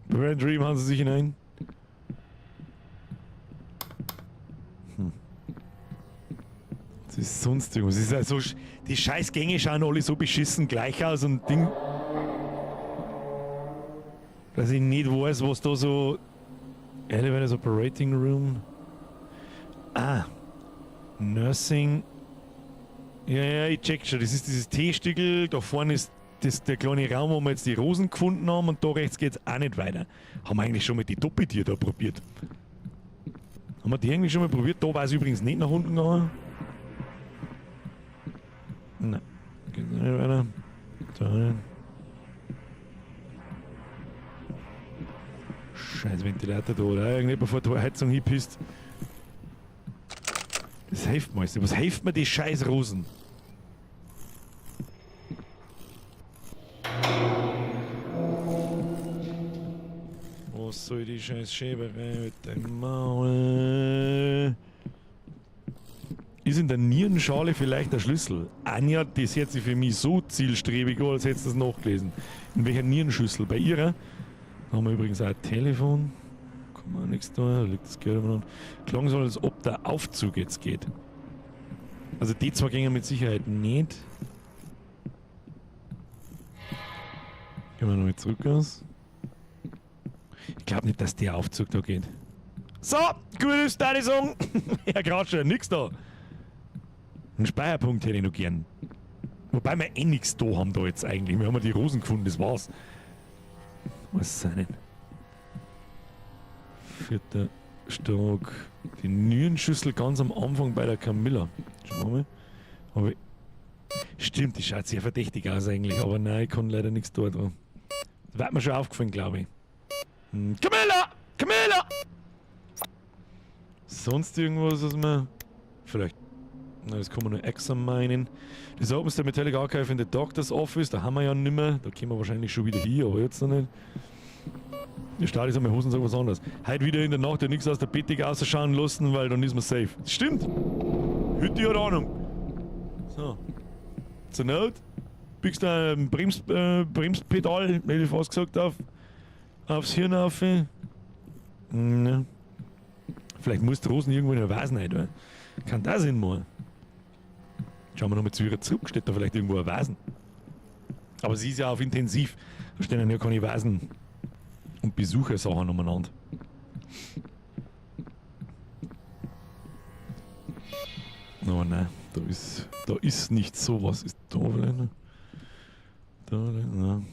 Bavarian Dream haben sie sich hinein. Das ist sonst irgendwas. Es ist ja so, die Scheißgänge schauen alle so beschissen gleich aus und Ding. Dass ich nicht weiß, was da so. Elevators Operating Room. Ah. Nursing. Ja, ja, ich check schon. Das ist dieses T-Stückel. Da vorne ist das, der kleine Raum, wo wir jetzt die Rosen gefunden haben. Und da rechts geht's auch nicht weiter. Haben wir eigentlich schon mal die Doppeltür da probiert? Haben wir die eigentlich schon mal probiert? Da war es übrigens nicht nach unten gegangen. Nein. Geht nicht weiter. Da nicht. Scheiß Ventilator da, oder? Irgendwie bevor die Heizung hinpisst. Das hilft mir alles nicht. Was hilft mir die scheiß Rosen? Was soll die scheiß Schäberei mit dem Maul? Ist in der Nierenschale vielleicht der Schlüssel? Anja, das hört sich für mich so zielstrebig an, als hättest du das nachgelesen. In welcher Nierenschüssel? Bei ihrer? Da haben wir übrigens auch ein Telefon. Kann man auch nichts da, da liegt das Geld umeinander. Klang so, als ob der Aufzug jetzt geht. Also die zwei gingen mit Sicherheit nicht. Gehen wir nochmal zurück aus. Ich glaub nicht, dass der Aufzug da geht. So, gut ist, da ich sagen. Herr Gratscher, nix da. Einen Speicherpunkt hätte ich noch gern. Wobei wir eh nix da haben da jetzt eigentlich. Wir haben ja die Rosen gefunden, das war's. Was ist denn? 4. Stock. Die Nierenschüssel ganz am Anfang bei der Camilla. Schauen wir mal. Aber stimmt, die schaut sehr verdächtig aus eigentlich. Aber nein, ich kann leider nichts da dran. Das wird mir schon aufgefallen, glaube ich. Camilla! Camilla! Sonst irgendwas, was man vielleicht... Na, das kann man nur examinen. Das opens the Metallic Archive in the Doctor's Office. Da haben wir ja nimmer. Da kommen wir wahrscheinlich schon wieder hier, aber jetzt noch nicht. Der Start ist einmal Hosen, sag was anderes. Heute wieder in der Nacht ja nichts aus der Bettdecke rausschauen lassen, weil dann ist man safe. Das stimmt! Heute hat Ahnung. So. Zur Not biegst du ein Bremspedal, hätte ich fast gesagt, aufs Hirn auf. Ja. Vielleicht muss die Rosen irgendwo in der Vasen rein tun. Kann das Sinn machen? Schauen wir nochmal zu ihrer zurück, steht da vielleicht irgendwo eine Vasen. Aber sie ist ja auf intensiv. Da stehen ja keine Vasen und Besuchersachen umeinander. Oh nein, da ist nicht sowas. Ist da vielleicht noch? Da vielleicht? Nein.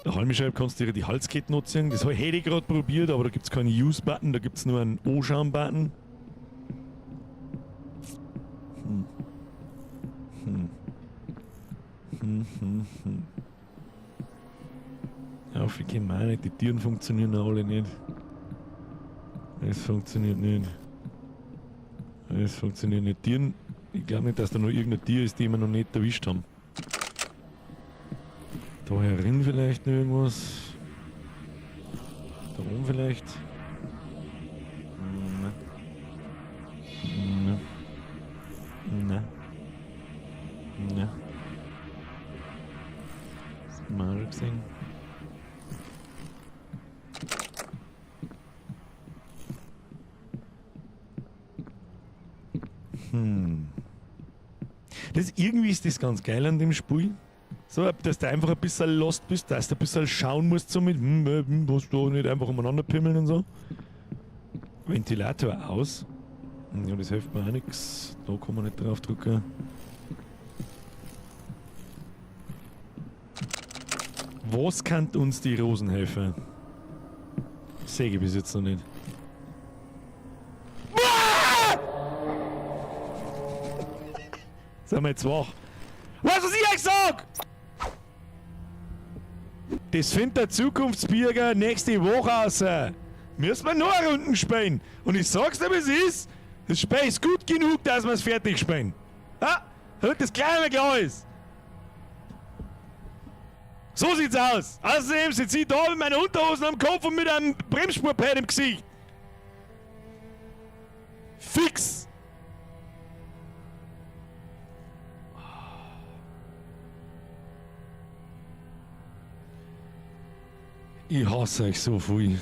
Der Halmischeibe kannst du dir die Halskette nutzen. Das hätte ich gerade probiert, aber da gibt's keinen Use-Button, da gibt's nur einen Anschauen-Button. Ja, ich kenn auch nicht. Die Türen funktionieren auch alle nicht. Es funktioniert nicht. Es funktioniert nicht. Tieren, ich glaub nicht, dass da noch irgendein Tier ist, die wir noch nicht erwischt haben. Da herin vielleicht noch irgendwas. Da oben vielleicht. Nein. Nein. Nein. Das haben wir auch schon gesehen. Irgendwie ist das ganz geil an dem Spiel. So, dass du einfach ein bisschen lost bist, dass du ein bisschen schauen musst, so mit, was du nicht einfach umeinander pimmeln und so. Ventilator aus. Ja, das hilft mir auch nix. Da kann man nicht drauf drücken. Was kann uns die Rosen helfen? Sehe ich bis jetzt noch nicht. Ah! Sind wir jetzt wach? Weißt du, was ich euch sag? Das findet der Zukunftsbürger nächste Woche raus. Müssen wir noch eine Runden spielen. Und ich sag's dir, wie es ist. Das Spiel ist gut genug, dass wir es fertig spielen. Ja, damit das gleich einmal klar ist. So sieht's aus. Außerdem sitze ich da mit meiner Unterhosen am Kopf und mit einem Bremsspurpad im Gesicht. Fix! Ich hasse euch so viel.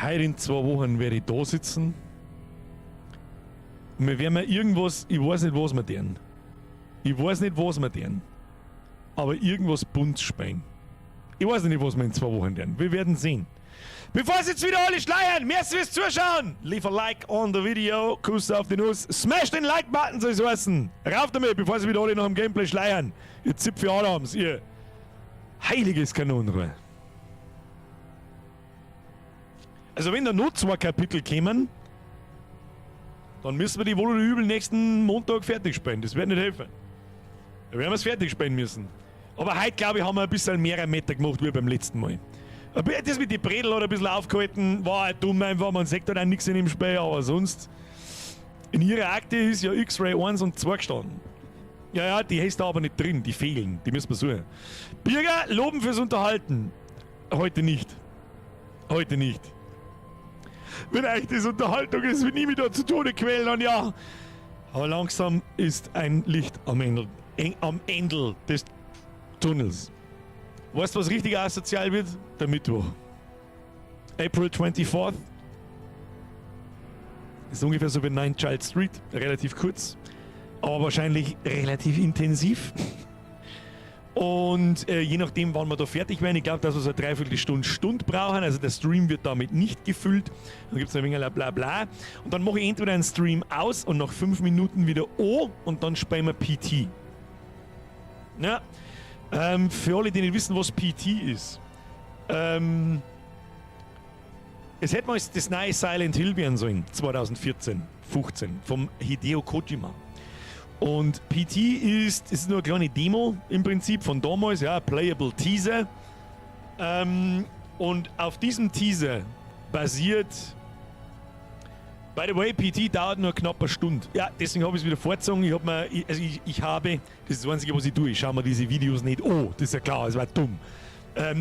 Heute in 2 Wochen werde ich da sitzen. Und wir werden mir irgendwas, ich weiß nicht, was wir tun. Ich weiß nicht, was wir tun. Aber irgendwas bunt spielen. Ich weiß nicht, was wir in 2 Wochen tun. Wir werden sehen. Bevor es jetzt wieder alle schleiern, merci fürs Zuschauen. Leave a like on the video, Kuss auf die Nuss. Smash den Like-Button, soll es heißen. Rauf damit, bevor sie wieder alle nach dem Gameplay schleiern. Ihr Zipfel Adams, ihr heiliges Kanonenrohr. Also wenn da noch zwei Kapitel kämen, dann müssen wir die wohl oder übel nächsten Montag fertig spielen. Das wird nicht helfen. Da werden wir es fertig spielen müssen. Aber heute, glaube ich, haben wir ein bisschen mehr Meter gemacht wie beim letzten Mal. Das mit den Bredel hat ein bisschen aufgehalten, war halt dumm einfach, man sieht halt auch nichts in dem Spiel, aber sonst. In ihrer Akte ist ja X-Ray 1 und 2 gestanden. Ja, die ist da aber nicht drin, die fehlen, die müssen wir suchen. Birger, loben fürs Unterhalten. Heute nicht. Heute nicht. Wenn euch das Unterhaltung ist, wenn ich mich da zu Tode quälen, dann ja. Aber langsam ist ein Licht am Ende des Tunnels. Weißt du, was richtig asozial wird? Der Mittwoch. April 24th. Ist ungefähr so wie 9 Child Street. Relativ kurz. Aber wahrscheinlich relativ intensiv. Und je nachdem, wann wir da fertig werden, ich glaube, dass wir so eine Dreiviertelstunde, Stunde brauchen. Also der Stream wird damit nicht gefüllt. Dann gibt es ein wenig bla bla. Und dann mache ich entweder einen Stream aus und nach 5 Minuten wieder an und dann spielen wir PT. Ja. Für alle, die nicht wissen, was PT ist. Es hätte mal das neue Silent Hill werden sollen, 2014, 15, vom Hideo Kojima. Und PT ist nur eine kleine Demo im Prinzip von damals, ja, Playable Teaser. Und auf diesem Teaser basiert. By the way, PT dauert nur knapp eine Stunde. Ja, deswegen habe ich es wieder vorgezogen. Ich habe mir, ich, also ich habe, das ist das Einzige, was ich tue, ich schaue mir diese Videos nicht an. Das ist ja klar, es war dumm.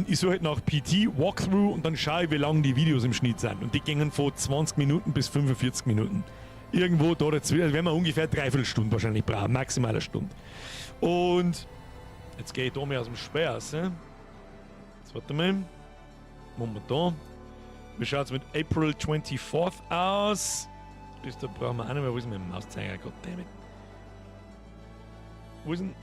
Ich suche halt nach PT Walkthrough und dann schaue ich, wie lang die Videos im Schnitt sind. Und die gingen von 20 Minuten bis 45 Minuten. Irgendwo da dazwischen, also werden wir ungefähr dreiviertel Stunde wahrscheinlich brauchen, maximal eine Stunde. Und jetzt gehe ich da mal aus dem Spiel raus. Ne? Jetzt warte mal. Machen wir da. Wie schaut es mit April 24th aus? Das da brauchen wir auch nicht mehr. Wo ist mein Mauszeiger? Goddammit. Wo ist denn?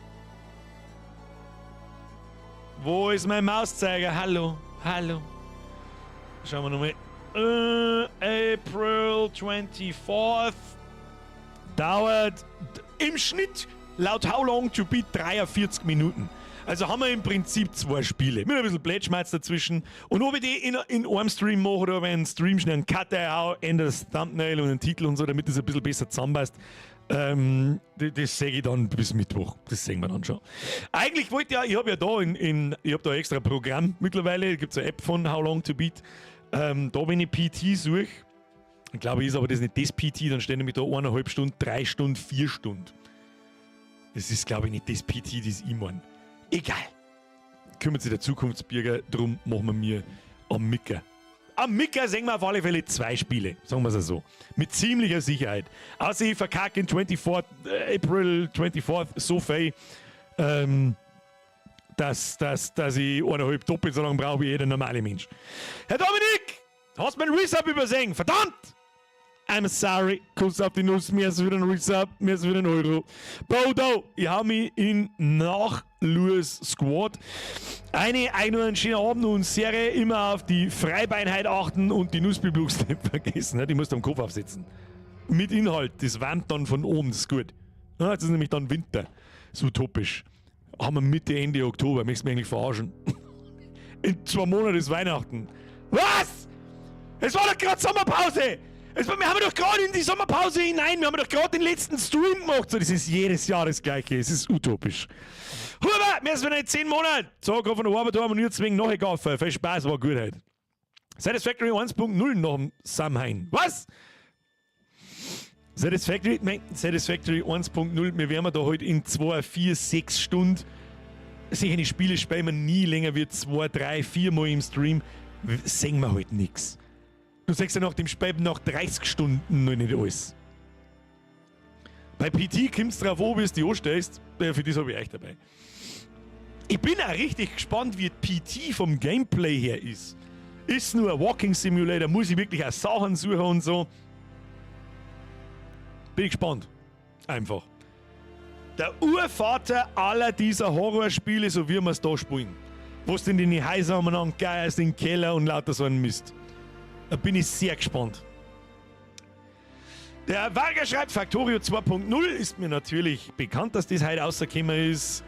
Wo ist mein Mauszeiger? Hallo, hallo. Schauen wir nochmal. April 24th. Dauert im Schnitt laut How Long to Beat 43 Minuten. Also haben wir im Prinzip zwei Spiele. Mit ein bisschen Plätschmerz dazwischen. Und ob ich die in einem Stream mache oder ob ich einen Stream schnell einen Cut hau, ändere das Thumbnail und den Titel und so, damit das ein bisschen besser zusammenpasst. Das sehe ich dann bis Mittwoch. Das sehen wir dann schon. Eigentlich wollte ich ja, ich habe ja da in ich habe da extra Programm mittlerweile, gibt es eine App von How Long to Beat. Da, wenn ich PT suche, ich glaube, ist aber das nicht das PT, dann steht nämlich da 1,5 Stunden, 3 Stunden, 4 Stunden. Das ist, glaube ich, nicht das PT, das ich meine. Egal. Kümmert sich der Zukunftsbürger, drum machen wir mir am Micker. Am Micker sehen wir auf alle Fälle zwei Spiele, sagen wir es so. Mit ziemlicher Sicherheit. Außer ich verkacke in 24, April 24th so viel, dass ich eineinhalb doppelt so lange brauche wie jeder normale Mensch. Herr Dominik, hast du meinen Resub übersehen? Verdammt! I'm sorry, Kuss auf die Nuss, mir ist wieder ein Resub, mir ist wieder ein Euro. Bodo, ich hau mich in nach Lures Squad. Einen schönen Abend und Serie, immer auf die Freibeinheit achten und die Nussbibluchs nicht vergessen. Ne? Die musst du am Kopf aufsetzen. Mit Inhalt, das wärmt dann von oben, das ist gut. Ja, jetzt ist nämlich dann Winter. Ist utopisch. Haben wir Mitte, Ende Oktober, möchtest du mich eigentlich verarschen? In 2 Monaten ist Weihnachten. Was? Es war doch gerade Sommerpause! Es, wir haben doch gerade in die Sommerpause hinein, wir haben doch gerade den letzten Stream gemacht. So, das ist jedes Jahr das Gleiche. Es ist utopisch. Huber, wir sind in 10 Monaten. So, gerade von der Arbeit haben wir nur zwingend nachgekauft. Viel Spaß, war gut heute. Satisfactory 1.0 noch im Samhain. Was? Satisfactory, nein, Satisfactory 1.0, wir werden da heute in 2, 4, 6 Stunden solche Spiele spielen wir nie länger wie 2, 3, 4 Mal im Stream. Sehen wir halt nix. Du sagst ja nach dem Spiel nach 30 Stunden noch nicht alles. Bei PT kommst du drauf an, wie es die anstellst. Ja, für das habe ich echt dabei. Ich bin auch richtig gespannt, wie PT vom Gameplay her ist. Ist nur ein Walking Simulator, muss ich wirklich auch Sachen suchen und so. Bin ich gespannt. Einfach. Der Urvater aller dieser Horrorspiele, so wie wir es da spielen. Wo du in die Häuser umeinander geierst, in den Keller und lauter so ein Mist. Da bin ich sehr gespannt. Der Varga schreibt, Factorio 2.0 ist mir natürlich bekannt, dass das heute rausgekommen ist.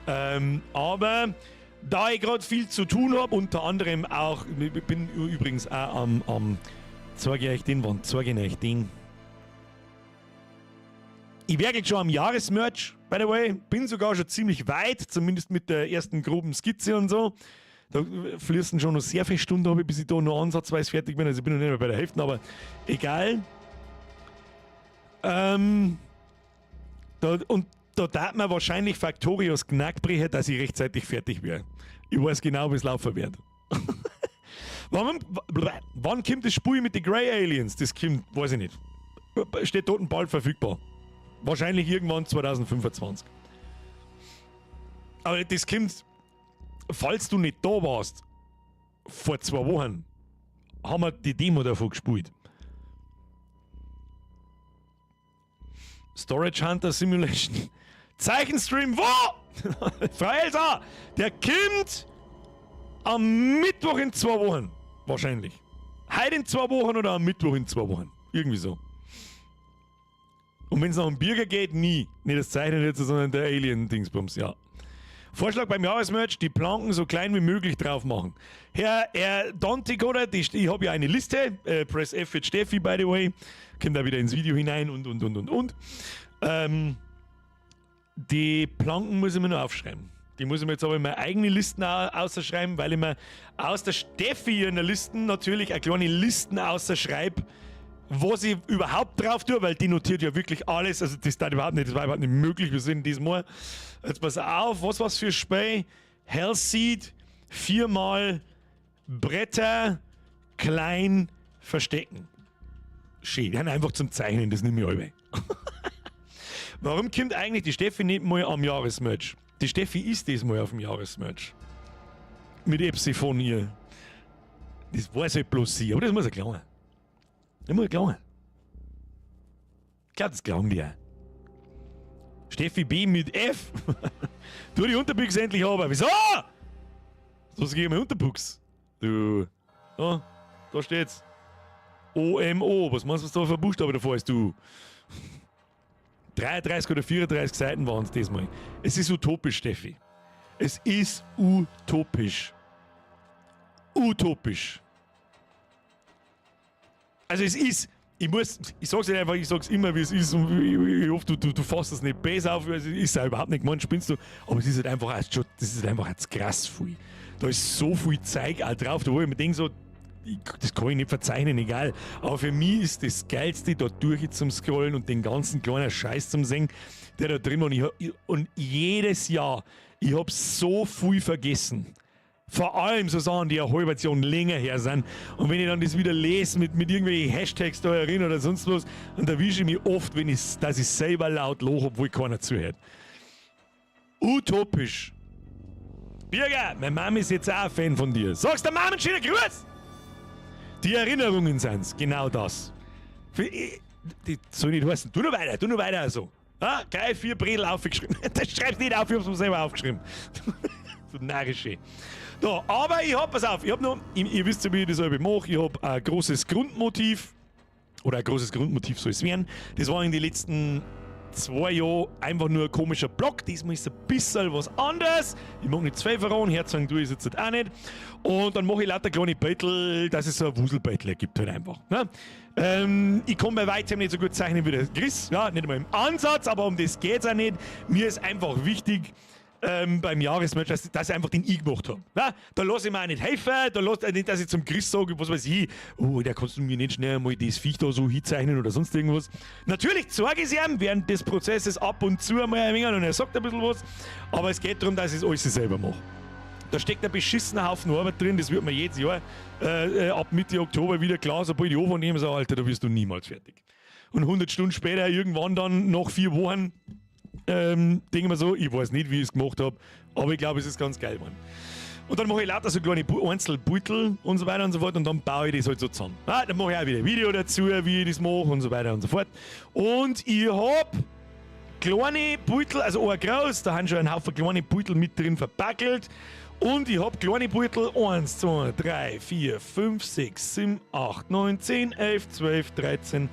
Aber da ich gerade viel zu tun habe, unter anderem auch, ich bin übrigens auch am zeige ich euch den, wann zeige ich euch den? Ich werke schon am Jahresmerch, by the way. Bin sogar schon ziemlich weit, zumindest mit der ersten groben Skizze und so. Da fließen schon noch sehr viele Stunden, habe ich, bis ich da nur ansatzweise fertig bin. Also ich bin noch nicht mehr bei der Hälfte, aber egal. Und da darf man wahrscheinlich Factorios Gnack brechen, dass ich rechtzeitig fertig wäre. Ich weiß genau, wie es laufen wird. Wann kommt das Spiel mit den Grey Aliens? Das kommt, weiß ich nicht. Steht dort bald verfügbar. Wahrscheinlich irgendwann 2025. Aber das kommt, falls du nicht da warst, vor 2 Wochen, haben wir die Demo davon gespielt. Storage Hunter Simulation. Zeichenstream, wo? Frau Elsa, der kommt am Mittwoch in 2 Wochen. Wahrscheinlich. Heute in 2 Wochen oder am Mittwoch in 2 Wochen. Irgendwie so. Und wenn es nach dem Birger geht, nie. Nicht das Zeichnen jetzt, sondern der Alien-Dingsbums, ja. Vorschlag beim Jahresmerch, die Planken so klein wie möglich drauf machen. Herr Dante Goddard, ich habe ja eine Liste, Press F für Steffi, by the way, kommt da wieder ins Video hinein und, und, und. Die Planken muss ich mir noch aufschreiben. Die muss ich mir jetzt aber in meine eigene Listen ausschreiben, weil ich mir aus der Steffi in der Listen natürlich eine kleine Listen ausschreibe, was ich überhaupt drauf tue, weil die notiert ja wirklich alles. Also das, überhaupt nicht, das war überhaupt nicht möglich. Wir sind diesmal. Jetzt pass auf, was war's für Spiel? Hellseed, viermal Bretter klein verstecken. Schön, die haben einfach zum Zeichnen, das nehme ich alle. Warum kommt eigentlich die Steffi nicht mal am Jahresmerch? Die Steffi ist diesmal auf dem Jahresmerch. Mit Epsi von ihr. Das weiß halt bloß sie, aber das muss er glauben. Das muss er glauben. Ich glaube, das glauben die auch. Steffi B mit F. Tu die Unterbuchs endlich aber. Wieso? Was geht mit Unterbuchs? Du. Oh, da steht's. OMO. Was meinst du, was da für ein Buchstabe davor ist, du? 33 oder 34 Seiten waren es diesmal. Es ist utopisch, Steffi. Es ist utopisch. Utopisch. Also es ist, ich sag's nicht einfach, ich sag's immer, wie es ist, und ich hoffe, du fasst das nicht besser auf, also ist ja überhaupt nicht gemeint, spinnst du, aber es ist halt einfach schon, das ist halt einfach jetzt krass viel. Da ist so viel Zeug auch drauf, da wo ich mir denke so, das kann ich nicht verzeichnen, egal. Aber für mich ist das Geilste, da durch zum Scrollen und den ganzen kleinen Scheiß zum Sehen, der da drin war. Und jedes Jahr, ich hab so viel vergessen. Vor allem so Sachen, die eine halbe Jahr länger her sind. Und wenn ich dann das wieder lese mit irgendwelchen Hashtags da herin oder sonst was, dann erwische ich mich oft, wenn ich, dass ich selber laut lache, obwohl keiner zuhört. Utopisch. Birger, meine Mama ist jetzt auch ein Fan von dir. Sagst der Mama einen schönen Gruß! Die Erinnerungen sind's, genau das. Die soll nicht heißen, tu nur weiter, tu nur weiter so. Ah, gleich vier Bredel aufgeschrieben. Das schreibst nicht auf, ich hab's mir selber aufgeschrieben. So narrische. So, aber ich hab, pass auf, ich hab noch, ihr wisst ja, wie ich das selber mache, ich hab ein großes Grundmotiv, oder ein großes Grundmotiv soll es werden. Das war in den letzten 2 Jahren einfach nur ein komischer Block. Diesmal ist ein bisschen was anderes. Ich mag nicht zwei verraten, herzeigen tue ich es jetzt auch nicht. Und dann mache ich lauter kleine Beutel, dass es so ein Wuselbeutel ergibt halt einfach. Ne? Ich kann bei weitem nicht so gut zeichnen wie der Chris, ja, nicht einmal im Ansatz, aber um das geht's auch nicht. Mir ist einfach wichtig, beim Jahresmerch, dass ich einfach den ich gemacht habe. Ja, da lasse ich mir auch nicht helfen, da lasse ich nicht, dass ich zum Chris sage, was weiß ich, oh, der kannst du mir nicht schnell mal das Viech da so hinzeichnen oder sonst irgendwas. Natürlich zeige ich es ihm während des Prozesses ab und zu einmal ein wenig und er sagt ein bisschen was, aber es geht darum, dass ich es alles selber mache. Da steckt ein beschissener Haufen Arbeit drin, das wird mir jedes Jahr ab Mitte Oktober wieder klar, sobald ich anfange, nehme, so, Alter, da wirst du niemals fertig. Und 100 Stunden später, irgendwann dann, nach 4 Wochen, denke ich mir so, ich weiß nicht, wie ich es gemacht hab, aber ich glaube, es ist ganz geil geworden. Und dann mache ich lauter so kleine Einzelbeutel und so weiter und so fort und dann baue ich das halt so zusammen. Ah, dann mache ich auch wieder ein Video dazu, wie ich das mache und so weiter und so fort. Und ich hab kleine Beutel, also ein groß, da haben schon einen Haufen kleine Beutel mit drin verpackelt. Und ich hab kleine Beutel 1, 2, 3, 4, 5, 6, 7, 8, 9, 10, 11, 12, 13,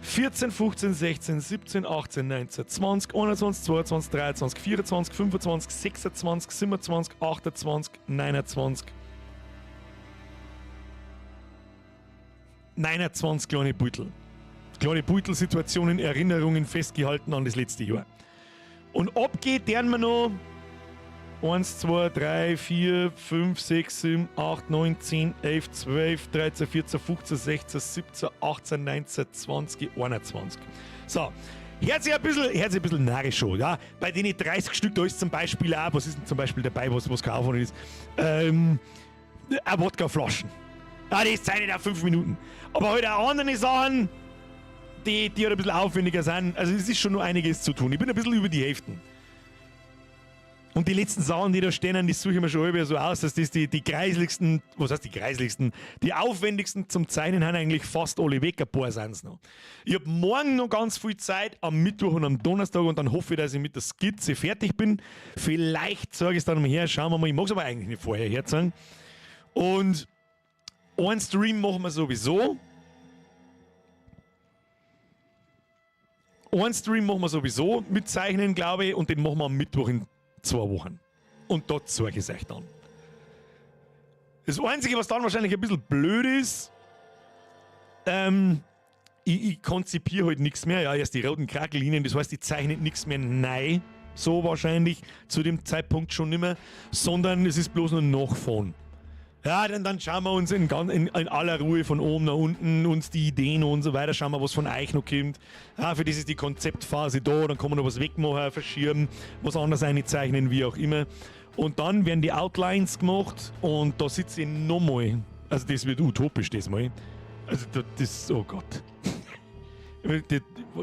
14, 15, 16, 17, 18, 19, 20, 21, 22, 23, 24, 25, 26, 27, 28, 29. 29 kleine Beutel. Kleine Beutelsituationen, Erinnerungen festgehalten an das letzte Jahr. Und abgeht deren wir noch 1, 2, 3, 4, 5, 6, 7, 8, 9, 10, 11, 12, 13, 14, 15, 16, 17, 18, 19, 20, 21. So, hört sich ein bisschen narrisch an, ja? Bei den 30 Stück, da ist zum Beispiel auch, was ist denn zum Beispiel dabei, was kein Aufwand ist? Eine Wodkaflaschen. Ah, das zeichnet auch 5 Minuten. Aber halt auch andere Sachen, die halt ein bisschen aufwendiger sind. Also es ist schon noch einiges zu tun. Ich bin ein bisschen über die Hälfte. Und die letzten Sachen, die da stehen, die suche ich mir schon halb so aus, dass das die kreisligsten, was heißt die kreisligsten, die aufwendigsten zum Zeichnen haben eigentlich fast alle weg, ein paar sind's noch. Ich hab morgen noch ganz viel Zeit, am Mittwoch und am Donnerstag, und dann hoffe ich, dass ich mit der Skizze fertig bin. Vielleicht zeige ich es dann mal her, schauen wir mal, ich mag's aber eigentlich nicht vorher herzeigen. Und einen Stream machen wir sowieso. Einen Stream machen wir sowieso mit Zeichnen, glaube ich, und den machen wir am Mittwoch in 2 Wochen. Und dort zeige ich es euch dann. Das Einzige, was dann wahrscheinlich ein bisschen blöd ist, ich konzipiere halt nichts mehr. Ja, erst die roten Krakellinien, das heißt, ich zeichne nichts mehr neu, so wahrscheinlich, zu dem Zeitpunkt schon nicht mehr, sondern es ist bloß nur Nachfahren. Ja, dann schauen wir uns in aller Ruhe von oben nach unten uns die Ideen und so weiter, schauen wir, was von euch noch kommt. Ja, für das ist die Konzeptphase da, dann kann man noch was wegmachen, verschieben, was anderes einzeichnen, wie auch immer. Und dann werden die Outlines gemacht und da sitze ich nochmal. Also das wird utopisch das mal. Also das, oh Gott.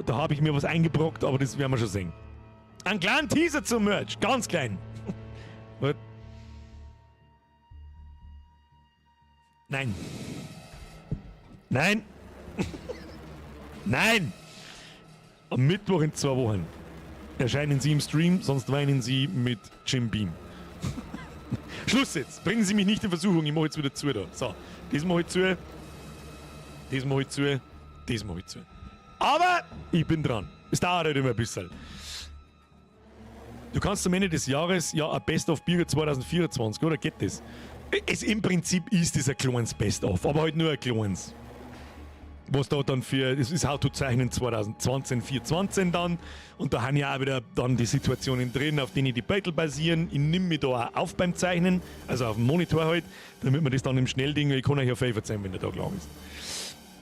Da habe ich mir was eingebrockt, aber das werden wir schon sehen. Einen kleinen Teaser zum Merch, ganz klein. Nein. Nein. Nein. Am Mittwoch in 2 Wochen erscheinen Sie im Stream, sonst weinen Sie mit Jim Beam. Schluss jetzt. Bringen Sie mich nicht in Versuchung. Ich mache jetzt wieder zu da. So, das mache ich zu. Das mache ich zu. Das mache ich zu. Aber ich bin dran. Es dauert halt immer ein bisschen. Du kannst am Ende des Jahres ja ein Best of Birger 2024, oder? Geht das? Es, im Prinzip ist das ein kleines Best-of, aber halt nur ein kleines. Was da dann für, es ist How to Zeichnen 2020, 2024 dann. Und da haben ja auch wieder dann die Situationen drin, auf denen die Beutel basieren. Ich nehme mich da auch auf beim Zeichnen, also auf dem Monitor halt, damit man das dann im Schnellding, ich kann euch ja viel verzeihen, wenn der Tag lang ist.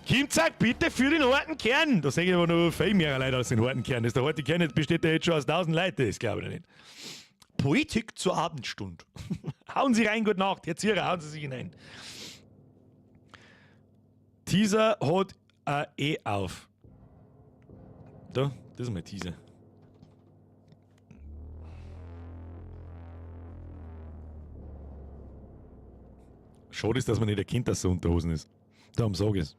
Kim sagt bitte für den harten Kern. Da sehe ich aber noch viel mehr Leute als den harten Kern. Das der harte Kern besteht ja jetzt schon aus 1000 Leuten, das glaube ich nicht. Poetik zur Abendstunde. Hauen Sie rein, gute Nacht. Herr Zierer, hauen Sie sich hinein. Teaser hat ein E auf. Da, das ist mein Teaser. Schade ist, dass man nicht erkennt, dass es Unterhosen ist. Darum sag ich's.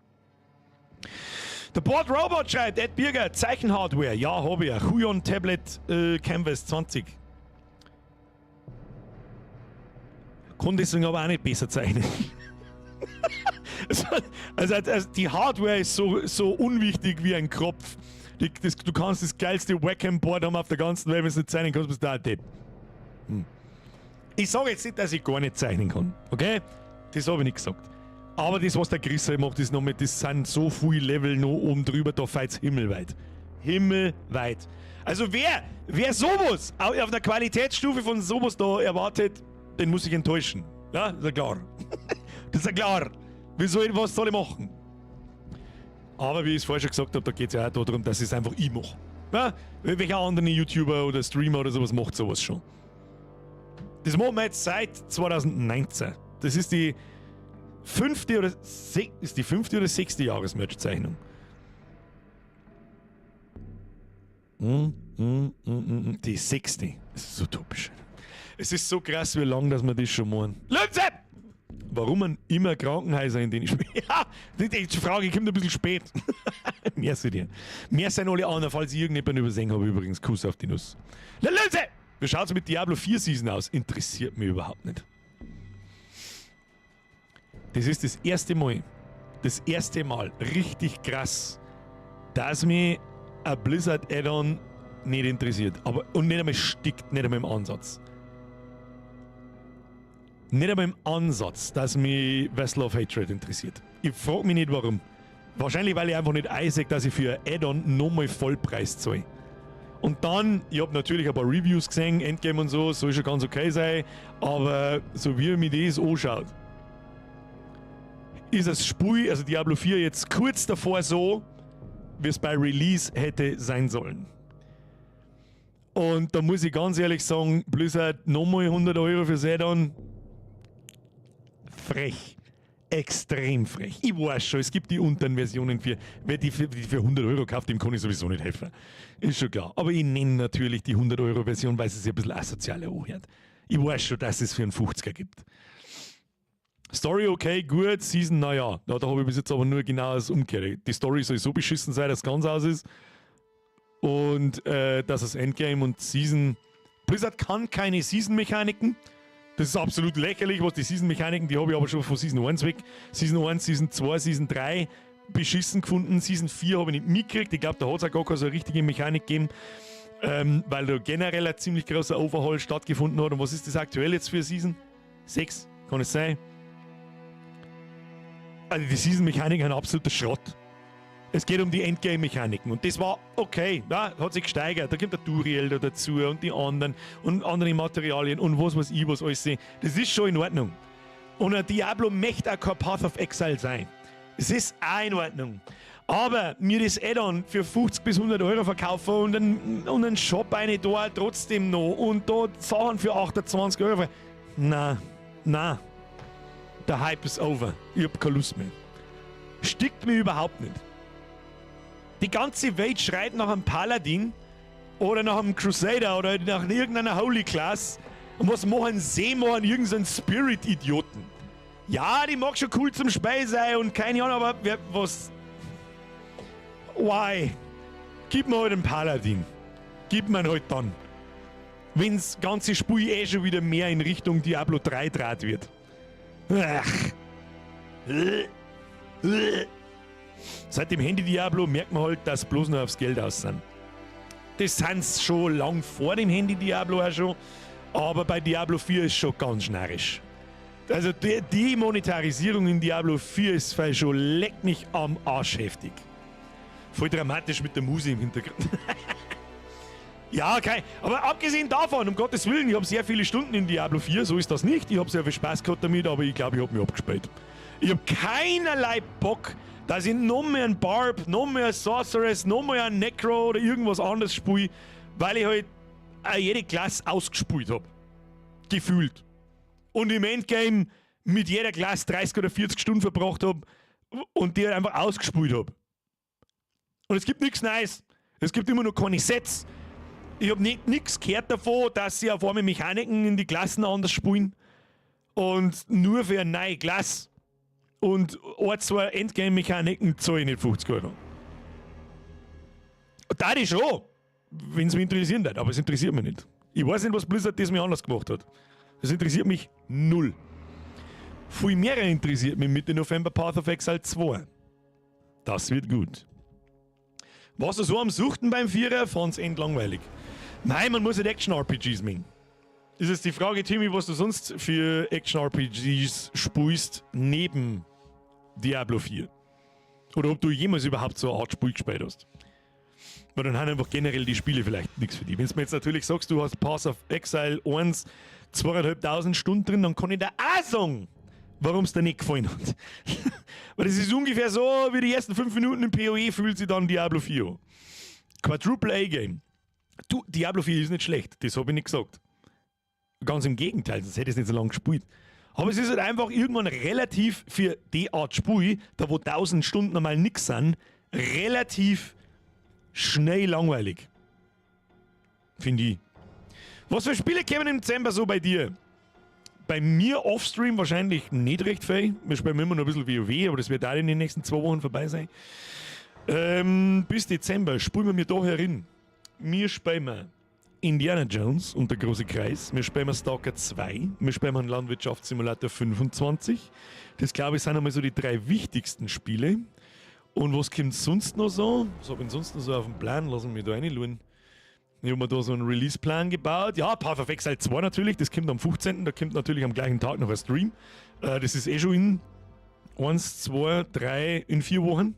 Der Board Robot schreibt, Ed Birger, Zeichenhardware. Ja, hab ich. Huion Tablet Canvas 20. Kann deswegen aber auch nicht besser zeichnen. Also die Hardware ist so unwichtig wie ein Kropf. Du kannst das geilste Wacom-Board haben auf der ganzen Welt, wenn du nicht zeichnen kannst, bist du auch ein Depp. Ich sage jetzt nicht, dass ich gar nicht zeichnen kann, okay? Das habe ich nicht gesagt. Aber das, was der Chris halt macht, ist noch mit, das sind so viele Level noch oben drüber, da feilt's himmelweit. Himmelweit. Also wer sowas auf einer Qualitätsstufe von sowas da erwartet, den muss ich enttäuschen. Ja, ist ja klar. Das ist ja klar. Was soll ich machen? Aber wie ich es vorher schon gesagt habe, da geht es ja auch darum, dass ich es einfach ich mache. Ja? Welcher andere YouTuber oder Streamer oder sowas macht sowas schon? Das machen wir jetzt seit 2019. Das ist die fünfte oder ist die fünfte oder sechste Jahresmerch-Zeichnung. Die sechste. Das ist so utopisch. Es ist so krass, wie lange, dass wir das schon machen. Lötze! Warum man immer Krankenhäuser in denen spielt? Ja, die Frage kommt ein bisschen spät. Merci dir. Mehr sind alle anderen, falls ich irgendjemanden übersehen habe, übrigens. Kuss auf die Nuss. Lötze! Wie schaut's mit Diablo 4 Season aus? Interessiert mich überhaupt nicht. Das ist das erste Mal, das erste Mal richtig krass, dass mich ein Blizzard Add-on nicht interessiert. Aber, und nicht einmal stickt, nicht einmal im Ansatz. Nicht einmal im Ansatz, dass mich Vessel of Hatred interessiert. Ich frag mich nicht, warum. Wahrscheinlich, weil ich einfach nicht einsehe, dass ich für ein Add-on nochmal Vollpreis zahle. Und dann, ich hab natürlich ein paar Reviews gesehen, Endgame und so, soll schon ganz okay sein, aber so wie mir das anschaut, ist das Spiel, also Diablo 4, jetzt kurz davor so, wie es bei Release hätte sein sollen. Und da muss ich ganz ehrlich sagen, Blizzard nochmal 100 Euro fürs Add-on, frech. Extrem frech. Ich weiß schon, es gibt die unteren Versionen für, wer die für 100 Euro kauft, dem kann ich sowieso nicht helfen. Ist schon klar. Aber ich nenne natürlich die 100 Euro Version, weil es sich ein bisschen asozialer anhört. Ich weiß schon, dass es für einen 50er gibt. Story okay, gut, Season, naja. Ja, da habe ich bis jetzt aber nur genau das Umkehrte. Die Story soll so beschissen sein, dass es ganz aus ist. Und dass das Endgame und Season. Blizzard kann keine Season-Mechaniken. Das ist absolut lächerlich, was die Season-Mechaniken, die habe ich aber schon von Season 1 weg. Season 1, Season 2, Season 3 beschissen gefunden. Season 4 habe ich nicht mitgekriegt. Ich glaube, da hat es auch gar keine so richtige Mechanik gegeben, weil da generell ein ziemlich großer Overhaul stattgefunden hat. Und was ist das aktuell jetzt für Season? 6? Kann es sein? Also die Season-Mechaniken sind absoluter Schrott. Es geht um die Endgame-Mechaniken und das war okay, ja, hat sich gesteigert. Da kommt der Duriel da dazu und die anderen und andere Materialien und was weiß ich, was alles sind. Das ist schon in Ordnung. Und ein Diablo möchte auch kein Path of Exile sein. Es ist auch in Ordnung. Aber mir das Add-on für 50 bis 100 Euro verkaufen und einen Shop eine da trotzdem noch und da Sachen für 28 Euro. Na, na. Der Hype ist over. Ich hab keine Lust mehr. Stickt mir überhaupt nicht. Die ganze Welt schreit nach einem Paladin oder nach einem Crusader oder nach irgendeiner Holy Class. Und was machen sie? Machen irgendeinen Spirit-Idioten. Ja, die mag schon cool zum Spiel sein und keine Ahnung, aber wer, was. Why? Gib mir halt einen Paladin. Gib mir ihn halt dann. Wenn's ganze Spiel eh schon wieder mehr in Richtung Diablo 3 draht wird. Ach. Seit dem Handy Diablo merkt man halt, dass bloß noch aufs Geld aus sind. Das sind's schon lang vor dem Handy Diablo auch schon, aber bei Diablo 4 ist schon ganz schnarrisch. Also die Monetarisierung in Diablo 4 ist schon leck mich am Arsch heftig. Voll dramatisch mit der Musik im Hintergrund. Ja, okay. Aber abgesehen davon, um Gottes Willen, ich hab sehr viele Stunden in Diablo 4, so ist das nicht. Ich hab sehr viel Spaß gehabt damit, aber ich glaub, ich hab mich abgespielt. Ich hab keinerlei Bock, dass ich noch mehr einen Barb, noch mehr einen Sorceress, noch mehr einen Necro oder irgendwas anderes spiele, weil ich halt auch jede Klasse ausgespielt hab. Gefühlt. Und im Endgame mit jeder Klasse 30 oder 40 Stunden verbracht hab und die halt einfach ausgespielt hab. Und es gibt nichts Neues. Es gibt immer noch keine Sets. Ich hab nix gehört davon, dass sie auf einmal Mechaniken in die Klassen anders spielen. Und nur für eine neue Klasse und ein, zwei Endgame-Mechaniken zahle ich nicht 50 Euro. Da ich schon, wenn's mich interessieren würde, aber es interessiert mich nicht. Ich weiß nicht, was Blizzard das mir anders gemacht hat. Das interessiert mich null. Viel mehr interessiert mich Mitte November Path of Exile 2. Das wird gut. Warst du so am Suchten beim Vierer? Fand's endlangweilig. Nein, man muss nicht Action-RPGs mengen. Ist jetzt die Frage, Timmy, was du sonst für Action-RPGs spielst neben Diablo 4? Oder ob du jemals überhaupt so eine Art Spiel gespielt hast. Weil dann haben einfach generell die Spiele vielleicht nichts für dich. Wenn du mir jetzt natürlich sagst, du hast Path of Exile 1 2500 Stunden drin, dann kann ich dir auch sagen, warum es dir nicht gefallen hat. Weil das ist ungefähr so, wie die ersten 5 Minuten im PoE fühlt sich dann Diablo 4 an. Quadruple A-Game. Du, Diablo 4 ist nicht schlecht, das habe ich nicht gesagt. Ganz im Gegenteil, sonst hätte ich es nicht so lange gespielt. Aber es ist halt einfach irgendwann relativ für die Art Spiel, da wo 1000 Stunden einmal nix sind, relativ schnell langweilig. Finde ich. Was für Spiele kämen im Dezember so bei dir? Bei mir offstream wahrscheinlich nicht recht viel. Wir spielen immer noch ein bisschen WoW, aber das wird auch in den nächsten 2 Wochen vorbei sein. Bis Dezember spielen wir mir da herin. Wir spielen wir Indiana Jones und der große Kreis. Wir spielen Stalker 2. Wir spielen einen Landwirtschaftssimulator 25. Das, glaube ich, sind einmal so die drei wichtigsten Spiele. Und was kommt sonst noch so? Was habe ich denn sonst noch so auf dem Plan? Lass mich da reinschauen. Ich habe mir da so einen Release-Plan gebaut. Ja, Path of Exile 2 natürlich, das kommt am 15. Da kommt natürlich am gleichen Tag noch ein Stream. Das ist eh schon in 1, 2, 3, in 4 Wochen.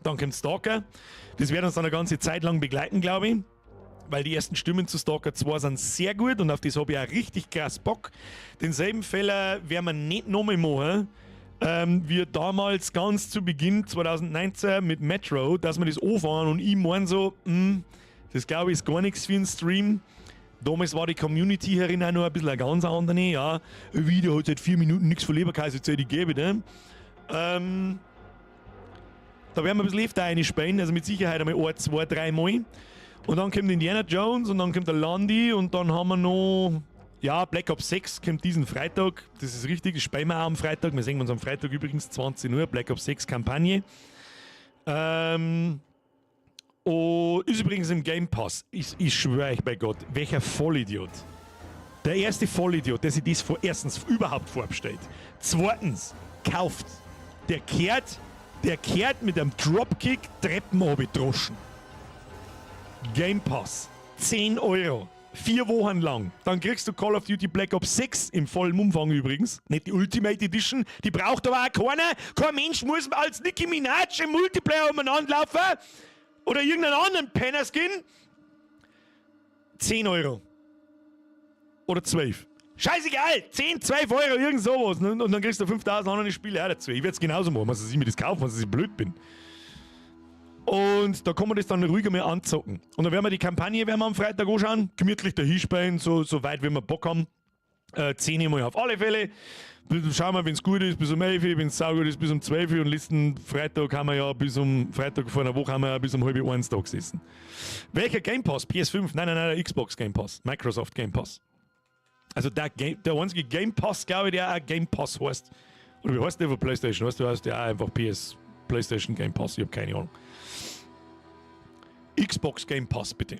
Dann kommt Stalker. Das wird uns dann eine ganze Zeit lang begleiten, glaube ich. Weil die ersten Stimmen zu Stalker 2 sind sehr gut und auf das habe ich auch richtig krass Bock. Denselben Fehler werden wir nicht nochmal machen, wie damals ganz zu Beginn 2019 mit Metro, dass wir das anfahren und ich meine so, das, glaube ich, ist gar nichts für einen Stream. Damals war die Community herin auch noch ein bisschen eine ganz andere. Ja, wieder hat seit 4 Minuten nichts von Leberkäse erzählt, ich gebe, ne? Da werden wir ein bisschen öfter reinspielen, also mit Sicherheit einmal ein, zwei, drei Mal. Und dann kommt Indiana Jones und dann kommt der Landi und dann haben wir noch, ja, Black Ops 6 kommt diesen Freitag. Das ist richtig, das spielen wir auch am Freitag. Wir sehen uns am Freitag übrigens, 20 Uhr, Black Ops 6 Kampagne. Oh, ist übrigens im Game Pass. Ich schwöre euch bei Gott, welcher Vollidiot. Der erste Vollidiot, der sich das erstens überhaupt vorbestellt, zweitens kauft, der kehrt mit einem Dropkick Treppen droschen. Game Pass, 10 Euro. 4 Wochen lang. Dann kriegst du Call of Duty Black Ops 6 im vollen Umfang übrigens. Nicht die Ultimate Edition, die braucht aber auch keiner. Kein Mensch muss als Nicki Minaj im Multiplayer umeinander laufen. Oder irgendeinen anderen Penner-Skin. 10 Euro. Oder 12. Scheißegal, 10, 12 Euro, irgend sowas. Und dann kriegst du 5000 andere Spiele auch dazu. Ich werde es genauso machen, was ich mir das kaufen, was ich blöd bin. Und da kann man das dann ruhiger mal anzocken. Und dann werden wir die Kampagne werden wir am Freitag anschauen, gemütlich dahinspielen, so weit, wie wir Bock haben. 10 Mal auf alle Fälle. Schauen wir, wenn es gut ist, bis um 11, wenn es saugut ist, bis um 12 und letzten Freitag haben wir ja bis um, Freitag vor einer Woche haben wir ja bis um halb eins da gesessen. Welcher Game Pass? PS5? Nein, nein, nein, Xbox Game Pass. Microsoft Game Pass. Also der einzige Game Pass, glaube ich, der auch Game Pass heißt. Oder wie heißt der von PlayStation? Weißt du, heißt der auch einfach PS, PlayStation Game Pass? Ich habe keine Ahnung. Xbox Game Pass, bitte.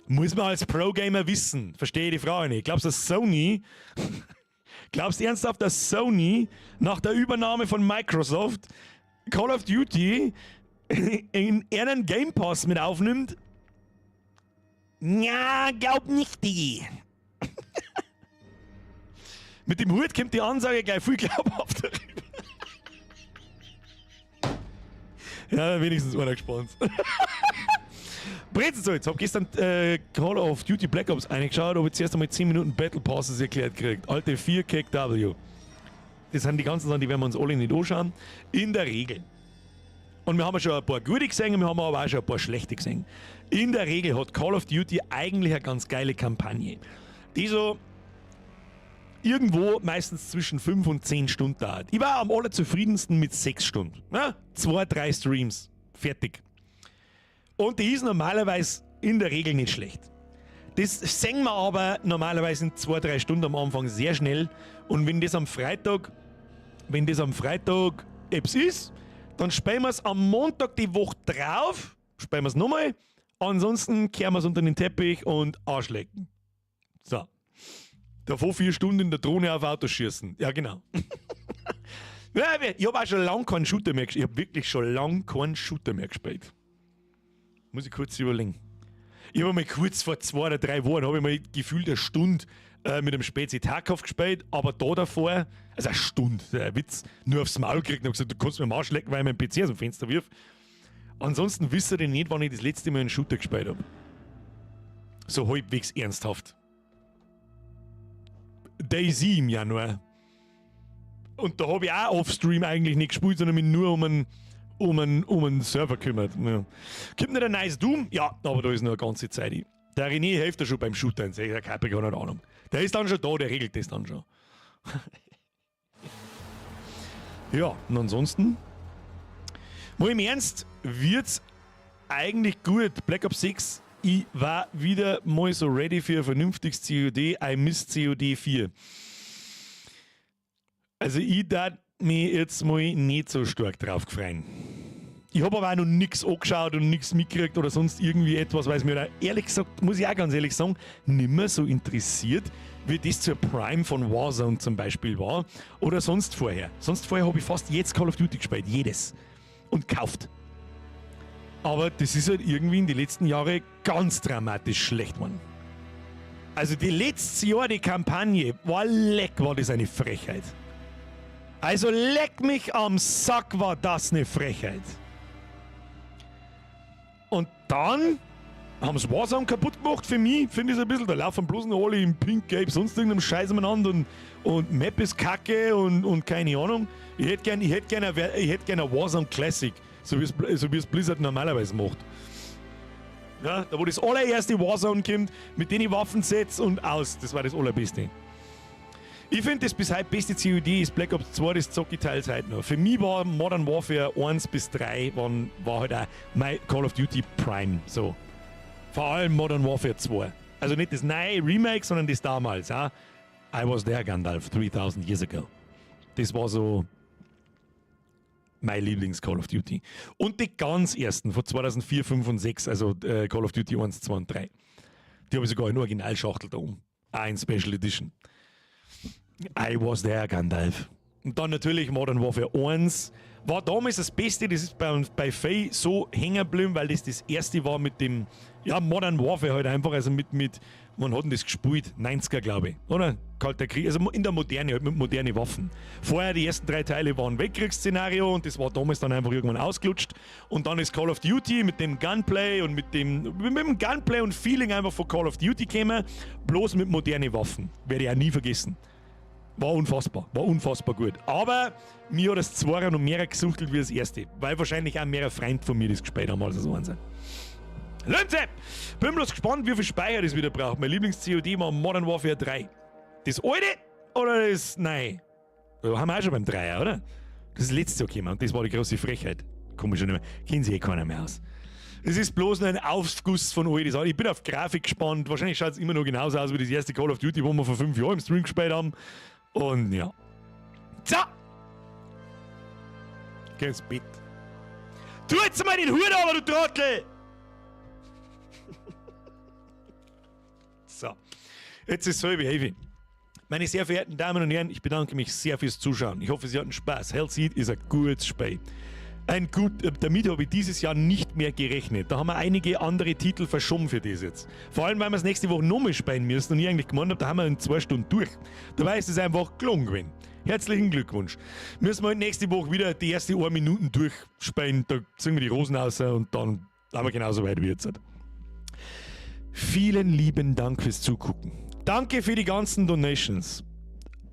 Muss man als Pro-Gamer wissen. Verstehe die Frage nicht. Glaubst du, dass Sony. Glaubst du ernsthaft, dass Sony nach der Übernahme von Microsoft Call of Duty in ihren Game Pass mit aufnimmt? Ja, glaub nicht, die. Mit dem Hut kommt die Ansage gleich viel glaubhafter rüber. Ja, wenigstens einer gespannt. Brezelsalz, hab gestern Call of Duty Black Ops eingeschaut, ob ich zuerst einmal 10 Minuten Battle Passes erklärt kriegt. Alte 4 K W. Das sind die ganzen Sachen, die werden wir uns alle nicht anschauen. In der Regel. Und wir haben ja schon ein paar gute gesehen, wir haben aber auch schon ein paar schlechte gesehen. In der Regel hat Call of Duty eigentlich eine ganz geile Kampagne, die so irgendwo meistens zwischen 5 und 10 Stunden dauert. Ich war am allerzufriedensten mit 6 Stunden. Ja? Zwei, drei Streams. Fertig. Und die ist normalerweise in der Regel nicht schlecht. Das sehen wir aber normalerweise in 2, 3 Stunden am Anfang sehr schnell. Und wenn das am Freitag etwas ist, dann spielen wir es am Montag die Woche drauf, spielen wir es nochmal. Ansonsten kehren wir es unter den Teppich und Arschlecken. So. Davor 4 Stunden in der Drohne auf Autos schießen. Ja, genau. Ja, ich habe auch schon lange keinen Shooter mehr gespielt. Ich habe wirklich schon lange keinen Shooter mehr gespielt. Muss ich kurz überlegen. Ich habe mal kurz vor 2 oder 3 Wochen, habe ich mal gefühlt eine Stunde mit dem Spezi Tarkov gespielt, aber da davor, also eine Stunde, der Witz, nur aufs Maul gekriegt und hab gesagt, du kannst mir am Arsch lecken, weil ich meinen PC aus dem Fenster wirf. Ansonsten wisst ihr nicht, wann ich das letzte Mal einen Shooter gespielt habe. So halbwegs ernsthaft. DayZ im Januar. Und da habe ich auch offstream eigentlich nicht gespielt, sondern mich nur um einen Server kümmert. Ja. Kommt nicht ein neues Doom? Ja, aber da ist noch eine ganze Zeit hin. Der René hilft ja schon beim Shooter, der hat keine Ahnung. Der ist dann schon da, der regelt das dann schon. Ja, und ansonsten, mal im Ernst, wird's eigentlich gut. Black Ops 6, ich war wieder mal so ready für ein vernünftiges COD. I miss COD 4. Also ich darf mich jetzt mal nicht so stark drauf gefreuen. Ich habe aber auch noch nichts angeschaut und nichts mitgekriegt oder sonst irgendwie etwas, weil es mir da ehrlich gesagt, muss ich auch ganz ehrlich sagen, nimmer so interessiert, wie das zur Prime von Warzone zum Beispiel war oder sonst vorher. Sonst vorher habe ich fast jedes Call of Duty gespielt, jedes. Und gekauft. Aber das ist halt irgendwie in den letzten Jahren ganz dramatisch schlecht geworden. Also die letztes Jahr die Kampagne war leck, war das eine Frechheit. Also leck mich am Sack, war das eine Frechheit. Und dann haben sie Warzone kaputt gemacht für mich, finde ich so ein bisschen. Da laufen bloß noch alle in Pink, Gelb, sonst irgendeinem Scheiß umeinander und Map ist kacke und keine Ahnung. Ich hätt gern eine Warzone Classic, so wie es Blizzard normalerweise macht. Ja, da, wo das allererste Warzone kommt, mit den Waffensets und aus. Das war das Allerbeste. Ich finde, das bis heute beste COD ist Black Ops 2, das zocke ich teils heute noch. Für mich war Modern Warfare 1 bis 3 war halt auch mein Call of Duty Prime. So. Vor allem Modern Warfare 2. Also nicht das neue Remake, sondern das damals. Ja? I was there, Gandalf, 3000 years ago. Das war so mein Lieblings-Call of Duty. Und die ganz ersten von 2004, 5 und 6, also Call of Duty 1, 2 und 3. Die habe ich sogar in Originalschachtel da oben. Auch in Special Edition. I was there, Gandalf. Und dann natürlich Modern Warfare 1. War damals das Beste, das ist bei Faye so hängen geblieben, weil das das erste war mit dem, ja, Modern Warfare halt einfach, also mit, wann hat denn das gespielt? 90er, glaube ich, oder? Kalter Krieg, also in der Moderne, halt mit modernen Waffen. Vorher die ersten drei Teile waren Weltkriegsszenario und das war damals dann einfach irgendwann ausgelutscht. Und dann ist Call of Duty mit dem Gunplay und mit dem Gunplay und Feeling einfach von Call of Duty gekommen, bloß mit modernen Waffen. Werde ich auch nie vergessen. War unfassbar gut. Aber mir hat das Zweier noch mehr gesuchtelt wie das erste, weil wahrscheinlich auch mehr Freund von mir das gespielt haben als das eins. Löwenzepp! Bin bloß gespannt, wie viel Speicher das wieder braucht. Mein Lieblings-COD war Modern Warfare 3. Das alte oder das neue? Da haben wir auch schon beim Dreier, oder? Das ist letztes Jahr gekommen und das war die große Frechheit. Komme ich schon nicht mehr. Kennen sich eh keiner mehr aus. Es ist bloß nur ein Aufguss von all das. Ich bin auf Grafik gespannt. Wahrscheinlich schaut es immer noch genauso aus wie das erste Call of Duty, wo wir vor 5 Jahren im Stream gespielt haben. Und ja. So! Geh ins Bett. Tu jetzt mal den Hut aber, du Trottel! So. Jetzt ist 10:30. Meine sehr verehrten Damen und Herren, ich bedanke mich sehr fürs Zuschauen. Ich hoffe, Sie hatten Spaß. Hellseed ist ein gutes Spiel. Damit habe ich dieses Jahr nicht mehr gerechnet. Da haben wir einige andere Titel verschoben für das jetzt. Vor allem, weil wir es nächste Woche nochmal spielen müssen und ich eigentlich gemeint habe, da haben wir in 2 Stunden durch. Dabei ist es einfach gelungen gewesen. Herzlichen Glückwunsch. Müssen wir halt nächste Woche wieder die erste 1 Minuten durchspielen, da ziehen wir die Rosen raus und dann haben wir genauso weit wie jetzt. Vielen lieben Dank fürs Zugucken. Danke für die ganzen Donations.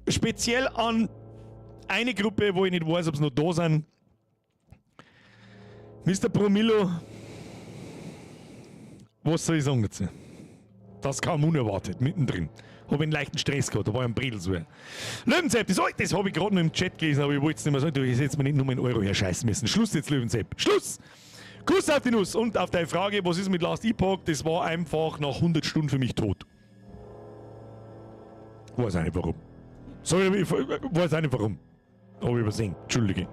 Speziell an eine Gruppe, wo ich nicht weiß, ob sie noch da sind. Mr. Promillo, was soll ich sagen dazu? Das kam unerwartet, mittendrin. Habe einen leichten Stress gehabt, da war ich am Bredel so. Löwenzepp, das habe ich gerade noch im Chat gelesen, aber ich wollte es nicht mehr sagen. Du hättest jetzt mir nicht nur einen Euro herscheißen müssen. Schluss jetzt, Löwenzepp. Schluss! Kuss auf die Nuss und auf deine Frage, was ist mit Last Epoch? Das war einfach nach 100 Stunden für mich tot. Weiß auch nicht, warum. Sorry, ich weiß auch nicht, warum. Habe ich übersehen. Entschuldige.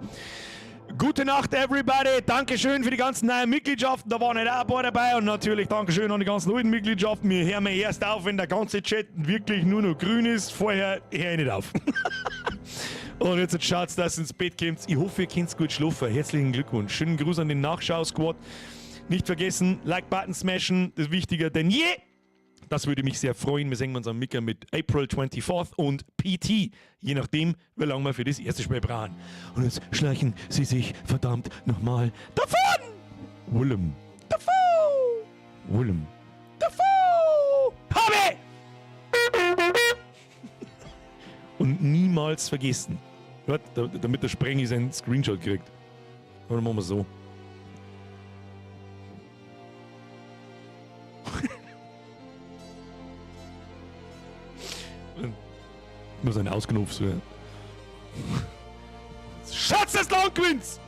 Gute Nacht, everybody. Dankeschön für die ganzen neuen Mitgliedschaften. Da waren nicht auch ein paar dabei. Und natürlich Dankeschön an die ganzen alten Mitgliedschaften. Wir hören mir erst auf, wenn der ganze Chat wirklich nur noch grün ist. Vorher höre ich nicht auf. Und jetzt schaut, dass ihr ins Bett kommt. Ich hoffe, ihr könnt gut schlafen. Herzlichen Glückwunsch. Schönen Gruß an den Nachschau-Squad. Nicht vergessen, Like-Button smashen, das ist wichtiger denn je. Das würde mich sehr freuen. Wir sehen uns am Micker mit April 24th und PT. Je nachdem, wie lange wir für das erste Spiel brauchen. Und jetzt schleichen sie sich verdammt nochmal davon! Willem. Davon! Willem. Davon! Habe! Und niemals vergessen. Warte, damit der Sprengi seinen Screenshot kriegt. Oder machen wir so. Muss einen Ausknopf suchen. Schatz des Land gewinnt!